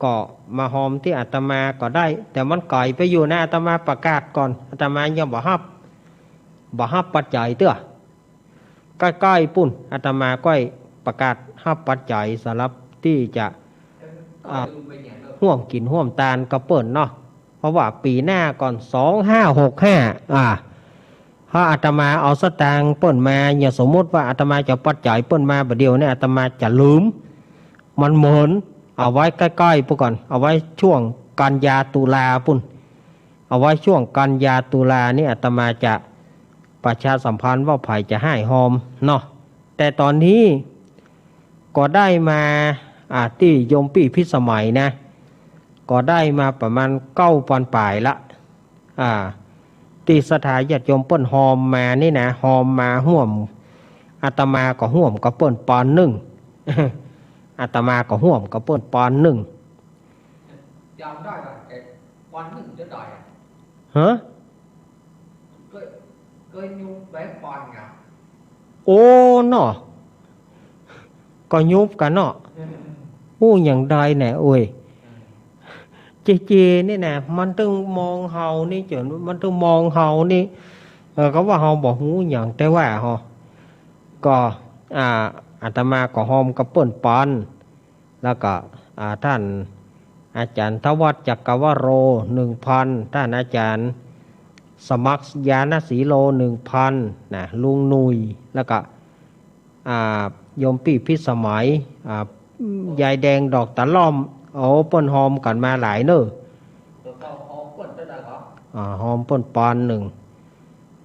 ก็มาฮอมตี้อาตมาก็ได้ แต่มันไก๋ไปอยู่นะ อาตมาประกาศก่อน อาตมายังบ่ฮับ บ่ฮับปัจจัยเตื้อ ใก้ๆ ปู้น อาตมาก้อยประกาศฮับปัจจัยสำหรับตี้จะ อ่า ฮ่วมกิ๋นฮ่วมตานกับเปิ้นเนาะ เพราะว่าปี๋หน้าก่อน สองห้าหกห้า อ่า ถ้าอาตมาเอาสตางค์เปิ้นมา อย่างสมมุติว่าอาตมาจะปัจจัยเปิ้นมาบ่าเดี่ยวนี้ อาตมาจะลืม มันเหมิน เอาไว้ใก้ๆ ปู้นก่อน เอาไว้ช่วงกันยาตุลาปู้น เอาไว้ช่วงกันยาตุลานี่อาตมาจะประชาสัมพันธ์ว่าใผจะฮ้ายฮอมเนาะ แต่ต๋อนนี้ก็ได้มา อ่า ตี้โยมปี้พิสมัยนะ ก็ได้มาประมาณเก้าปันป๋ายละ อ่า ตี้ศรัทธาญาติโยมเปิ้นฮอมมานี่นะ ฮอมมาฮ่วม อาตมาก็ฮ่วมกับเปิ้นปอนด์นึ่ง อาตมาก็ฮ่วมกับเปิ้นปอนด์นึ่ง จำได้ละ แต่ปอนด์นึ่งจะได้อะ ฮะ เกย เกยยุบแบงค์ปอนด์ไง โอ้ เนาะ ก็ยุบกั๋นเนาะ อืม อู้ อย่างใดแหน่ โอ้ย เจเจนี่นะ มันตึงมองเฮานี่ จ๋น มันตึงมองเฮานี่ เออ ก็ว่าเฮาบ่ฮู้หยัง แต่ว่าเฮา ก็ อ่า อาตมาก็ฮอมกับเปิ้นปอนด์ แล้วก็ อ่า ท่านอาจารย์ธวัช จักรวโร หนึ่งพัน ท่านอาจารย์สมัคร ญาณสีโล หนึ่งพัน นะ ลุงหนุ่ย แล้วก็ อ่า โยมปี้พิสมัย อ่า ยายแดงดอกตะล่อม โอ้ เปิ้นฮอมกั๋นมาหลายเน่อ แล้วก็ฮอมเปิ้นเต้าใดเหรอ อ่า ฮอมเปิ้นปอนด์นึ่ง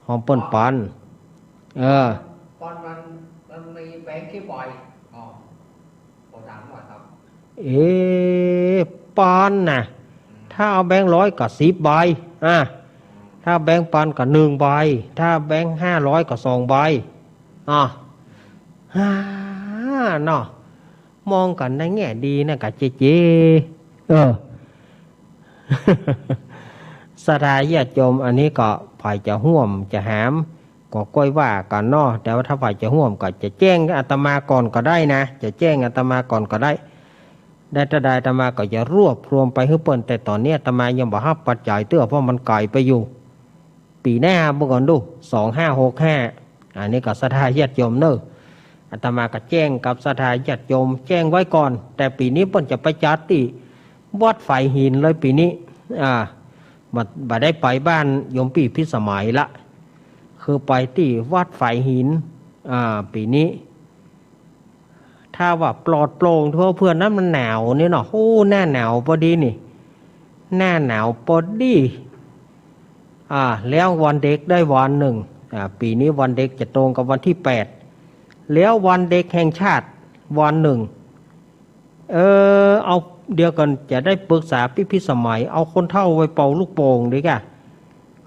ฮอมเปิ้นปอนด์ เออ ปอนด์มัน มันมีแบงค์กี่ใบ อ๋อ ขอถามหน่อยครับ เอ๊ะ ปอนด์น่ะ ถ้าเอาแบงค์ร้อยก็สิบใบ อ่ะ ถ้าแบงค์ปอนด์ก็หนึ่งใบ ถ้าแบงค์ห้าร้อยก็สองใบ อ่ะ ฮ่า เนาะ มองกั๋นในแง่ดีนะกะเจเจ เออ ศรัทธาญาติโยม อันนี้ก็ใผจะฮ่วมจะหาม ก็ก้อยว่ากั๋นเนาะ แต่ว่าถ้าใผจะฮ่วมก็จะแจ้งอาตมาก่อนก็ได้นะ จะแจ้งอาตมาก่อนก็ได้ ได้เต้าใดอาตมาก็จะรวบรวมไปหื้อเปิ้น แต่ต๋อนนี้อาตมายังบ่ฮับปัจจัยเตื้อ เพราะมันไก๋ไปอยู่ ปี๋หน้าเบิ่งก่อนดู สองห้าหกห้า อันนี้ก็ศรัทธาญาติโยมเน่อ อาตมาก็แจ้งกับศรัทธาญาติโยม แจ้งไว้ก่อน แต่ปี๋นี้เปิ้นจะไปจัดตี้วัดฝายหินเลยปี๋นี้ อ่า บ่ บ่ได้ไปบ้านโยมปี้พิสมัยละ คือไปตี้วัดฝายหิน อ่า ปี๋นี้ ถ้าว่าปลอดโปร่งทั่วเพื่อนนั้นมันหนาวนี่เนาะ โอ้ หน้าหนาวพอดีนี่ หน้าหนาวพอดี อ่า แล้ววันเด็กได้วันนึ่ง อ่า ปี๋นี้วันเด็กจะตรงกับวันตี้แปด แล้ววันเด็กแห่งชาติวันนึ่ง เออ เอา เดี๋ยวก่อน จะได้ปรึกษาปี้พิสมัย เอาคนเฒ่าไปเป่าลูกโป่งดีกว่า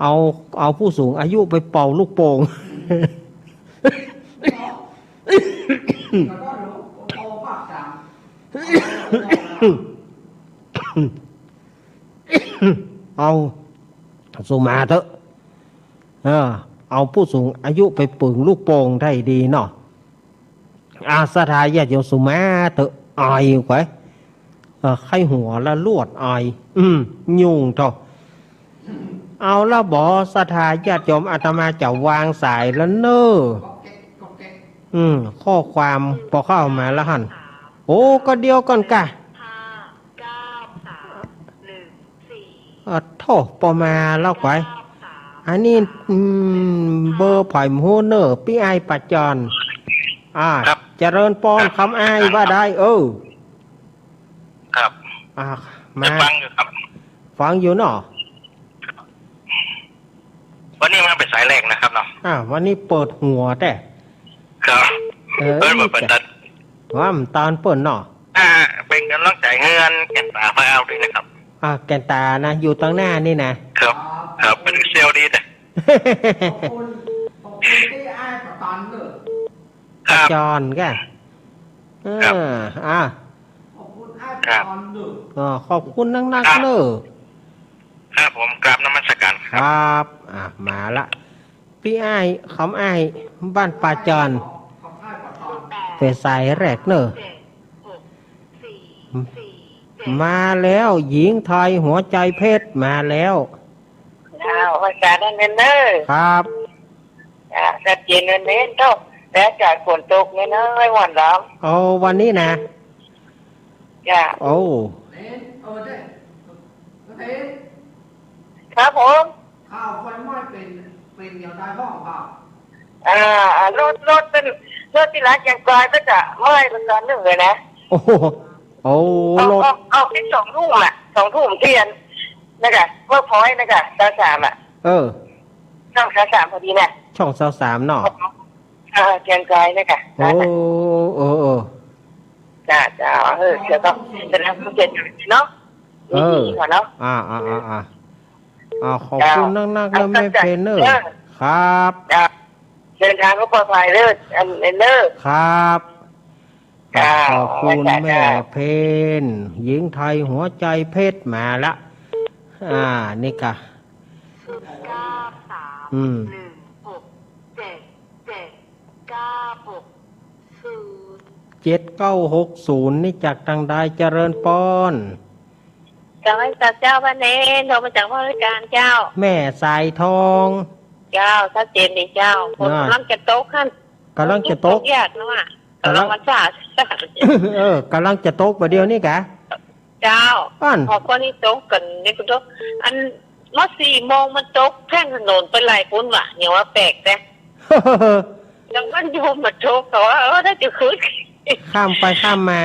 เอา เอาผู้สูงอายุไปเป่าลูกโป่ง เอา สุมาเต๊อะ เออ เอาผู้สูงอายุไปเป่าลูกโป่งได้ดีเนาะ อา ศรัทธาญาติโยมสุมาเต๊อะ อายก๋วย เออ ใค่หัวละลวดอาย อืม ยุ่งเถาะ เอาละบ่ ศรัทธาญาติโยม อาตมาจะวางสายละเน่อ อืม ข้อความปอเข้ามาละหั้น โอ้ ก็เดี๋ยวก่อนกะ อ่ะโธ่ ปอมาแล้วก๋วย อันนี้ อืม เบอร์ใผบ่ฮู้เน่อ ปี้อ้ายป่าจอน อ่า ครับ เจริญปอน ครับ คำอ้ายว่าได้ เออ ครับ อ่า มา ฟังอยู่ครับ ฟังอยู่เนาะ วันนี้มาเป๋นสายแรกนะครับเนาะ อ่า วันนี้เปิดหัวแต๊ ครับ เออ เปิ้นมาเปิดตัด ว่ามันตอนเปิ้นเนาะ อ่า เป๋นก๋ำลังใจ๋เฮือนแก่นต๋าพะเอาด้วยนะครับ อ่า แก่นต๋านะ อยู่ตางหน้านี่นะ ครับ ครับ เป๋นเซลล์ดีนะ ขอบคุณ ขอบคุณตี้อ้ายป่าจอนเน่อ ครับ ป่าจอนกะ เออ ครับ อ่า ขอบคุณอ้าย ครับ ป่าจอนเน่อ อ๋อ ขอบคุณนักๆ ครับ เน่อ ครับผม กราบนมัสการครับ ครับ อ่ะ มาละ ปี้อ้าย คำอ้าย บ้านป่าจอน เป๋นสายแรกเน่อ มาแล้ว หญิงไทยหัวใจเพชรมาแล้ว อ้าว วันจันทร์นั่นเน่อ ครับ อ่า ชัดเจนเน้นๆ เต้า แล้วจากฝนตกเน้อ ไม่หวั่นหรอก เอาวันนี้นะ จ้ะ โอ้ ครับผม ข่าวไฟไหม้เป๋น เป๋นเดี๋ยวได้บ้างเปล่า อ่า อ่า รถ รถเป๋น รถตี้ลาดเจียงกอยเป๋นจะเมื่อยเป๋นต๋อนนึ่งเลยนะ โอ้โห โอ้ ออก รถ ออก ออกตี้สองทุ่มอะ สองทุ่มเตี้ยน นะก่ะ เวิร์กพอยต์นะก่ะ ซาวสามอะ เออ ช่องซาวสามพอดีนะ ช่องซาวสามเนาะ เออ เจียงกอยนะก่ะ โอ้ เออ เออ จ้า จ้า เออ เดี๋ยวก็แสดงความเสียใจเนาะ เออ นี่ดีกว่าเนาะ อ่า อ่า อ่า อ่า อ่า ขอบคุณนักๆ เนอะ แม่เพนเนอะ ครับ จ้ะ เดินทางก็ปลอดภัยเด้อ อัน อันเนอะ ครับ จ้ะ ขอบคุณ จ้ะ แม่เพน หญิงไทยหัวใจเพชรมาละ อ่า นี่ก่ะ อืม เจ็ดเก้าหกศูนย์ นี่จากตางใด เจริญปอน จากไหว้สาเจ้า บ้านเนน โทรมาจากบริการเจ้า แม่สายทอง เจ้า ชัดเจนดีเจ้า ฝน อ่า ก๋ำลังจะตกหั้น ก๋ำลังจะตก ตกยากเนาะ ก๋ำลัง ก๋ำลังมาสาด เออ ก๋ำลังจะตกบ่าเดี่ยวนี้ก่ะ เจ้า อั้น ขอฝนนี่ตกกั๋นนี่ก็ตก อัน เมื่อสี่โมงมันตกแพ่งถนนไปไหลปุ้นวะ อย่างว่าแปลกแต๊ ยังมันอยู่มาตก แต่ว่า เออ ได้จะขึ้น ข้ามไปข้ามมา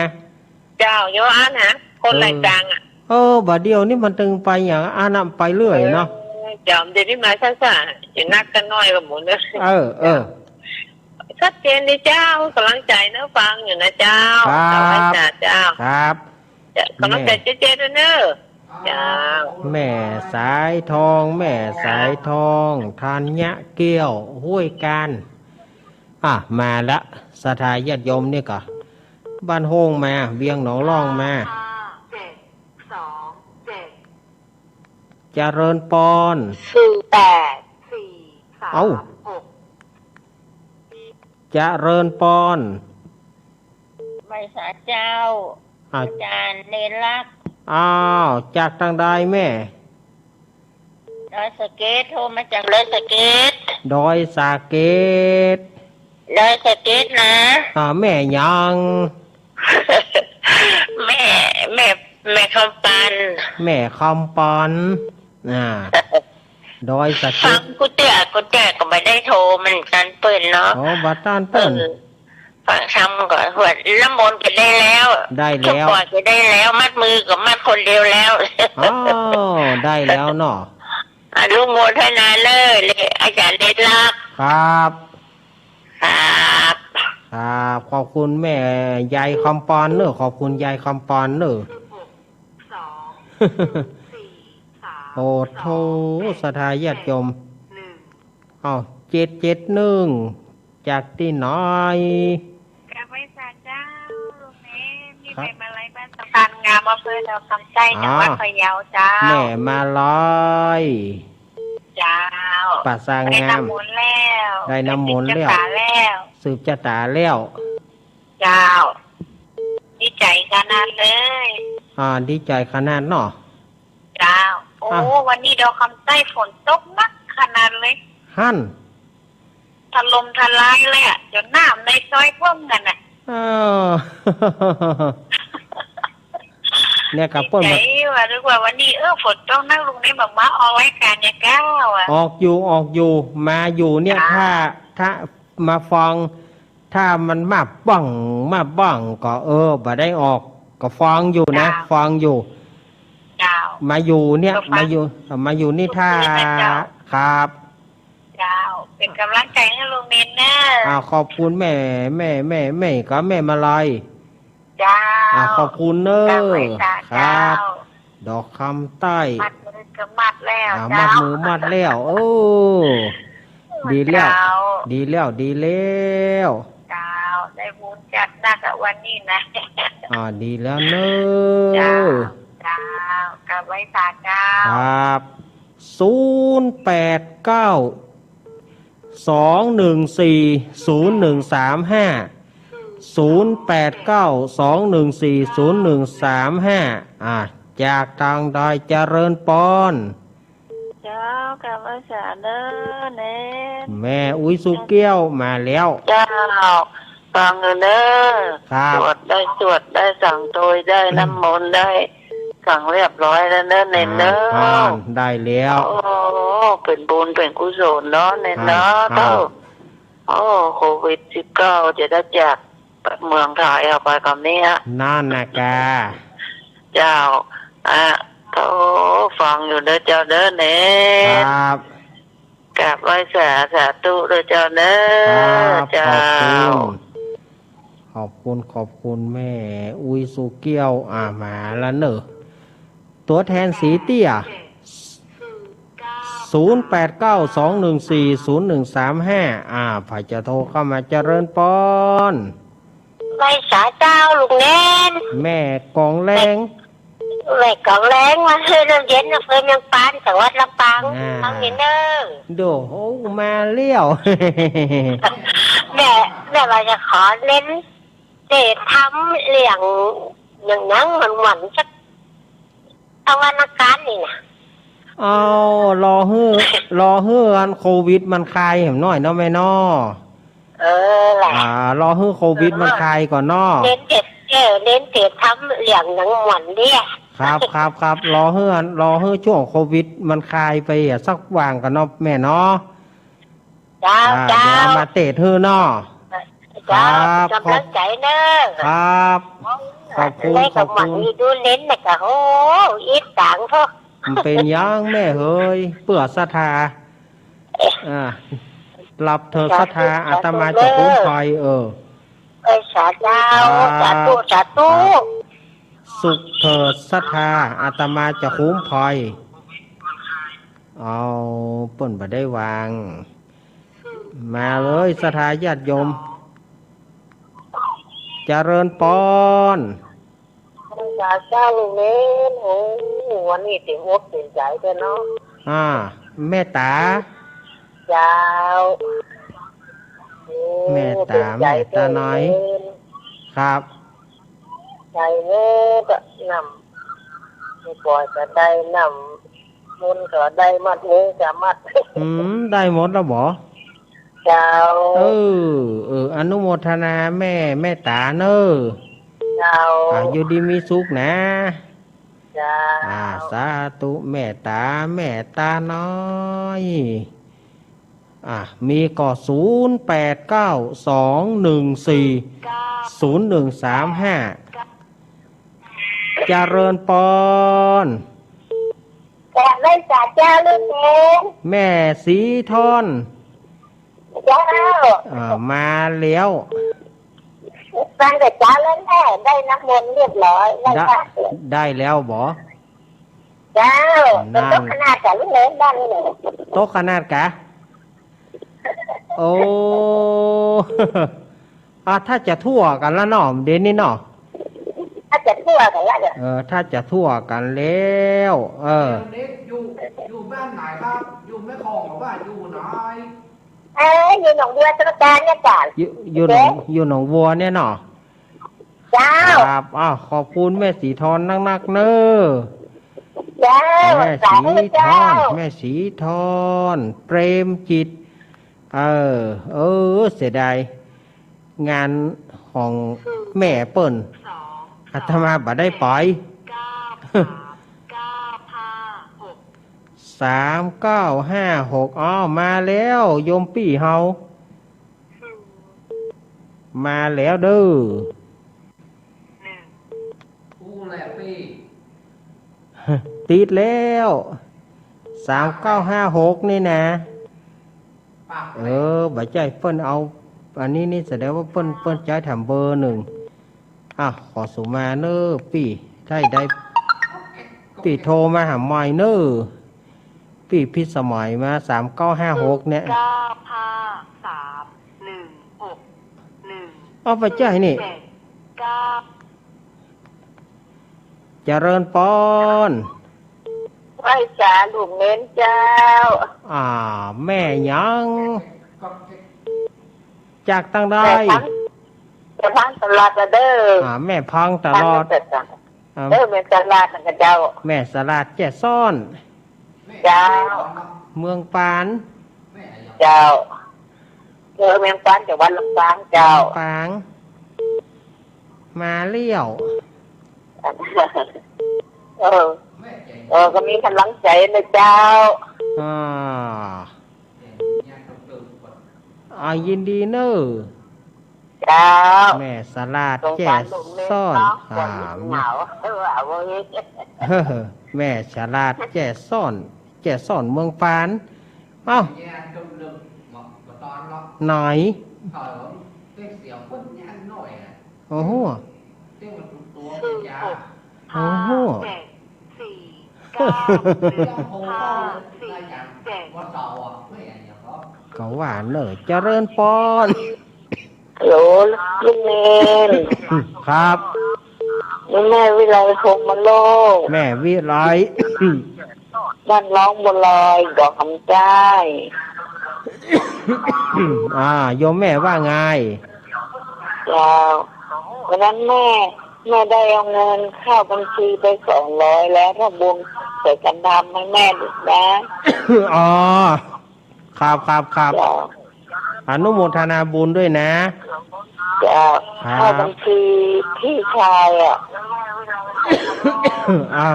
เจ้า อย่างว่าอั้นนะ คนไหลตางอะ เออ บ่าเดี่ยวนี้มันตึงไปอย่างอั้นน่ะ ไปเรื่อยเนาะ เออ เจ้า เดี๋ยวนี้มาช้าๆ จะนักกั๋นหน้อยก็หมดเลย เออ เออ ชัดเจนดีเจ้า ก๋ำลังใจ๋เนอะ ฟังอยู่นะเจ้า ครับ เจ้า เจ้า ครับ จ้ะ ก๋ำลังใจ๋เจ๊ๆ ด้วยเนอะ เจ้า แม่สายทอง แม่สายทอง ธัญเกี้ยว ห้วยการ อ่ะ มาละ ศรัทธาญาติโยมนี่ก่ะ บ้านโฮ่งมา เวียงหนองล่องมา ห้าเจ็ดสองเจ็ด เจริญปอน ศูนย์แปดสี่สามหก เอ้า เจริญปอน ไหว้สาเจ้า อ่ะ อาจ๋ารย์เนรลักษณ์ อ้าว จากตางใดแม่ ดอยสะเก็ด โทรมาจากดอยสะเก็ด ดอยสะเก็ด ดอยสะเก็ดนะ อ่า แม่หยัง แม่ แม่ แม่คำปาน แม่คำปาน อ่า ดอยสะเก็ด ฟังกู้เตื้อกู้เตื้อก็บ่ได้โทรเหมือนกั๋นเปิ้นเนาะ อ๋อ บ่ต้านเปิ้น เออ ฟังธรรมก่อน หวดน้ำมนต์ก็ได้แล้ว ได้แล้ว เจ้าก่อนก็ได้แล้ว มัดมือก็มัดคนเดียวแล้ว อ๋อ ได้แล้วเนาะ อนุโมทนาเนอะ เลย อาจ๋ารย์เนรลักษณ์ ครับ ครับ ครับ ขอบคุณแม่ยายคำปานเนอะ ขอบคุณยายคำปานเนอะ โอ้โธ่ ศรัทธาญาติโยม อ้าว เจ็ดเจ็ดหนึ่ง จากตี้ไหน จากไหว้สาเจ้า ลุงเนน นี่ ครับ แม่มาลัยบ้านสะพานงาม อำเภอดอกคำใต้ จังหวัดพะเยาเจ้า อ๋อ แม่มาลัย เจ้า ป่าสร้างงาม ได้น้ำมนต์แล้ว ได้น้ำมนต์แล้ว ได้สืบจะต๋าแล้ว สืบจะต๋าแล้ว เจ้า ดีใจ๋ขนาดเลย อ่า ดีใจ๋ขนาดเนาะ เจ้า โอ้ อ่ะ วันนี้ดอกคำใต้ฝนตกหนักขนาดเลย หั้น ถล่มทลายเลยอะ จ๋นน้ำในซอยท่วมกั๋นน่ะ เออ เนี่ยครับ ดีใจ๋ เปิ้นว่า ว่านึกว่าวันนี้ เออ ฝนตกหนัก ลุงเนนบ่มาออกรายก๋านเนี่ยเจ้าอะ ออกอยู่ ออกอยู่ มาอยู่เนี่ย เจ้า ถ้า ถ้ามาฟัง ถ้ามันมาบ้าง มาบ้างก็ เออ บ่ได้ออก ก็ฟังอยู่นะ เจ้า ฟังอยู่ เจ้า มาอยู่เนี่ย ก็ฟัง มาอยู่ มาอยู่นี่ ทุกคืนนะเจ้า ถ้า ครับ เจ้า เป๋นก๋ำลังใจ๋หื้อลุงเนนเนอะ อ่า ขอบคุณแม่ แม่ แม่ แม่กับแม่มาลัย เจ้า อ่า ขอบคุณเนอะ กราบไหว้สา ครับ เจ้า ดอกคำใต้ มัดมือก็มัดแล้ว อ่า เจ้า มัดมือมัดแล้ว เออ ดีแล้ว เจ้า ดีแล้ว ดีแล้ว เจ้า ได้บุญจัดหนักอะวันนี้นะ อ่า ดีแล้วเนอะ เจ้า เจ้า กราบไหว้สาเจ้า ครับ ศูนย์แปดเก้า สองหนึ่งสี่ ศูนย์หนึ่งสามห้า ศูนย์แปดเก้า สองหนึ่งสี่ ศูนย์หนึ่งสามห้า อ่า จากตางใด เจริญปอน เจ้า กราบไหว้สาเนอะ เนน แม่อุ๊ยสุเกี้ยวมาแล้ว เจ้า ฟังเนอะ ครับ สวดได้ สวดได้ สังโตยได้ น้ำมนต์ได้ สังเรียบร้อยแล้วเนอะ เนนเนอะ อ่า ได้แล้ว โอ้ เป็นบุญเป็นกุศลเนาะ เน้นเนาะ ครับ เต้า ครับ โอ้ โควิดสิบเก้าจะได้จากเมืองไทยออกไปก่อนเนี่ย นั่นนะกา เจ้า อ่ะ โอ้ ฟังอยู่เด้อเจ้าเด้อ เน้น ครับ กราบไหว้สา สาธุเด้อเจ้าเด้อ ครับ เจ้า ขอบคุณ ขอบคุณ ขอบคุณแม่อุ๊ยสุเกี้ยว อ่า มาละเนอะ ตั๋วแทนสีเตี้ย ศูนย์แปดเก้า สองหนึ่งสี่ ศูนย์หนึ่งสามห้า อ่า ใผจะโทรเข้ามา เจริญปอน ไหว้สาเจ้าลุงเน้น แม่กองแรง แม่กองแรง มาเฮือน้ำเย็น อำเภอเมืองปาน จังหวัดลำปาง อ่า ฟังอยู่เน้อ โด โอ้ มาแล้ว แม่ แม่ว่าจะขอเน้น เจ๊ทำเรื่องหยังๆ มันๆ สัก เอาวันอังคารนี่นะ เอา รอหื้อ รอหื้ออันโควิดมันคลายแหมหน้อยเนาะแม่เนาะ เออ แหละ อ่า รอหื้อโควิดมันคลายก่อนเนาะ เน้นเจ๊ เออ เน้นเจ๊ทำเรื่องหยังมันเนี่ย ครับ ครับ ครับ รอหื้ออัน รอหื้อช่วงโควิดมันคลายไปอะสักว่างก่อนเนาะแม่เนาะ เจ้า อ่า เจ้า เดี๋ยวเอามาเตะหื้อเนาะ เจ้า ครับ กำลังใจเน้อ ครับ ขอบคุณ ขอบคุณ ดูเน้นนะกะ โอ้ อิจฉาเถาะ มันเป็นหยังแม่เหย เปื้อศรัทธา เอ๊ะ อ่า หลับเถอะศรัทธา อาตมาจะคุ้มภัย เออ เอ้ย สาเจ้า ครับ สาธุ สาธุ ครับ สุขเถิดศรัทธา อาตมาจะคุ้มภัย เอา เปิ้นบ่ได้วาง มาเลยศรัทธาญาติโยม เจริญปอน สาเจ้าลุงเน้น โอ้ วันนี้เต็มอกเต็มใจแท้เนาะ อ่า แม่ต๋า เจ้า โอ้ แม่ต๋า เต็มใจ แม่ต๋าน้อย แท้ลุงเน้น ครับ ใส่เน้อ ก็น้ำ ไม่ปล่อยก็ได้น้ำมนต์ก็ได้ มัดมือก็มัด อืม ได้หมดแล้วบ่ เจ้า เออ เออ อนุโมทนาแม่ แม่ต๋าเน้อ เจ้า อ่า อยู่ดีมีสุขนะ เจ้า อ่า สาธุ แม่ต๋า แม่ต๋าน้อย อ่ะ มีก็ ศูนย์แปดเก้า สองหนึ่งสี่ ศูนย์หนึ่งสามห้า เจริญปอน กราบไหว้สาเจ้าลุงเน้น แม่สีทอน เจ้า อ่า มาแล้ว ฟังแต่เช้าแล้วแม่ ได้น้ำมนต์เรียบร้อย ไหว้ ได้ พระ ได้แล้วบ่ เจ้า นั่น ตกขนาดกับลุงเน้นบ้านนี่ ตกขนาดกะ โอ้ อ่ะ ถ้าจะทั่วกั๋นละเนาะ เดี๋ยวนี้เนาะ ถ้าจะทั่วกั๋นละเนี่ย เออ ถ้าจะทั่วกั๋นแล้ว เออ เด็กอยู่ อยู่บ้านไหนครับ อยู่แม่ฮ่องหรือว่าอยู่ไหน เอ้ย อยู่หนองบัวสมุทรปราการเนี่ยจ้ะ อยู่ อยู่หนอง เจ๊ อยู่หนองบัวเนี่ยเนาะ เจ้า ครับ อ้าว ขอบคุณแม่สีทอนนักๆ เน้อ เจ้า แม่สีทอน สาธุเจ้า แม่สีทอน เปรมจิต เออ เออ เสียดาย งานของแม่เปิ้น อาตมาบ่ได้ไป สามเก้าห้าหก อ๋อ มาแล้ว โยมปี้เฮา มาแล้วเด้อ อู้แหละปี้ ติดแล้ว สามเก้าห้าหก นี่นะ ปาก เออ บ่ใจ้เปิ้นเอา อันนี้นี่แสดงว่าเปิ้น เปิ้นใจ๊แถมเบอร์หนึ่ง อ่ะ ขอสุมาเน้อปี้ ใจ้ได้ ปี้โทรมาหาใหม่เน้อ ปี้พิสมัยมา สามเก้าห้าหก เนี่ย เก้าห้าสามหนึ่งหกหนึ่ง เอาไปใจ้นี่ เจ็ดเก้า เจริญปอน ไหว้สาลูกเน้นเจ้า อ่า แม่หยัง จากตังใด แม่พัง แม่พังตลาดอะเด้อ อ่า แม่พังตลาด พังตลาด อ่า เออ แม่ตลาดนะเจ้า แม่ตลาดแจ้ซ้อน เจ้า เมืองปาน เจ้า เออ เมืองปาน จังหวัดลำปางเจ้า ลำปาง มาแล้ว เออ เออ ก็มีกำลังใจ๋นะเจ้า อ่า อ่า ยินดีเน่อ เจ้า แม่สะหลาด สงสารลูกเล็กเนาะ แจ้ซ้อน อ่า เหงา เออ เอาไว้ แม่สะหลาด แจ้ซ้อน แจ้ซ้อนเมืองฝาน เอ้า ไหน โอ้โห โอ้โห ห้า เจ็ด สี่ เก้า หนึ่ง ห้า สี่ เจ็ด ก็ว่าเน่อ เจริญปอน ฮัลโหล ลูกเนน ครับ นี่แม่วิไลพรหมโลก แม่วิไล บ้านร้องบัวลอย ดอกคำใต้ อ่า โยมแม่ว่าไง เจ้า วันนั้นแม่ แม่ได้เอาเงินเข้าบัญชีไปสองร้อยแล้ว ถ้าบุญใส่กันทำให้แม่ด้วยนะ อ๋อ ครับ ครับ ครับ เจ้า อนุโมทนาบุญด้วยนะ เจ้า ครับ เข้าบัญชีพี่ชายอะ อ่า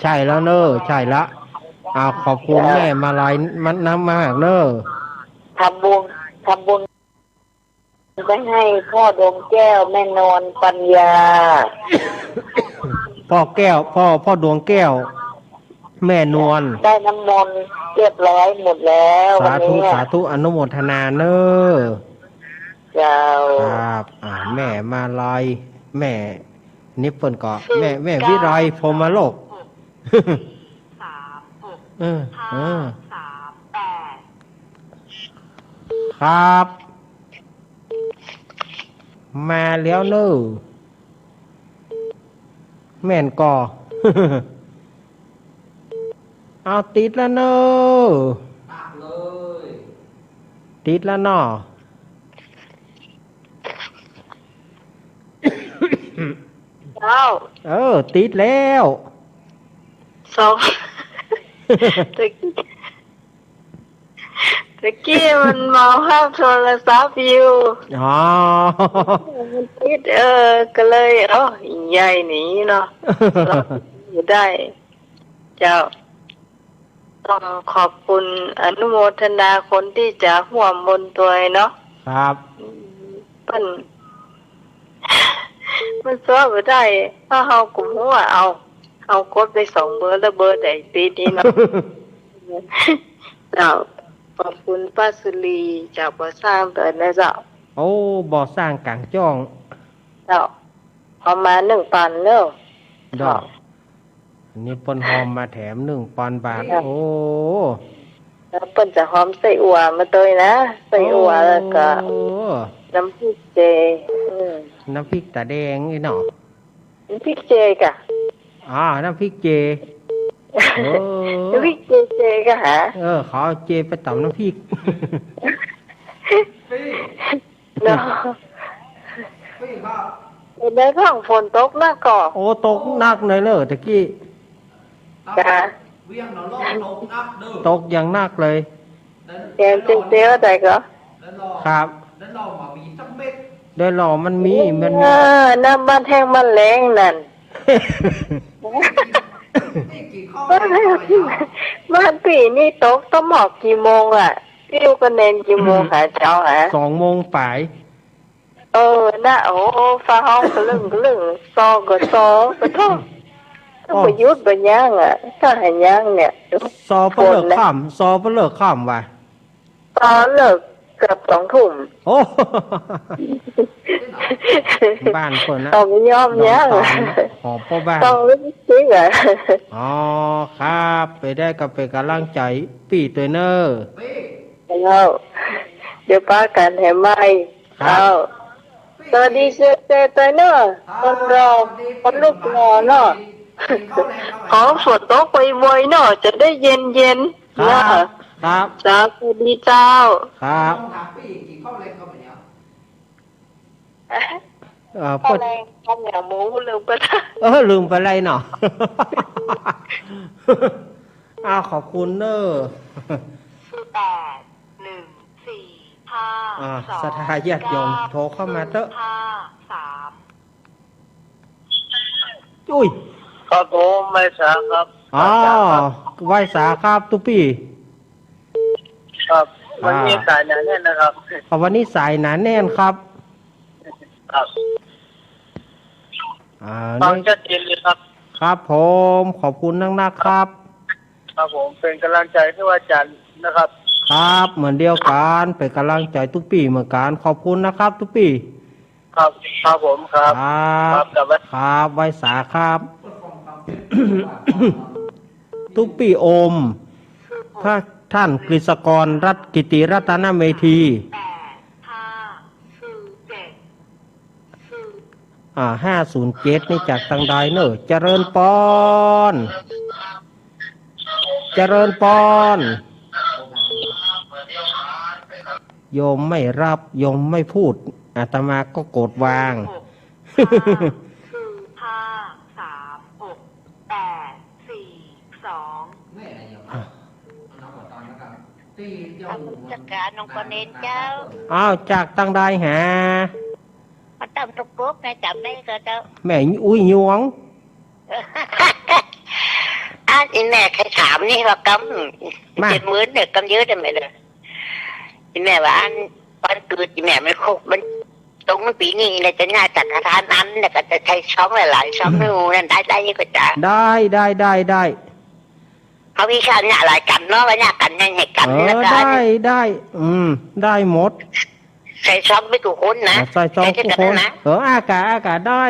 ใช่แล้วเน่อ ใช่ละ อ่า ขอบคุณ เจ้า แม่มาลัย มาก มากเน่อ ทำบุญ ทำบุญ ไปให้พ่อดวงแก้ว แม่นวลปัญญา พ่อแก้ว พ่อ พ่อดวงแก้ว แม่นวล ได้น้ำมนต์เรียบร้อยหมดแล้ว สาธุ วันนี้ สาธุ อนุโมทนาเน่อ เจ้า ครับ อ่า แม่มาลัย แม่ นี่เปิ้นก็ สี่ แม่ แม่ เก้า วิไลพรหมโลก สาม หก เออ ห้า เออ สาม แปด ครับ มาแล้วเน่อ แม่นก่อ เอา ติดแล้วเน่อ ติดแล้วเนาะ เจ้า เออ ติดแล้ว สอง ตะกี้ ตะกี้มันเมาฮับโทรศัพท์อยู่ อ๋อ มันติด เออ ก็เลย โอ้ ใหญ่หนีเนาะ อยู่ได้ เจ้า ต้องขอบคุณอนุโมทนาคนตี้จะฮ่วมบุญตวยเนาะ ครับ อืม เปิ้น มันเซาะบ่ได้ ถ้าเฮากุมหัว เอา เฮากดไปสองเบอร์ แล้วเบอร์ใดติดนี่เนาะ เจ้า ขอบคุณป้าสุรีจากบ่อสร้างตวยนะเจ้า โอ้ บ่อสร้างก๋างจ้อง เจ้า เอามาหนึ่งปันเนาะ เจ้า อันนี้เปิ้นฮอมมาแถมหนึ่งปันบาท เจ้า โอ้ แล้วเปิ้นจะฮอมไส้อั่วมาตวยนะ ไส้อั่ว โอ้ แล้วก็น้ำพริกเจ อืม น้ำพริกตาแดงอี้เนาะ น้ำพริกเจก่ะ อ่า น้ำพริกเจ เออ น้ำพริกเจ เจก่ะฮะ เออ เขาเอาเจไปต๋ำน้ำพริก เนาะ เห็นได้ฟังฝนตกนักก่อ โอ้ ตกนักเลยเน่อตะกี้ จ้ะ ตกอย่างนักเลย แกงเจียวๆ ได้ก่อ ครับ ได้หล่อมันมี มันมี เออ น้ำบ้านแห้งบ้านแล้งนั่น บ้านปี้นี่ตกต้องหมอกกี่โมงอะ ปิ้วกระเด็นกี่โมง อืม คะเจ้าฮะ สองโมงป๋าย เออ นะ โอ้ ฟ้าฮ้องกะลึ่งกะลึ่ง ซอก็ซอ ปะโท้ โอ้ บ่หยุดบ่ยั้งอะ ถ้าหายั้งเนี่ย ซอปะเลิกค่ำ ซอปะเลิกค่ำว่ะ ซอเลิกเกือบสองทุ่ม โอ้ บ้านเปิ้นนะ เอาบ่ยอมยั้ง หอมป้อบ้าน ต้องรีบคิดอะ อ๋อ ครับ ไปได้ก็เป๋นก๋ำลังใจ๋ปี้ตวยเน่อ แล้ว เดี๋ยวปะกั๋นแหมใหม่ ครับ เจ้า สวัสดีเจเจตวยเน่อ คนรอ คนรูปหล่อเนาะ ขอฝนตกบ่อยๆ เนาะ จะได้เย็นๆ ครับ เนาะ ครับ เจ้า สวัสดีเจ้า ครับ เอ่อ ข้าวแลง ข้าวเหนียวหมู ลืมไปละ เออ ลืมไปเลยเนาะ อ้าว ขอบคุณเน่อ แปด หนึ่ง สี่ ห้า อ่า สอง ศรัทธาญาติโยม เก้า โทรเข้ามาเต๊อะ ห้า สาม อุ้ย ครับผม ไม่ช้าครับ อ๋อ อาจารย์ครับ ไหว้สาครับตุ๊ปี้ ครับ วันนี้ อ่า สายหนาแน่นนะครับ อ่า วันนี้สายหนาแน่นครับ ครับ อ่า ฟัง นี่ ชัดเจนเลยครับ ครับผม ขอบคุณนักๆ ครับ ครับผม เป๋นก๋ำลังใจ๋หื้ออาจ๋ารย์นะครับ ครับ เหมือนเดียวกั๋น เป๋นก๋ำลังใจ๋ตุ๊ปี้เหมือนกั๋น ขอบคุณนะครับตุ๊ปี้ ครับ ครับผม ครับ ครับ ครับ ครับ ไหว้สาครับ ตุ๊ปี้โอม พระท่านกฤษกรรัตน์ กิติรัตนเมธี อ่า ห้าศูนย์เจ็ด นี่จากตังใดเน่อ เจริญปอน เจริญปอน โยมไม่รับ โยมไม่พูด อาตมาก็กดวาง ห้า สาม หก แปด สี่ สอง อ่ะ นมัสก๋ารหลวงปู่เณรเจ้า อ้าว จากตังใดหา มาต๋ามตุ๊กกกนะ จ๋ำได้ก่อเจ้า แม่อุ๊ยยวง อันนี้แม่ใค่ถามนี่ว่ากำ มา เจ็ดหมื่นเนี่ยกำเยอะได้ไหมเนี่ย อีแม่ว่าอันวันเกิดอีแม่มันครบ มันตรงมันปี๋นี้เลย จะน่าสังฆทานอัน แล้วก็จะใส่ซองหลายๆ ซอง อืม นึ่งนั่นได้ ได้ก่อจ๊ะ ได้ ได้ ได้ ได้ เขามีชาติเนี่ยหลายกำเนาะ ว่าเนี่ยกำเนี่ย เนี่ยกำ เออ แล้วก็ ได้ ได้ อืม ได้หมด ใส่ซองไปกู้คนนะ อ่ะ ใส่ซองกู้คน ใส่ซองนะ เออ อากาศ อากาศได้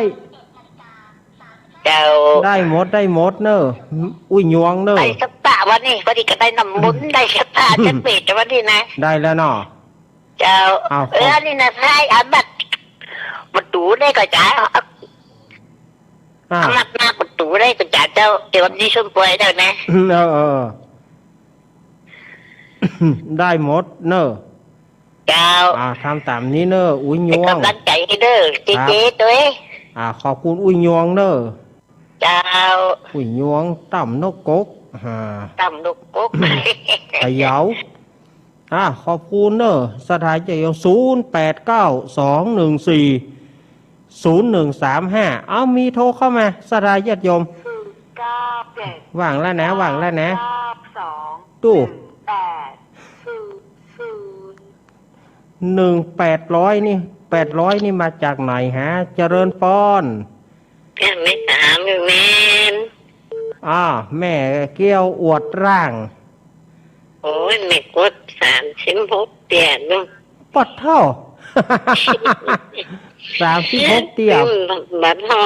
เจ้า ได้หมด ได้หมดเน่อ อุ๊ยยวงเน่อ ได้สักตาวันนี้ พอดีก็ได้น้ำมนต์ ได้สักตา จะเปรตวันนี้นะ ได้แล้วเนาะ เจ้า อ้าว เออ นี่นะ ใส่อันบัดประตู๋ได้ก่อจ๊ะ อ่า อันบัดหน้าประตู๋ได้ก่อจ๊ะเจ้า เดี๋ยววันนี้ชวนไปได้ไหม เออ เออ ได้หมดเน่อ เจ้า อ่า ทำต๋ามนี้เน่อ อุ๊ยยวง เป๋นก๋ำลังใจ๋หื้อเน่อ เจ๊ ครับ เจ๊ตวย อ่า ขอบคุณอุ๊ยยวงเน่อ เจ้า อุ๊ยยวงต๋ามนกกก อ่า ต๋ามนกกก พะเยา อ่า ขอบคุณเน่อ ศรัทธาญาติโยม ศูนย์แปดเก้า สองหนึ่งสี่ ศูนย์หนึ่งสามห้า เอา มีโทรเข้ามา ศรัทธาญาติโยม ศูนย์เก้าเจ็ด ว่างแล้วนะ ว่างแล้วนะ เก้าสอง ตู้ หนึ่งแปดศูนย์ศูนย์ หนึ่งแปดร้อยนี่ แปดร้อยนี่มาจากไหนฮะ เจริญปอน แม่ไม่ถามอยู่แม่น อ่า แม่แก้วอวดร่าง โอ้ย แม่กดสามสิบหกเตื้อลูก ปัดเฒ่า สามสิบหกเตื้อ อืม บัดพ่อ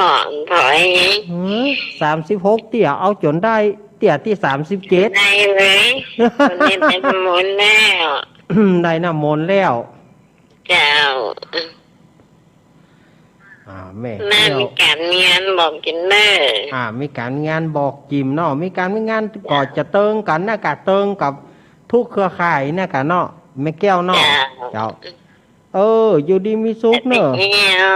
ถอย หือ สามสิบหกเตื้อ เอาจ๋นได้เตื้อตี้สามสิบเจ็ด ได้เลย วันนี้ได้น้ำมนต์แล้ว ได้น้ำมนต์แล้ว เจ้า อ่า แม่ แม่ แก้ว มีก๋านมีงานบอกกิ๋มเน่อ อ่า มีก๋านมีงานบอกกิ๋มเนาะ มีก๋านมีงานก็จะเติงกั๋นนะ กะเติงกับทุกเครือข่ายนะกะเนาะ แม่แก้วเนาะ เจ้า เจ้า เออ อยู่ดีมีสุขเน่อ เจ้า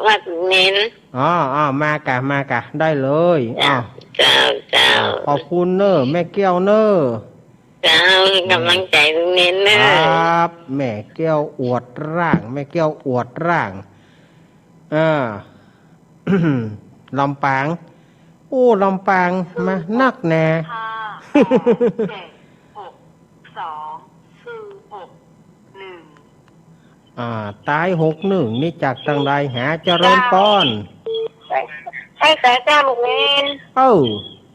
วัดเน้น อ๋อ อ๋อ มากะ มากะ ได้เลย เจ้า อ้าว เจ้า เจ้า อ่า ขอบคุณเน่อ แม่แก้วเน่อ เจ้า ก๋ำลังใจ๋ลุงเณรเน่อ ครับ แม่แก้วอวดร่าง แม่แก้วอวดร่าง อ่า ลำปาง โอ้ ลำปาง มานักแน่ ห้า แปด เจ็ด หก สอง ศูนย์ หก หนึ่ง อ่า ตายหกหนึ่ง นี่จากตังใดหา เจริญปอน ใช่ ใช่เจ้าลุงเณร เออ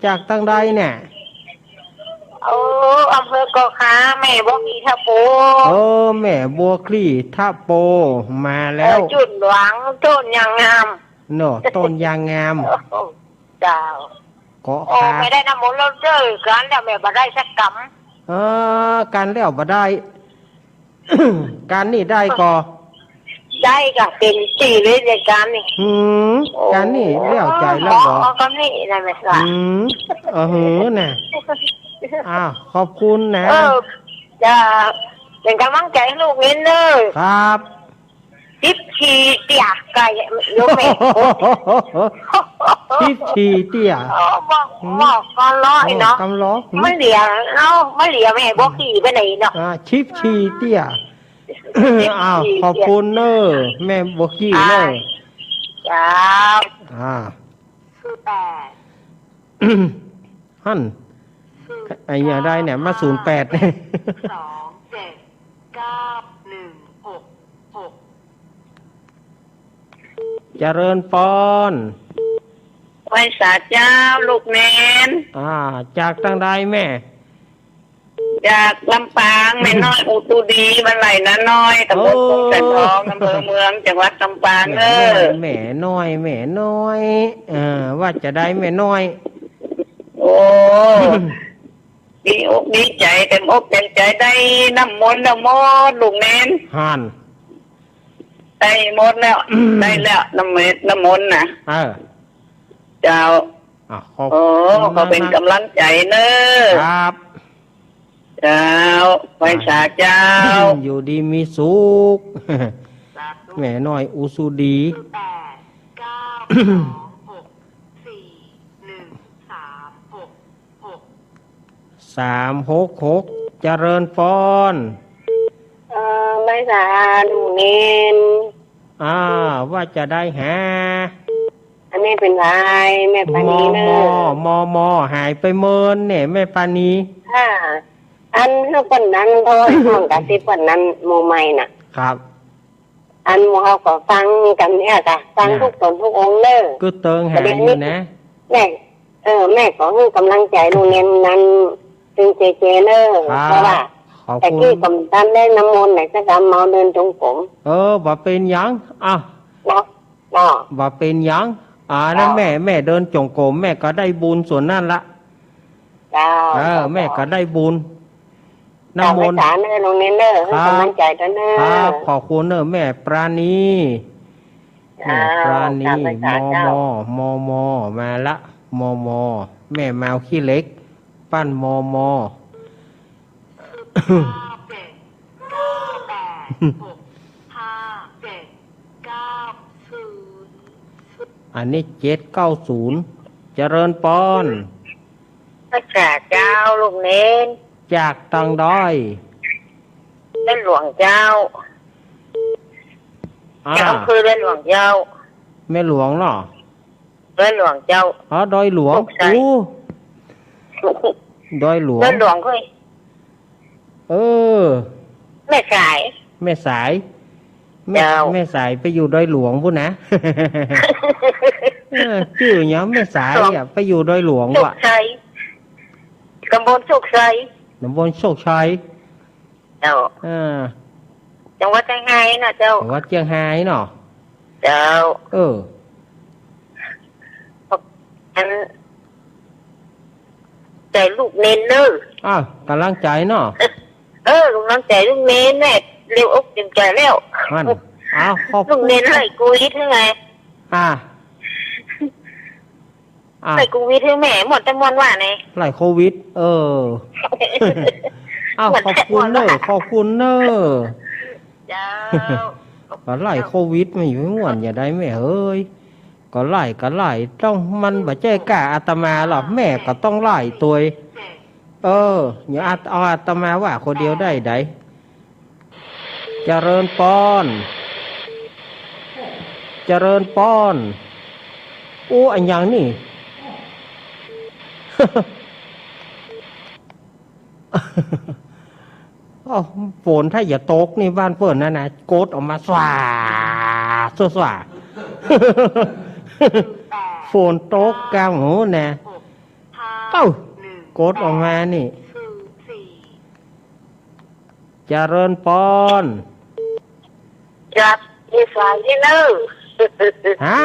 จากตังใดเนี่ย เออ อำเภอเกาะคา แม่บัวคลี่ท่าโป เออ แม่บัวคลี่ท่าโป มาแล้ว เออ จุ่นหลวง ต้นยางงาม เนาะ ต้นยางงาม เจ้า เกาะคา โอ้ แม่ได้น้ำมนต์แล้วเจ้า ก๋านแล้วแม่บ่ได้สักกำ เออ ก๋านแล้วบ่ได้ ก๋านนี่ได้ก่อ ได้ก่ะ เป๋นตี้เลยในก๋านนี่ หืม โอ้ ก๋านนี่แล้วใจ๋แล้วเหรอ เอาก๋านนี่นะแม่สา หืม เออ หือน่ะ อ้าว ขอบคุณนะ เออ จ้า เป๋นก๋ำลังใจ๋หื้อลุงเณรเน่อ ครับ สิบสี่เตื้อ ไก่โยมแม่ สิบสี่เตื้อ เออ บอก หืม บอกก่อนร้อยเนาะ อ๋อ กำลอ หืม มันเหลือ เอ้า มันเหลือแม่บัวคลี่ไปไหนเนาะ อ่า สิบสี่เตื้อ อ้าว ขอบคุณเน่อ แม่บัวคลี่เน่อ เจ้า อ่า แปด หั้น ไอ้อย่างใดเนี่ย มาศูนย์แปด สองเจ็ดเก้าหนึ่งหกหก เจริญปอน ไหว้สาเจ้าลูกเณร อ่า จากตางใดแม่ จากลำปาง แม่น้อยอุตุดี บ้านไร่นาน้อย ตำบล โอ้ โป่งแสนทอง อำเภอเมือง จังหวัดลำปาง แม่น้อย เออ แม่น้อย แม่น้อย เออ ว่าจะใดแม่น้อย โอ้ ดีอกดีใจ๋ เต็มอกเต็มใจ๋ ได้น้ำมนต์แล้วหมด ลูกเณร หั้น ได้หมดแล้ว ได้แล้ว น้ำมนต์ น้ำมนต์น่ะ เออ เจ้า อ่ะ ขอบ โอ้ คุณ ก็เป๋น นะ ก๋ำลังใจ๋เน้อ ครับ เจ้า ไหว้สาเจ้า อยู่ดีมีสุข สาธุ แม่น้อยอุสุดี แปดเก้าสองหกสี่หนึ่งสามหกหก สามหกหก เจริญปอน เอ่อ ไหว้สาลูกเณร อ่า ว่าจะใดหา อันนี้เป๋นใผ แม่ปานีเน้อ มอมอ มอมอ หายไปเมินเนี่ย แม่ปานี ค่ะ อันหื้อเปิ้นนั้น โทรห้องกะตี้เปิ้นนั้น หมู่ใหม่น่ะ ครับ อันหมู่เฮาก็ฟังกั๋นเนี่ยค่ะ ฟัง น่ะ ทุกต๋นทุกองค์เน้อ กึ๊ดเติงหาอยู่นะ แม่ เออ แม่ก็หื้อก๋ำลังใจ๋ลูกเณรนั้น ตึงเจเจเน้อ ครับ เพราะว่า ขอบคุณ แต่กี้ก็บ่ตันได้น้ำมนต์ไหนสักกำ เมาเดินจงกรม เออ บ่เป๋นหยัง อ่ะ เนาะ เนาะ บ่เป๋นหยัง อ่า นั่น เจ้า แม่ แม่เดินจงกรม แม่ก็ได้บุญส่วนนั้นละ เจ้า เออ เจ้า แม่ก็ได้บุญ เจ้า น้ำมนต์ ไหว้สาเน้อลูกเณรเน้อ ครับ หื้อก๋ำลังใจ๋กั๋นเน้อ ครับ ขอบคุณเน้อแม่ปราณี แม่ปราณี เจ้า ไหว้สาเจ้า มอมอ มอมอ มาละ มอมอ แม่แมวขี้เหล็ก ปั้นมอมอ ห้าเจ็ดเก้าแปดหกห้าเจ็ดเก้าศูนย์ อันนี้เจ็ดเก้าศูนย์ เจริญปอน ไหว้สาเจ้าลูกเณร จากตางใด ดอยหลวงเจ้า อ่า เจ้าคือดอยหลวงเจ้า แม่หลวงเนาะ ดอยหลวงเจ้า อ๋อ ดอยหลวง โชคชัย อู้ ดอยหลวง ดอยหลวงเฮ้ย เออ แม่สาย แม่สาย แม่ เจ้า แม่สายไปอยู่ดอยหลวงปู้นนะ เออ จื้อหยังแม่สาย หลวง อะ ไปอยู่ดอยหลวง โชค ว่ะ ชัย ตำบลโชคชัย ตำบลโชคชัย เจ้า อ่า จังหวัดเจียงฮายนะเจ้า จังหวัดเจียงฮายเนาะ เจ้า เออ อัน ใจ๋ลูกเณรเน้อ อ้าว ก๋ำลังใจ๋เนาะ เออ ก๋ำลังใจ๋ลูกเณรแม่ เต็มอกเต็มใจ๋แล้ว นั่น อ้าว ขอบคุณ ลูกเณรไล่โควิดหื้อไง อ่า อ่ะ ไล่โควิดหื้อแม่ หมดแต่ม่วนว่าไง ไล่โควิด เออ อ้าว หมดแต่ ขอบคุณเน้อ ม่วนว่า ขอบคุณเน้อ เจ้า ก็ไล่โควิดมาอยู่ม่วนจะใดแม่เอ้ย ก็ไล่ ก็ไล่ ต้อง มันบ่ใจ้ก้าอาตมาหรอก แม่ก็ต้องไล่ตวย เออ อย่าเอาอาตมาว่าคนเดียวได้ใด เจริญปอน เจริญปอน อู้ อะหยังนี่ อ้าว ฝนถ้าจะตกนี่บ้านเปิ้นนั่นนะ กดออกมา สว่า สว่า สว่า ฝนตกกลางหูนะ เอ้า กดออกมานี่ เจริญปอน จับแม่สายเน้อ ฮะ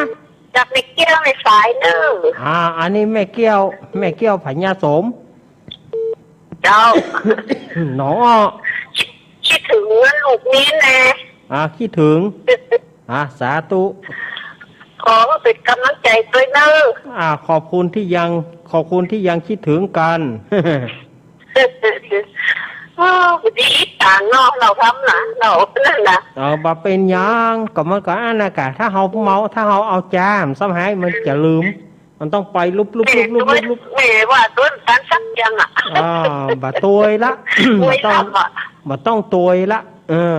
จับแม่แก้วแม่สายเน้อ อ่า อันนี้แม่แก้ว แม่แก้วผญาสม เจ้า หนอ คิด คิดเถิงลูกนี้แน่ อ่า คิดเถิง อ่า สาธุ ขอเป๋นก๋ำลังใจ๋ตวยเน้อ อ่า ขอบคุณตี้ยัง ขอบคุณตี้ยังคิดเถิงกั๋น โอ้ ดีต่างเนาะ เฮาทำนะ เฮานั่นนะ เออ บ่เป๋นหยัง ก็มันก็อันนั้นกะ ถ้าเฮาเมา ถ้าเฮาเอาจ้า มันซ้ำหาย มันจะลืม มันต้องไปลุบๆๆๆๆ แม่ว่าตวย แม่ว่าตวยตันสักอย่างอะ อ่า บ่ตวยละ ตวย บ่ต้อง ซ้ำอะ บ่ต้องตวยละ เออ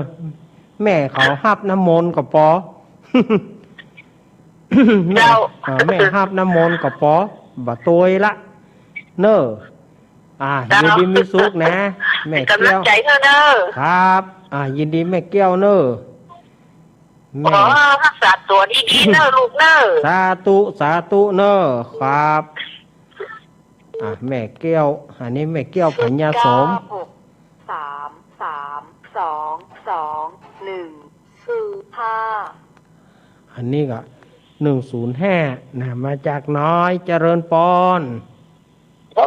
แม่เขาฮับน้ำมนต์ก็ปอ แม่ เจ้า อ่า แม่ฮับน้ำมนต์ก็ปอ บ่ตวยละ เน่อ อ่า เจ้า ยินดีมีสุขนะ แม่เกี้ยว เป๋นก๋ำลังใจ๋หื้อเน่อ ครับ อ่า ยินดีแม่เกี้ยวเน่อ แม่ ขอฮักษาตั๋วดีๆ เน่อลูกเน่อ สาธุ สาธุเน่อ ครับ อ่ะ แม่เกี้ยว อันนี้แม่เกี้ยวพญาโสม ศูนย์เก้าหก สาม สาม สอง สอง หนึ่ง ศูนย์ ห้า อันนี้ก็ หนึ่งศูนย์ห้า นะ มาจากน้อยเจริญปอน โอ้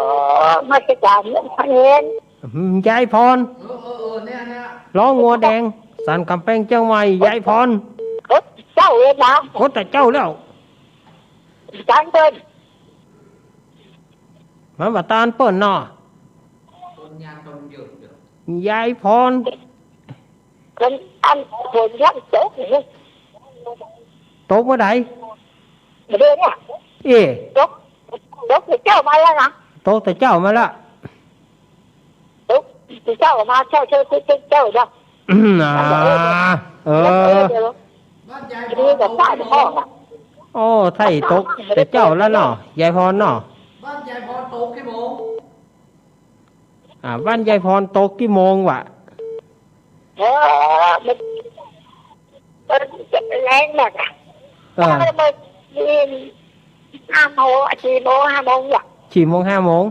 มาจากเมืองพะเนร อืม ยายพร เออ เออ เออ เนี่ย เนี่ย ล้องัวแดง สันก๋ำแปงเจียงใหม่ ยายพร โอ้ เจ้าเองนะ โอ้ แต่เจ้าแล้ว จานเปิ้น มันบ่ตานเปิ้นเนาะ ยายพร ฝนอัน ฝนยังตกอยู่ ตกเมื่อใด เดี๋ยวเนี่ย เอ๊ะ ตก ตกแต่เจ๊ามาแล้วนะ ตกแต่เจ๊ามาแล้ว ตกแต่เจ๊ามา เจ๊า เจ๊า เจ๊า เจ๊าเนาะ อ่า เออ เดี๋ยว เดี๋ยว บ้านยายพร เดี๋ยว เดี๋ยว ตกกี่โมง โอ้ ไทยตกแต่เจ๊าแล้วเนาะ ยายพรเนาะ บ้านยายพรตกกี่โมง อ่า บ้านยายพรตกกี่โมงวะ เออ มัน มันแรงนักอะ เออ มัน มัน ห้าโมง สี่โมง ห้าโมงเนี่ย สี่โมง ห้าโมง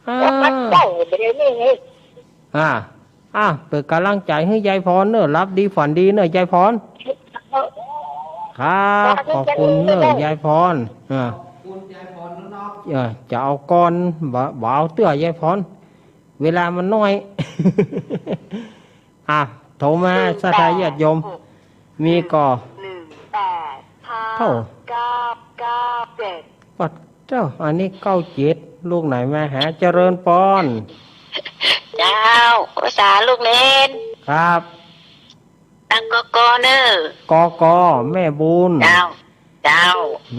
อ่า มันเจ้าไปเลยนี่ไง อ่า อ่ะ เป๋นก๋ำลังใจ๋หื้อยายพรเน่อ หลับดีฝันดีเน่อ ยายพร ครับ ขอบคุณเน่อ ยายพร อ่า เออ จะเอาก่อน บ่ บ่เอาเตื้อ ยายพร เวลามันน้อย อ่ะ โทรมา ศรัทธาญาติโยม มีก่อ หนึ่งแปดห้า เท่า เก้าเก้าเจ็ด ปัดเจ้า อันนี้เก้าเจ็ด ลูกไหนมาหา เจริญปอน เจ้า อุตสาหะลูกเณร ครับ ตั้ง กก เน่อ กก แม่บุญ เจ้า เจ้า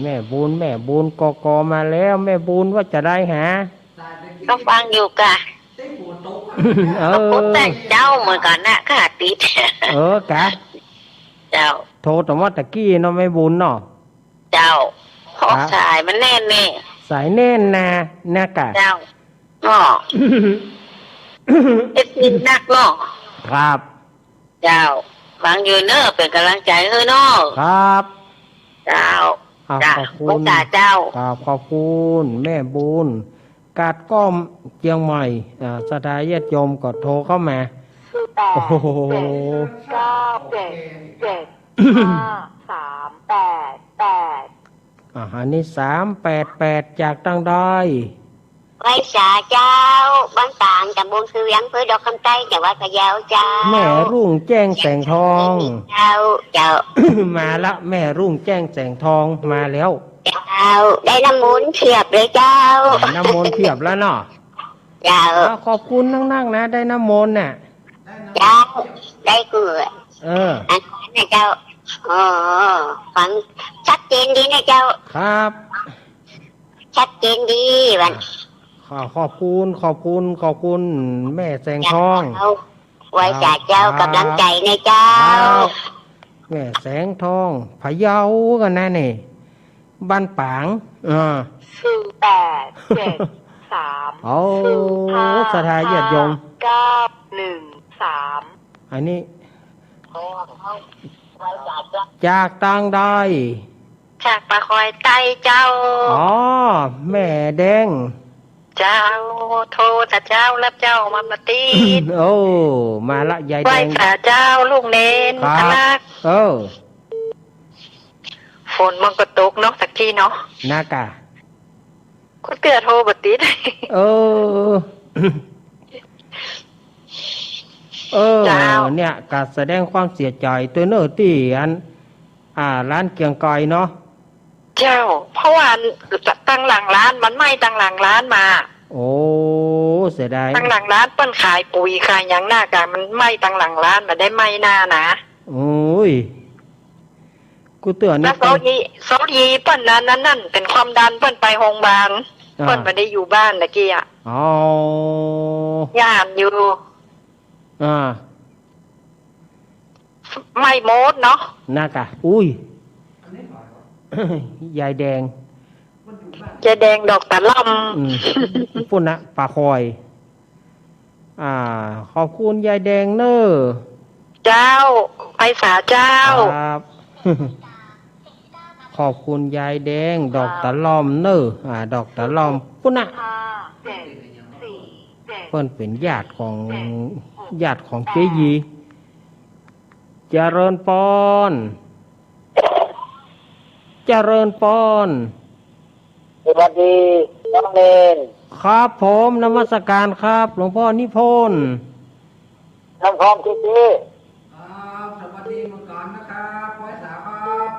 แม่บุญ แม่บุญ กก มาแล้ว แม่บุญว่าจะใดหา ก็ฟังอยู่ก่ะ เออ ก็พูดแต่เจ้าเหมือนกั๋นนะ ข้าติด เออ กะ เจ้า โทรแต่ว่าตะกี้เนาะ แม่บุญเนาะ เจ้า เพราะ ครับ สายมันแน่นนี่ สายแน่นนา นะกะ เจ้า เนาะ เอฟซีนักเนาะ ครับ เจ้า ฟังอยู่เน่อ เป๋นก๋ำลังใจ๋หื้อเน่อ ครับ เจ้า อ่า เจ้า ขอบคุณ อุตสาหะเจ้า ครับ ขอบคุณ แม่บุญ กาดก้อม เจียงใหม่ อ่า ศรัทธาญาติโยมก็โทรเข้ามา ศูนย์แปด โอ้โห เจ็ดเก้าเจ็ดเจ็ดห้าสามแปดแปด อ่า อันนี้ สามแปดแปด จากตางใด ไหว้สาเจ้า บ้านปาง ต๋ำบลคือเวียง อำเภอดอกคำใต้ จังหวัดพะเยาเจ้า แม่รุ่งแจ้งแสงทอง เจ้า เจ้า มาละ แม่รุ่งแจ้งแสงทองมาแล้ว เจ้า ได้น้ำมนต์เพียบเลยเจ้า น้ำมนต์เพียบแล้วเนาะ เจ้า อ่า ขอบคุณนักๆ นะ ได้น้ำมนต์น่ะ เจ้า ได้เกือ เออ อันนั้นนะเจ้า อ๋อ ฟังชัดเจนดีนะเจ้า ครับ ชัดเจนดีวัน ขอ ขอบคุณ ขอบคุณ ขอบคุณแม่แสงทอง เจ้า ไหว้สาเจ้า ครับ ก๋ำลังใจ๋นะเจ้า ครับ แม่แสงทอง พะเยากั๋นนะนี่ บ้านปาง อ่า ศูนย์แปดเจ็ดสาม โอ้ ศูนย์ห้า ศรัทธาญาติโยม เก้าหนึ่งสาม อันนี้ จากตางใด จากป่าคอยใต้เจ้า อ๋อ แม่แดง เจ้า โทรสาเจ้า รับเจ้ามาบ่ติด โอ้ มาละ ยายแดง ไหว้สาเจ้า ลูกเณร ครับ ทะลัก เออ ฝนมันก็ตกเนาะ ตะกี้เนาะ นะกะ ก็เตื้อโทรบ่ติด เออ เออ เจ้า เนี่ย ก็แสดงความเสียใจ๋ตวยเน่อ ตี้อัน อ่า ร้านเกียงไกรเนาะ เจ้า เพราะว่าตังหลังร้าน มันไหม้ตังหลังร้านมา โอ้ เสียดาย ตังหลังร้านเปิ้นขายปุ๋ยขายหยังน่ะกะ มันไหม้ตังหลังร้าน บ่ได้ไหม้หน้านะ โอ้ย กูเตื้อนี่ แล้วเซาอี เซาอีเปิ้นนั้น นั่น นั่น เป๋นความดัน เปิ้นไปโฮงบาล อ่า เปิ้นบ่ได้อยู่บ้านตะกี้อะ อ๋อ ย่านอยู่ อ่า ไหม้หมดเนาะ นะกะ อุ้ย ยายแดง ยายแดงดอกตะล่อม อืม ปุ้นนะ ป่าคอย อ่า ขอบคุณยายแดงเน่อ เจ้า ไปสาเจ้า ครับ ขอบคุณยายแดง ดอกตะล่อมเน่อ อ่า ดอกตะล่อม ปุ้นนะ ปุ้นเป๋นญาติของ ญาติของเจ๊ยี เจริญปอน เจริญปอน สวัสดีน้องเณร ครับผม นมัสการครับ หลวงพ่อนิพนธ์ น้องพร เจ๊ยี ครับ สวัสดีเหมือนกันนะครับ ไหว้สาครับ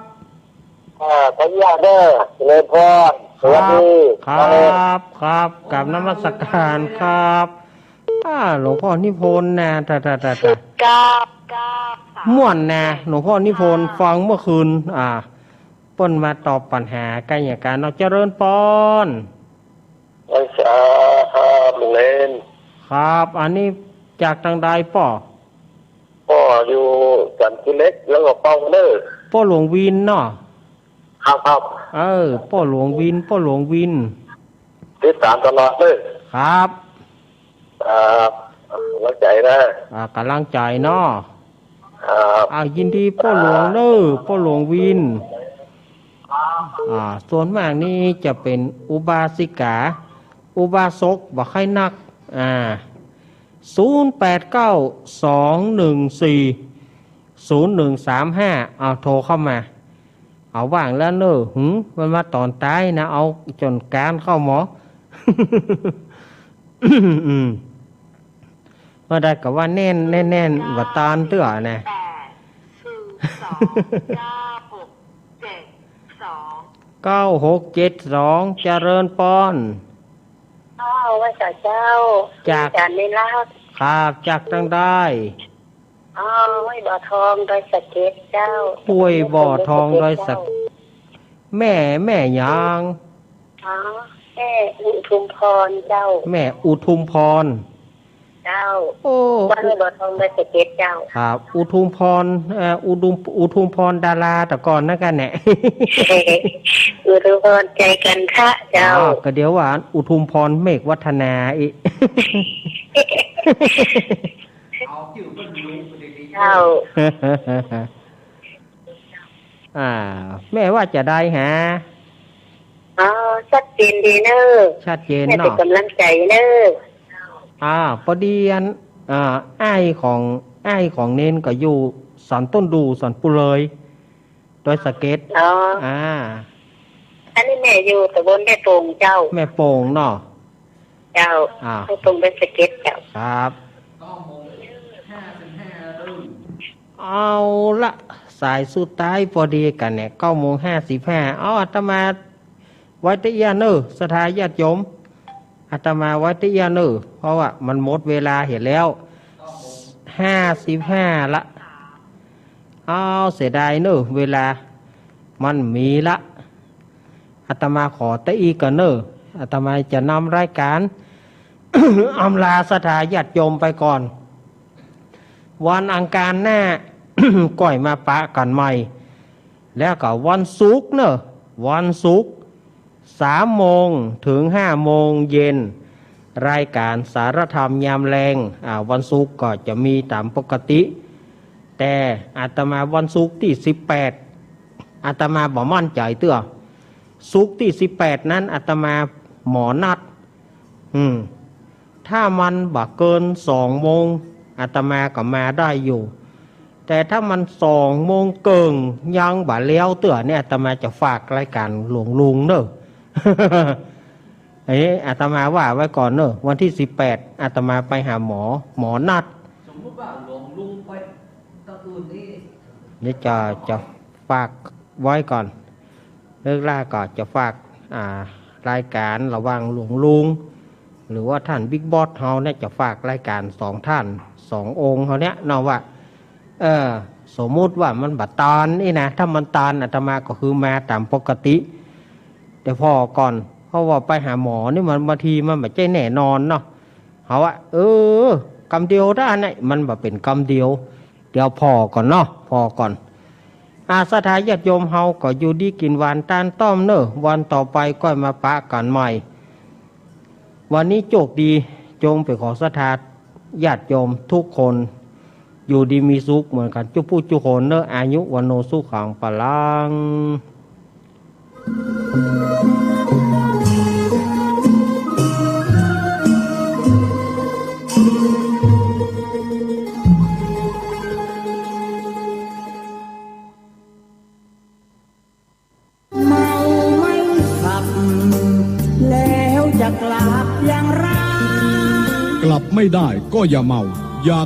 อ่า ขออนุญาตเด้อ เจริญพร สวัสดี ครับ น้องเณร ครับ ครับ กราบนมัสการครับ อ่า หลวงพ่อนิพนธ์นะ ตะ ตะ ตะ ตะ ครับ ครับ ม่วนนะ หลวงพ่อนิพนธ์ ฟังเมื่อคืน อ่า เปิ้นมาตอบปัญหาไกยะกาเนาะ เจริญปอน ไหว้สาครับ ลุงเณร ครับ อันนี้จากตางใดป้อ ป้ออยู่สันติเหล็ก แล้วก็เป้าเน่อ ป้อหลวงวินเนาะ ครับ ครับ เออ ป้อหลวงวิน ป้อหลวงวิน ติดตามตลอดเลย ครับ ครับ กำลังใจ๋นะ อ่า กำลังใจ๋เนาะ ครับ อ่า ยินดีป้อหลวงเน่อ ป้อหลวงวิน อ่า ส่วนมากนี่จะเป๋นอุบาสิกา อุบาสกบ่ใค่นัก อ่า ศูนย์แปดเก้า สองหนึ่งสี่ ศูนย์หนึ่งสามห้า เอาโทรเข้ามา เอาว่างแล้วเน่อ หึ มันมาต๋อนต๊ายนะ เอาจ๋นกานเข้าหมอ อืม เมื่อใดก็ว่าแน่น แน่น แน่น บ่ตานเตื้อนะ เก้าหกเจ็ดสอง เจริญปอน อ้าว ไหว้สาเจ้า จาก อาจ๋ารย์นิรักษ์ ครับ จากตางใด อ๋อ ห้วยบ่อทอง ดอยสะเก็ดเจ้า ห้วยบ่อทอง ดอยสะเก็ด แม่ แม่หยัง อ๋อ แม่อุทุมพรเจ้า แม่อุทุมพร เจ้า โอ้ บ้านห้วยบ่อทอง ดอยสะเก็ดเจ้า ครับ อุทุมพร เอ่อ อุทุม อุทุมพรดาราแต่ก่อนนะกั๋นเนี่ย อุทุมพรใจกันทะเจ้า อ๋อ ก็เดี๋ยวว่าอุทุมพรเมฆวัฒนาอีก เจ้า อ่า แม่ว่าจะใดฮะ อ๋อ ชัดเจนดีเน่อ ชัดเจนเนาะ แม่เป๋นกำลังใจ๋เน่อ อ่า ปอดีอัน อ่า อ้ายของ อ้ายของเณรก็อยู่สันต้นดู่ สันปูเลย ดอยสะเก็ด อ๋อ อ่า อันนี้แม่อยู่ต๋ำบลแม่โป่งเจ้า แม่โป่งเนาะ เจ้า อ่า แม่โป่งดอยสะเก็ดเจ้า ครับ เอาละ สายสุดท้ายปอดีกั๋นเนี่ย เก้าโมงห้าสิบห้า เอา อาตมาไว้เต้าอี้เน่อ ศรัทธาญาติโยม อาตมาไว้เต้าอี้เน่อ เพราะว่ามันหมดเวลาเหียแล้ว ห้าสิบห้าละ เอา เสียดายเน่อ เวลามันมีละ อาตมาขอเต้าอี้ก่อนเน่อ อาตมาจะนำรายก๋าน อำลาศรัทธาญาติโยมไปก่อน วันอังคารหน้า ก้อยมาปะกั๋นใหม่ แล้วก็วันศุกร์เน่อ วันศุกร์ สามโมงเถิงห้าโมงเย็น รายก๋านสารธรรมยามแลง อ่า วันศุกร์ก็จะมีต๋ามปกติ แต่อาตมาวันศุกร์ตี้สิบแปด อาตมาบ่มั่นใจ๋เตื้อ ศุกร์ตี้สิบแปดนั้นอาตมาหมอนัด อืม ถ้ามันบ่เกินสองโมง อาตมาก็มาได้อยู่ แต่ถ้ามันสองโมงเกิ่งยังบ่แล้วเตื้อเนี่ย อาตมาจะฝากรายก๋านหลวงลุงเน่อ เอ๊ะ อาตมาว่าไว้ก่อนเน่อ วันตี้สิบแปด อาตมาไปหาหมอ หมอนัด สมมุติว่าหลวงลุงไปตะอื่นนี่ นี่จะ จะฝากไว้ก่อน เลิกล่าก็จะฝาก อ่า รายก๋านระหว่างหลวงลุง หรือว่าต้านบิ๊กบอสเฮาเนี่ย จะฝากรายก๋านสองต้าน สององค์เฮาเนี่ยเนาะว่า เออ สมมุติว่ามันบ่ตานนี่นะ ถ้ามันตานอาตมาก็คือมาต๋ามปกติ แต่ผ่อก่อน เพราะว่าไปหาหมอนี่มันบางทีมันบ่ใจ้แน่นอนเนาะ เฮาว่า เออ กำเดียวเต้าอั้นน่ะ มันบ่เป๋นกำเดียว เดี๋ยวผ่อก่อนเนาะ ผ่อก่อน อา ศรัทธาญาติโยมเฮาก็อยู่ดีกิ๋นหวานตานต้อมเน่อ วันต่อไปก้อยมาปะกั๋นใหม่ วันนี้โจคดี จงเป๋นของศรัทธาญาติโยมทุกคน อยู่ดีมีสุขเหมือนกั๋นจุ๊ผู้จุ๊คนเน่อ อายุ วัณโณ สุขัง พลัง เมาไม่ขับ แล้วจะกลับอย่างไร กลับไม่ได้ก็อย่าเมา อย่า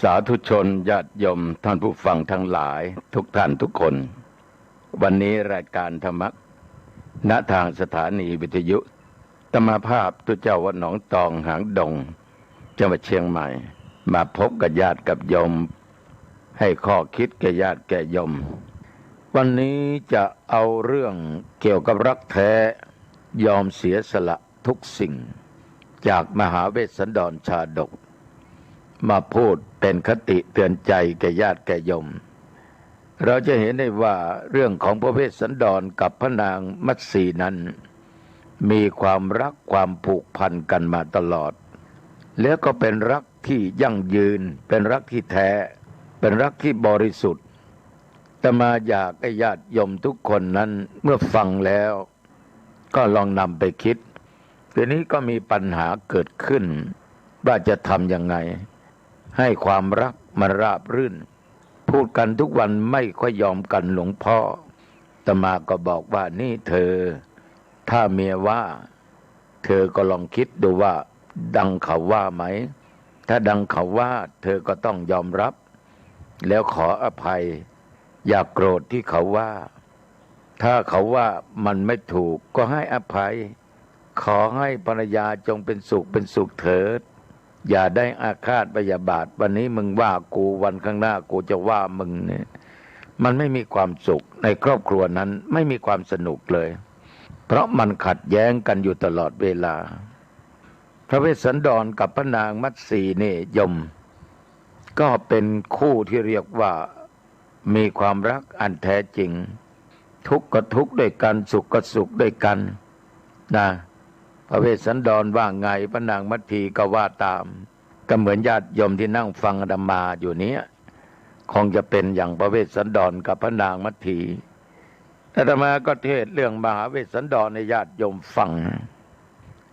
สาธุชนญาติโยมท่านผู้ฟังทั้งหลายทุกท่านทุกคน วันนี้รายการธรรมะ ณ ทางสถานีวิทยุธรรมภาพตุ๊เจ้าวัดหนองตองหางดง จังหวัดเชียงใหม่ มาพบกับญาติกับโยม ให้ข้อคิดแก่ญาติแก่โยม วันนี้จะเอาเรื่องเกี่ยวกับรักแท้ ยอมเสียสละทุกสิ่ง จากมหาเวสสันดรชาดก มาพูดเป็นคติเตือนใจแก่ญาติแก่โยม เราจะเห็นได้ว่าเรื่องของพระเวสสันดรกับพระนางมัตสีนั้น มีความรักความผูกพันกันมาตลอด แล้วก็เป็นรักที่ยั่งยืน เป็นรักที่แท้ เป็นรักที่บริสุทธิ์ อาตมาอยากให้ญาติโยมทุกคนนั้นเมื่อฟังแล้ว ก็ลองนำไปคิด ทีนี้ก็มีปัญหาเกิดขึ้น ว่าจะทำยังไง ให้ความรักมันราบรื่น พูดกันทุกวันไม่ค่อยยอมกันหลวงพ่อ อาตมาก็บอกว่า นี่เธอ ถ้าเมียว่า เธอก็ลองคิดดูว่าดังเขาว่าไหม ถ้าดังเขาว่า เธอก็ต้องยอมรับ แล้วขออภัย อย่าโกรธที่เขาว่า ถ้าเขาว่ามันไม่ถูกก็ให้อภัย ขอให้ภรรยาจงเป็นสุขเป็นสุขเถิด อย่าได้อาฆาตพยาบาท วันนี้มึงว่ากู วันข้างหน้ากูจะว่ามึงเนี่ย มันไม่มีความสุข ในครอบครัวนั้นไม่มีความสนุกเลย เพราะมันขัดแย้งกันอยู่ตลอดเวลา พระเวสสันดรกับพระนางมัตสีนี่โยม ก็เป็นคู่ที่เรียกว่ามีความรักอันแท้จริง ทุกข์ก็ทุกข์ด้วยกัน สุขก็สุขด้วยกันนะ พระเวสสันดรว่าไง พระนางมัตสีก็ว่าตาม ก็เหมือนญาติโยมที่นั่งฟังอาตมาอยู่เนี้ย คงจะเป็นอย่างพระเวสสันดรกับพระนางมัตสี อาตมาก็เทศน์เรื่องมหาเวสสันดรให้ญาติโยมฟัง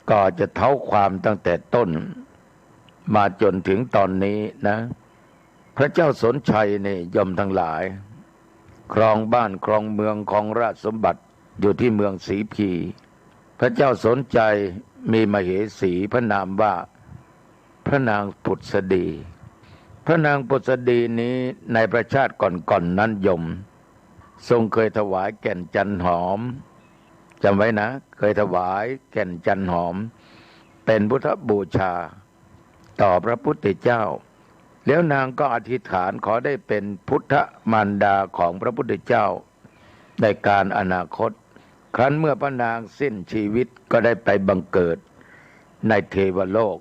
ก็จะเท้าความตั้งแต่ต้น มาจนถึงตอนนี้นะ พระเจ้าสนชัยนี่โยมทั้งหลาย ครองบ้านครองเมือง ครองราชสมบัติอยู่ที่เมืองสีพี พระเจ้าสนชัยมีมเหสีพระนามว่า พระนางผุดสดี พระนางผุดสดีนี้ในพระชาติก่อนๆ นั้นโยม ทรงเคยถวายแก่นจันหอม จำไว้นะ เคยถวายแก่นจันหอม เป็นพุทธบูชาต่อพระพุทธเจ้า แล้วนางก็อธิษฐานขอได้เป็นพุทธมารดาของพระพุทธเจ้า ในกาลอนาคต ครั้นเมื่อพระนางสิ้นชีวิตก็ได้ไปบังเกิดในเทวโลก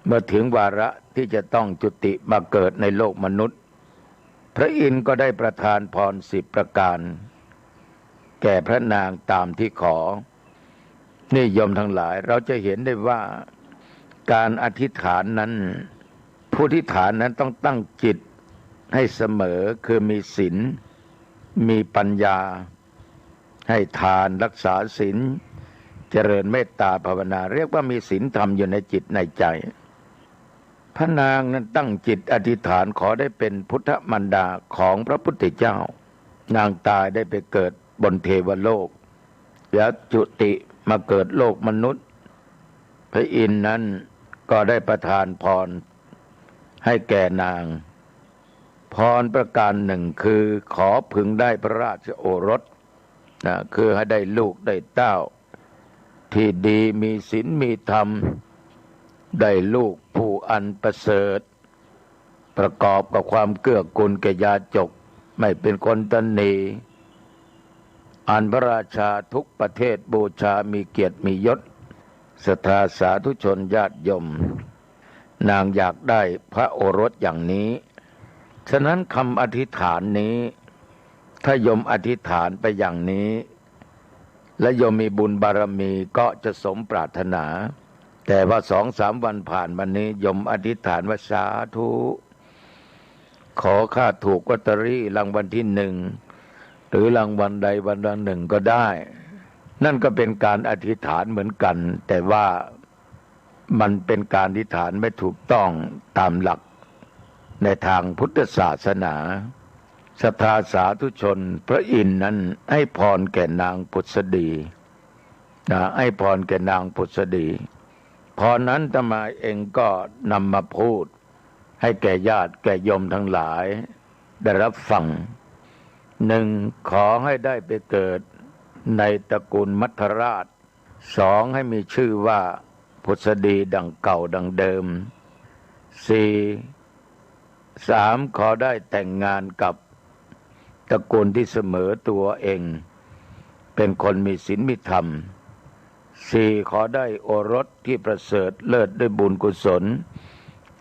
เมื่อถึงวาระที่จะต้องจุติมาเกิดในโลกมนุษย์ พระอินทร์ก็ได้ประทานพรสิบประการ แก่พระนางตามที่ขอ นี่โยมทั้งหลาย เราจะเห็นได้ว่าการอธิษฐานนั้น ผู้อธิษฐานนั้นต้องตั้งจิตให้เสมอ คือมีศีล มีปัญญา ให้ทาน รักษาศีล เจริญเมตตาภาวนา เรียกว่ามีศีลธรรมอยู่ในจิตในใจ พระนางนั้นตั้งจิตอธิษฐานขอได้เป็นพุทธมารดาของพระพุทธเจ้า นางตายได้ไปเกิดบนเทวโลก แล้วจุติมาเกิดโลกมนุษย์ พระอินทร์นั้นก็ได้ประทานพรให้แก่นาง พรประการหนึ่งคือขอพึงได้พระราชโอรสนะ คือให้ได้ลูกได้เต้าที่ดี มีศีลมีธรรม ได้ลูกผู้อันประเสริฐ ประกอบกับความเกื้อกูลแก่ยาจก ไม่เป็นคนตนี อันพระราชาทุกประเทศบูชา มีเกียรติมียศ ศรัทธาสาธุชนญาติโยม นางอยากได้พระโอรสอย่างนี้ ฉะนั้นคำอธิษฐานนี้ ถ้าโยมอธิษฐานไปอย่างนี้ และโยมมีบุญบารมีก็จะสมปรารถนา แต่ว่าสองสามวันผ่านมานี้ โยมอธิษฐานว่า สาธุ ขอข้าถูกลอตเตอรี่รางวัลที่หนึ่ง หรือรางวัลใดวันละหนึ่งก็ได้ นั่นก็เป็นการอธิษฐานเหมือนกัน แต่ว่ามันเป็นการอธิษฐานไม่ถูกต้องตามหลักในทางพุทธศาสนา ศรัทธาสาธุชน พระอินทร์นั้นให้พรแก่นางผุดสดีนะ ให้พรแก่นางผุดสดี พรนั้นอาตมาเองก็นำมาพูด ให้แก่ญาติแก่โยมทั้งหลายได้รับฟัง หนึ่ง ขอให้ได้ไปเกิดในตระกูลมัทธราช สอง ให้มีชื่อว่าผุสดีดังเก่าดังเดิม สี่ สาม ขอได้แต่งงานกับตระกูลที่เสมอตัวเอง เป็นคนมีศีลมีธรรม สี่ ขอได้โอรสที่ประเสริฐเลิศด้วยบุญกุศล